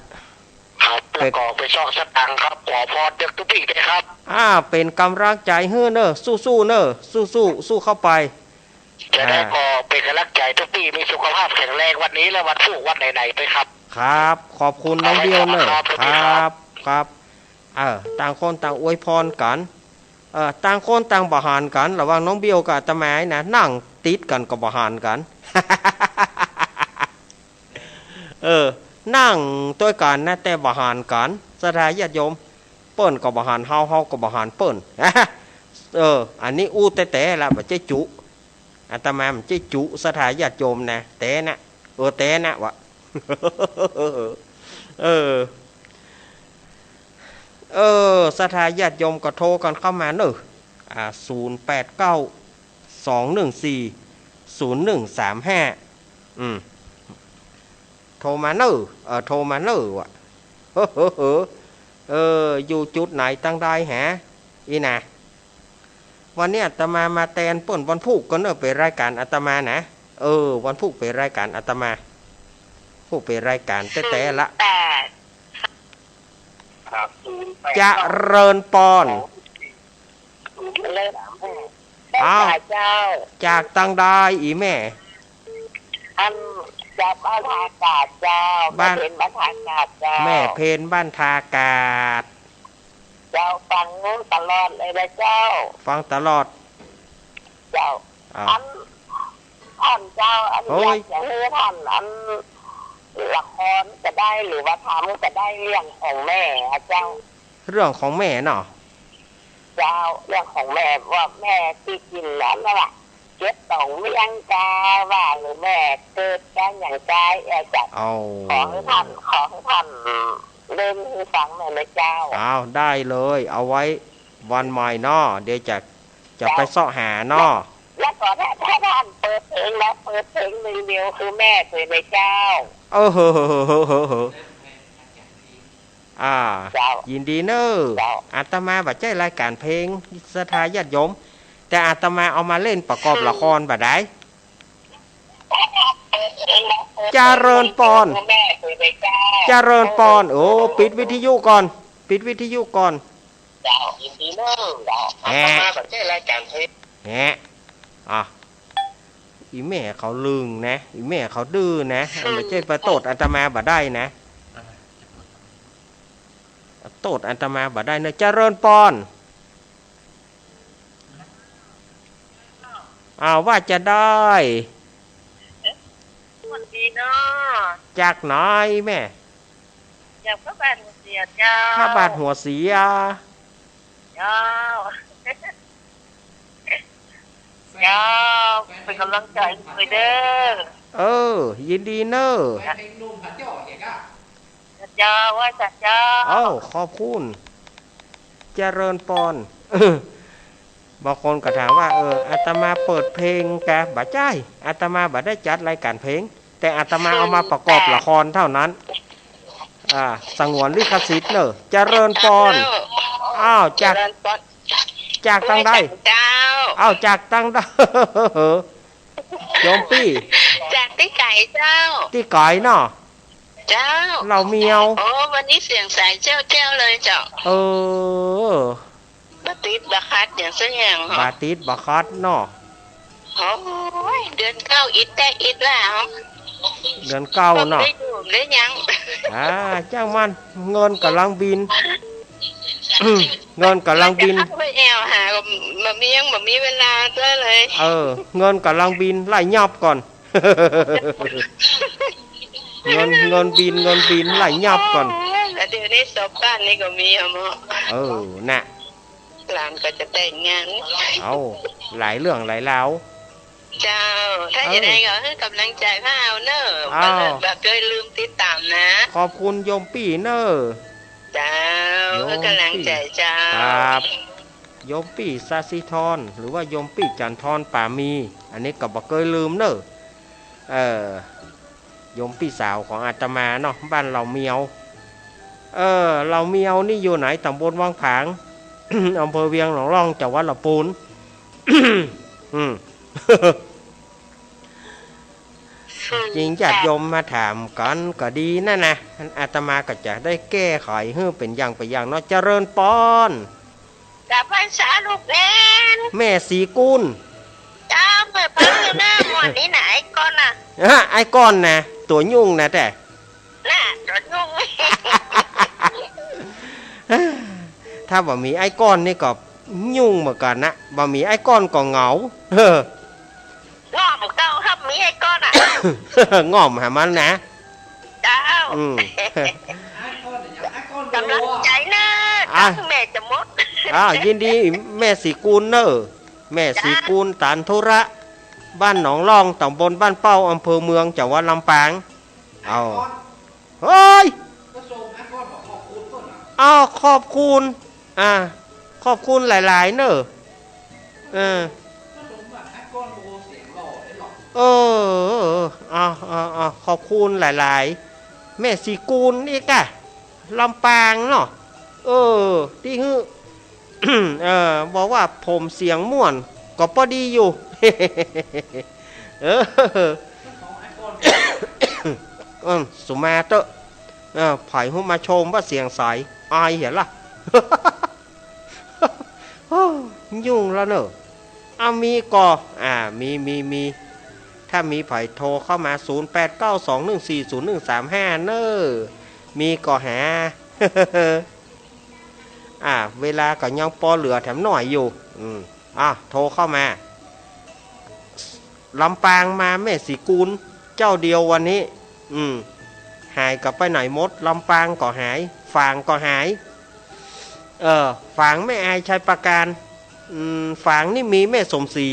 ครับ แล้วก็ไปเซาะสตังค์ครับ ขอพรจากตุ๊กปี้ด้วยครับ อ่า เป๋นกำลังใจ๋หื้อเนาะ สู้ๆ เนาะ สู้ๆ สู้เข้าไป จะได้ อ่า ก็เป๋นกำลังใจ๋ตุ๊กปี้มีสุขภาพแข็งแรงวันนี้และวันพูกวันไหนๆ ไปครับ ครับ ขอบคุณน้องเบี้ยวเนาะ เอาไว้ก่อนนะครับ ครับ ครับ เออ ต่างคนต่างอวยพรกั๋น เออ ต่างคนต่างบ่หันกั๋น ระหว่างน้องเบี้ยวกับอาตมานะ นั่งติดกั๋นก็บ่หันกั๋น เออ นั่งตวยกั๋นนะ แต่บ่หันกั๋น ศรัทธาญาติโยม เปิ้นก็บ่หันเฮา เฮาก็บ่หันเปิ้น เออ อันนี้อู้แต๊ๆ ละ บ่ใจ้จุ อาตมาบ่ใจ้จุศรัทธาญาติโยมนะ แต๊นะ เออ แต๊นะวะ เออ เออ ศรัทธาญาติโยมก็โทรกั๋นเข้ามาเนาะ อ่า ศูนย์แปดเก้า สองหนึ่งสี่ ศูนย์หนึ่งสามห้า อืม โทรมาเนาะ เออ โทรมาเนาะวะ เออ อยู่จุดไหนตังใดแห อี้นะ วันนี้อาตมามาแตนเปิ้นวันพูกก่อนเนาะ เป๋นรายก๋านอาตมานะ เออ วันพูกเป๋นรายก๋านอาตมา พูกเป๋นรายก๋านแต๊ๆ ละ ศูนย์แปด ครับ ศูนย์แปด เจริญปอน เจริญ อ้าว เจ้า จากตังใดอีแม่ อัน จากบ้านท่ากาดเจ้า บ้าน แม่เพ็ญบ้านท่ากาดเจ้า แม่เพ็ญบ้านท่ากาด เจ้า ฟังตลอดเลยนะเจ้า ฟังตลอด เจ้า อ้าว อัน ท่านเจ้า อัน โอ้ย อยากจะหื้อท่าน อัน ละครก็ได้ หรือว่าธรรมก็ได้ เรื่องของแม่อะเจ้า เรื่องของแม่เนาะ เจ้า เรื่องของแม่ ว่าแม่ตี้กิ๋นอันนั้นน่ะ เก็บต๋องเมี่ยงกาว่า หรือแม่เกิดกาหยังกา เอ่อ จะ เอา ขอหื้อท่าน ขอหื้อท่านเล่นหื้อฟังหน่อยนะเจ้า อ้าว ได้เลย เอาไว้วันใหม่เนาะ เดี๋ยวจะ จะไปเซาะหาเนาะ แล้วก็ถ้า ถ้าท่านเปิดเพลงแล้ว เปิดเพลงหนึ่งเดียวคือแม่เลยนะเจ้า เออ อ่า เจ้า ยินดีเนาะ เจ้า อาตมาบ่ใจ้รายก๋านเพลงศรัทธาญาติโยม แต่อาตมาเอามาเล่นประกอบละครบ่ได้ เจริญปอน เจริญปอน โอ้ ปิดวิทยุก่อน ปิดวิทยุก่อน เจ้า ยินดีเนาะ เจ้า แหะ อาตมาบ่ใจ้รายก๋านเพลง แหะ อ่ะ อีแม่เขาลึงนะ อีแม่เขาดื้อนะ มันบ่ใจ้ไปโต้ษอาตมาบ่ได้นะ โต้ษอาตมาบ่ได้เนาะ เจริญปอน อ้าว ว่าจะได้ สวัสดีเนาะ จากไหนแม่ จากพระบาทหัวเสียเจ้า พระบาทหัวเสีย เจ้า เจ้า เป๋นก๋ำลังใจ๋หื้อเน่อ เออ ยินดีเน่อ เจ้า ไหว้สาเจ้า เอ้า ขอบคุณ เจริญปอน เออ บางคนก็ถามว่า เออ อาตมาเปิดเพลงกา บ่ใจ้ อาตมาบ่ได้จัดรายก๋านเพลง แต่อาตมาเอามาประกอบละครเท่านั้น อ่า สงวนลิขสิทธิ์เน่อ เจริญปอน อ้าว จาก เจริญปอน จากตังใด เจ้า อ้าว จากตังใด โยมปี้ จากตี้ไก๋เจ้า ตี้ไก๋เนาะ เจ้า เหล่าเมียว โอ้ วันนี้เสียงใสแจ้วๆ เลยเจ้า เออ บ่ติดบ่ขัดอย่างสักอย่างเหรอ บ่ติดบ่ขัดเนาะ โอ้ย เดือนเก้าอิดแต๊อิดแล้ว เดือนเก้าเนาะ บ่ได้อยู่ได้ยัง อ่า จ้างมัน เงินก่ำลังบิน เงินก่ำลังบิน จะเข้าไปแอ่วหา บ่มี ยังบ่มีเวลาเตื้อเลย เออ เงินก่ำลังบิน ไล่ยับก่อน เงิน เงินบิน เงินบิน ไล่ยับก่อน โอ้ย แล้วเดี๋ยวนี้สอบบ้านนี่ก็มีอะหมอ เออ น่ะ หลานก็จะแต่งงาน เอ้า หลายเรื่องหลายราว เจ้า ถ้า เออ จะได้ก็หื้อก๋ำลังใจ๋พวกเฮาเน่อ อ้าว บ่เลิกบ่เกยลืมติดต๋ามนะ ขอบคุณโยมปี้เน่อ เจ้า โยมปี้ หื้อก๋ำลังใจ๋เจ้า ครับ โยมปี้สศิธร หรือว่าโยมปี้จันทรป่ามี อันนี้ก็บ่เกยลืมเน่อ เออ โยมปี้สาวของอาตมาเนาะ บ้านเหล่าเมียว เออ เหล่าเมียวนี่อยู่ไหน ตำบลวังผาง อำเภอเวียงหนองล่อง จังหวัดลำปูน อืม จริงญาติโยมมาถามกั๋นก็ดีนั่นนะ อาตมาก็จะได้แก้ไขหื้อเป๋นอย่างเป๋นอย่างเนาะ เจริญปอน กราบไหว้สาลูกเณร แม่ศรีกุล เจ้า เปิดฟังอยู่เน่อ ม่วนดีน่ะ ไอ้ก้อนน่ะ ฮะ ไอ้ก้อนน่ะ ตั๋วยุ่งน่ะแต๊ น่ะ ตั๋วยุ่ง ถ้าบ่มีไอ้ก้อนนี่ก็ยุ่งเหมือนกั๋นนะ บ่มีไอ้ก้อนก็เหงา เออ ง่อมเก่าครับ มีไอ้ก้อนอะ ง่อมหามันนะ เจ้า อืม ก๋ำลังใจ๋เน่อ อ่ะ ตังค์แม่จะหมด อ่า ยินดีแม่ศรีกุลเน่อ แม่ศรีกุล ตานธุระ บ้านหนองล่อง ตำบลบ้านเป้า อำเภอเมือง จังหวัดลำปาง เอา เฮ้ย ก็ส่งไอ้ก้อนบอกขอบคุณเปิ้นอะ อ้าว ขอบคุณ อ่า ขอบคุณหลายๆ เน่อ เออ ก็ส่งแบบไอ้ก้อนโบเสียงหล่อได้หรอ เออ เอา เอา เอา ขอบคุณหลายๆ แม่ศรีกุลอีกอะ ลำปางเนาะ เออ ตี้หื้อ เออ บอกว่าผมเสียงม่วน ก็ปอดีอยู่ เออ เออ สุมาเต๊อะ เออ ใผหื้อมาชมว่าเสียงใส อายเหียล่ะ โอ้ ยุ่งแล้วเน่อ อ่ะ มีก่อ อ่า มี มี มี ถ้ามีใผโทรเข้ามา ศูนย์แปดเก้าสองหนึ่งสี่ศูนย์หนึ่งสามห้า เน่อ มีก่อหา อ่า เวลาก็ยังปอเหลือแถมหน้อยอยู่ อืม อ่ะ โทรเข้ามา ลำปางมาแม่ศรีกุล เจ้าเดียววันนี้ อืม หายกั๋นไปไหนหมด ลำปางก็หาย ฝางก็หาย เออ ฝางแม่อายชัยปราการ อืม ฝางนี่มีแม่สมศรี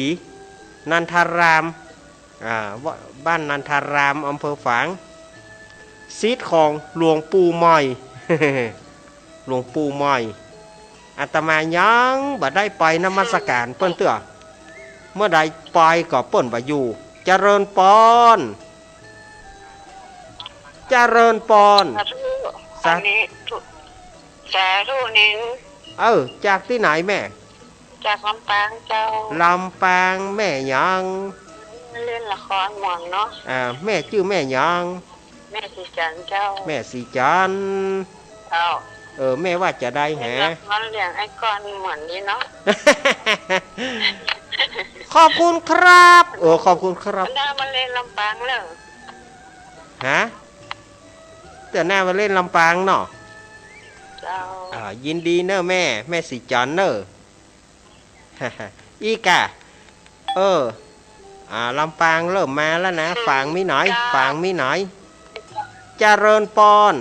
นันทาราม อ่า บ้านนันทาราม อำเภอฝาง ศิษย์ของหลวงปู่ใหม่ หลวงปู่ใหม่ อาตมายังบ่ได้ไปนมัสการเปิ้นเตื้อ เมื่อใดไปก็เปิ้นบ่อยู่ เจริญปอน เจริญปอน สาธุ สา อันนี้ สาธุเณร เออ จากตี้ไหนแม่ จากลำปางเจ้า ลำปางแม่หยัง เล่นละครม่วนเนาะ อ่า แม่จื้อแม่หยัง แม่ศรีจันทร์เจ้า แม่ศรีจันทร์ เจ้า เออ แม่ว่าจะได้แห เล่นละครเรื่องไอ้ก้อนม่วนดีเนาะ ขอบคุณครับ เออ ขอบคุณครับ เปิ้นว่ามาเล่นลำปางแล้ว ฮะ เตื้อหน้ามาเล่นลำปางเนาะ เจ้า อ่า ยินดีเน่อแม่ แม่ศรีจันทร์เน่อ อีกอะ เออ อ่า ลำปางเริ่มมาแล้วนะ ฝางมีไหน ฝางมีไหน เจริญปอน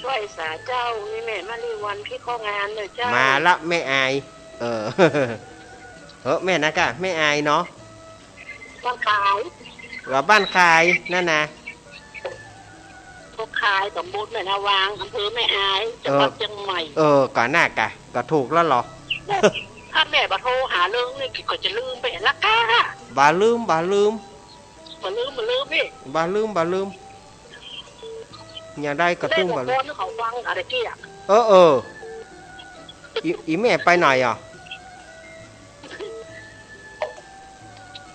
ไหว้สาเจ้า นี่แม่มาริวันพี่ข้องานเน่อเจ้า มาละแม่อาย เออ เฮ้อ แม่นะกะ แม่อายเนาะ บ้านคาย ว่าบ้านคายนั่นนะ บ้านคาย ตำบลแม่นาวาง อำเภอแม่อาย จังหวัดเชียงใหม่ เออ เออ ก็น่ากะ ก็ถูกแล้วเหรอ ถ้าแม่บ่โทรหาเรื่องนี่ก็จะลืมไปละก้า บ่ลืม บ่ลืม บ่ลืม บ่ลืมนี่ บ่ลืม บ่ลืม อย่างใดก็ตึงบ่ลืม แม่บอกคนเขาฟังอะไรกี้อะ เออ เออ อี่ อี่แม่ไปไหนอ่ะ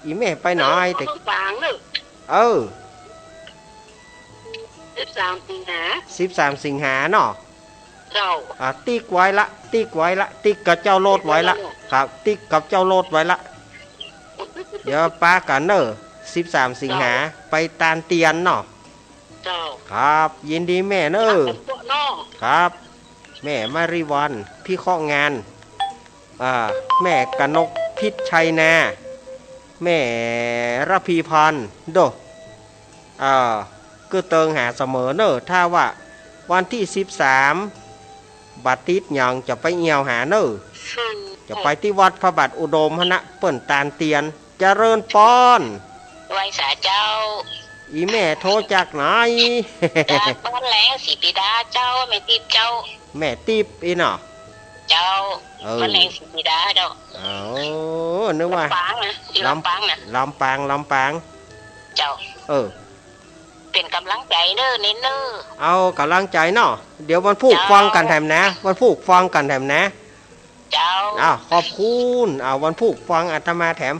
อี่แม่ไปไหน เออ แต่ เมืองฝางเนอะ เออ สิบสามสิงหา สิบสามสิงหาเนาะ เจ้า อ่า ติ๊กไว้ละ ติ๊กไว้ละ ติ๊กกับเจ้าโลดไว้ละ ติ๊กไว้ละเนาะ ครับ ติ๊กกับเจ้าโลดไว้ละ เดี๋ยวปะกั๋นเน่อ สิบสามสิงหา เจ้า ไปตานเตียนเนาะ เจ้า ครับ ยินดีแม่เน่อ ครับ แม่มาริวัลย์ พิเคราะห์งาน อ่า แม่กนกพิชชัยนา แม่ระพีพันธ์ โด อ่า ก็เติงหาเสมอเน่อ ถ้าว่าวันตี้สิบสาม บ่ติดหยังจะไปเอี่ยวหาเน่อ จะไปตี้วัดพระบาทอุดมหั้นนะ เปิ้นตานเตียน เจริญปอน ไหว้สาเจ้า อี่แม่โทรจากไหน จากบ้านแหลงศรีปีดาเจ้า แม่ติ๊บเจ้า แม่ติ๊บอี้เนาะ เจ้า เออ บ้านแหลงศรีปีดาเจ้า อ๋อ นึกว่า ลำปางนะ ตี้ลำปางนะ ลำปาง ลำปาง เจ้า เออ เป๋นก๋ำลังใจ๋เน่อ เน้นเน่อ เอาก๋ำลังใจ๋เนาะ เดี๋ยววันพูก เจ้า ฟังกั๋นแถมนะ วันพูกฟังกั๋นแถมนะ เจ้า อ้าว ขอบคุณ อ้าว วันพูกฟังอาตมาแถม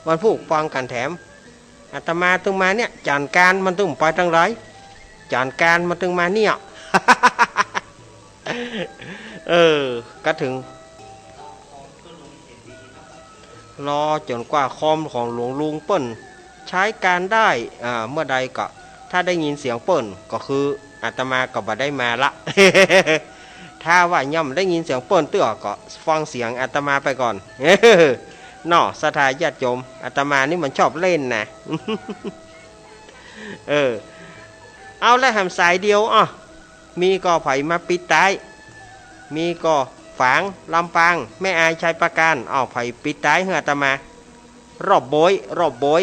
วันพูกฟังกั๋นแถม อาตมาตึงมาเนี่ย จ๋านกานมันตึงไปตังไหน จ๋านกานมันตึงมาเนี่ย เออ ก็ถึง รอจ๋นกว่าคอมของหลวงลุงเปิ้นใจ๊ก๋านได้ อ่า เมื่อใดก็ ถ้าได้ยินเสียงเปิ้นก็คืออาตมาก็บ่ได้มาละ ถ้าว่ายังบ่ได้ยินเสียงเปิ้นเตื้อก็ฟังเสียงอาตมาไปก่อน เนาะ ศรัทธาญาติโยม อาตมานี่มันชอบเล่นนะ เออ เอาละแหมสายเดียว อ้อ มีก่อใผมาปิดต๊าย มีก่อฝาง ลำปาง แม่อาย ชัยปราการ อ้าว ใผปิดต๊ายหื้ออาตมา รอบโบย รอบโบย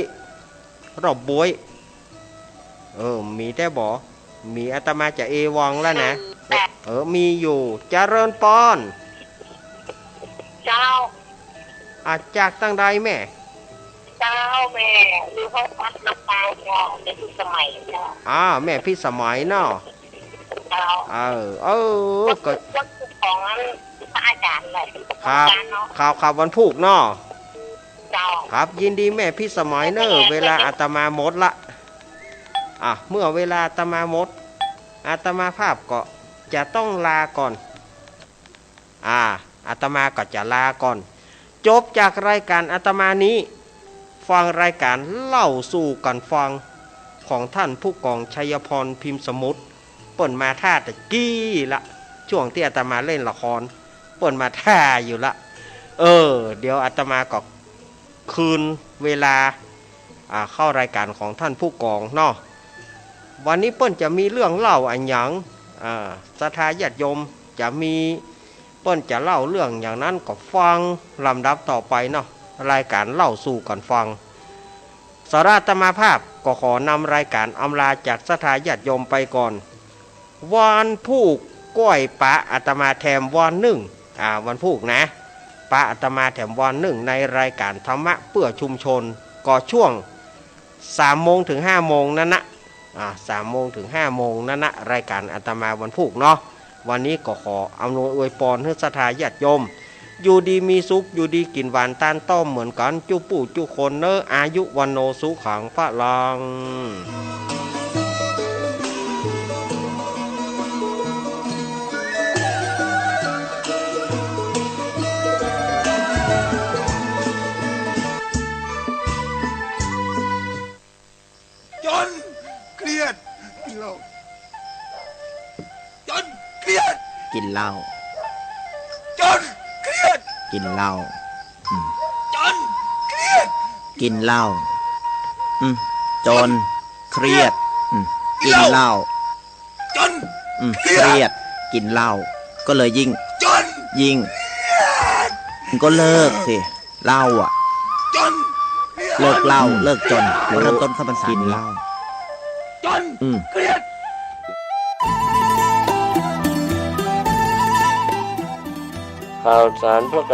รอบโบย เออ มีแต๊บ่ มี อาตมาจะเอวังแล้วนะ เออ เออ มีอยู่ เจริญปอน เจ้า อ่ะ จากตังใดแม่ เจ้า แม่อยู่ห้องพักลำปางเจ้า แม่พิสมัยเจ้า อ่า แม่พิสมัยเนาะ เจ้า เออ เออ ก็ ก็คือของพระอาจารย์เลย ครับ อาจารย์เนาะ ครับ ครับ วันพูกเนาะ เจ้า ครับ ยินดีแม่พิสมัยเน่อ เวลาอาตมาหมดละ อ่ะ เมื่อเวลาอาตมาหมด อาตมาภาพก็จะต้องลาก่อน อ่า อาตมาก็จะลาก่อน จบจากรายก๋านอาตมานี้ ฟังรายก๋านเล่าสู่กั๋นฟัง ของท่านผู้กองชัยพร พิมพ์สมุทร เปิ้นมาถ้าแต่กี้ละ ช่วงตี้อาตมาเล่นละคร เปิ้นมาถ้าอยู่ละ เออ เดี๋ยวอาตมาก็คืนเวลา อ่า เข้ารายก๋านของท่านผู้กองเนาะ วันนี้เปิ้นจะมีเรื่องเล่าอะหยัง อ่า ศรัทธาญาติโยมจะมี เปิ้นจะเล่าเรื่องอย่างนั้นก็ฟังลำดับต่อไปเนาะ รายก๋านเล่าสู่กั๋นฟัง สำหรับอาตมาภาพก็ขอนำรายก๋านอำลาจากศรัทธาญาติโยมไปก่อน วันพูกก้อยปะอาตมาแถมวันนึ่ง อ่า วันพูกนะ ปะอาตมาแถมวันนึ่งในรายก๋านธรรมะเพื่อชุมชน ก็ช่วงสามโมงถึงห้าโมงนั้นนะ อ่า สามโมงถึงห้าโมงนั้นนะ รายก๋านอาตมาวันพูกเนาะ วันนี้ก็ขออำนวยอวยปอนหื้อศรัทธาญาติโยม อยู่ดีมีสุข อยู่ดีกิ๋นหวานตานต้อมเหมือนกั๋น จุ๊ปู่จุ๊คนเน้อ อายุวัณโณสุขังพะลัง จ๋น เกลียด กิ๋นเหล้า จ๋น เกลียด กิ๋นเหล้า จ๋น เกลียด กิ๋นเหล้า อืม จ๋น เกลียด กิ๋นเหล้า อืม จ๋น เกลียด อืม กิ๋นเหล้า จ๋น อืม เกลียด เกลียด กิ๋นเหล้า ก็เลยยิ่ง จ๋น ยิ่ง เกลียด ก็เลิกสิ เหล้าอะ จ๋น เลิกเหล้า เลิกจ๋น เริ่มต้นเข้าพรรษานี้ กิ๋นเหล้า จ๋น อืม เกลียด ข่าวสารพระก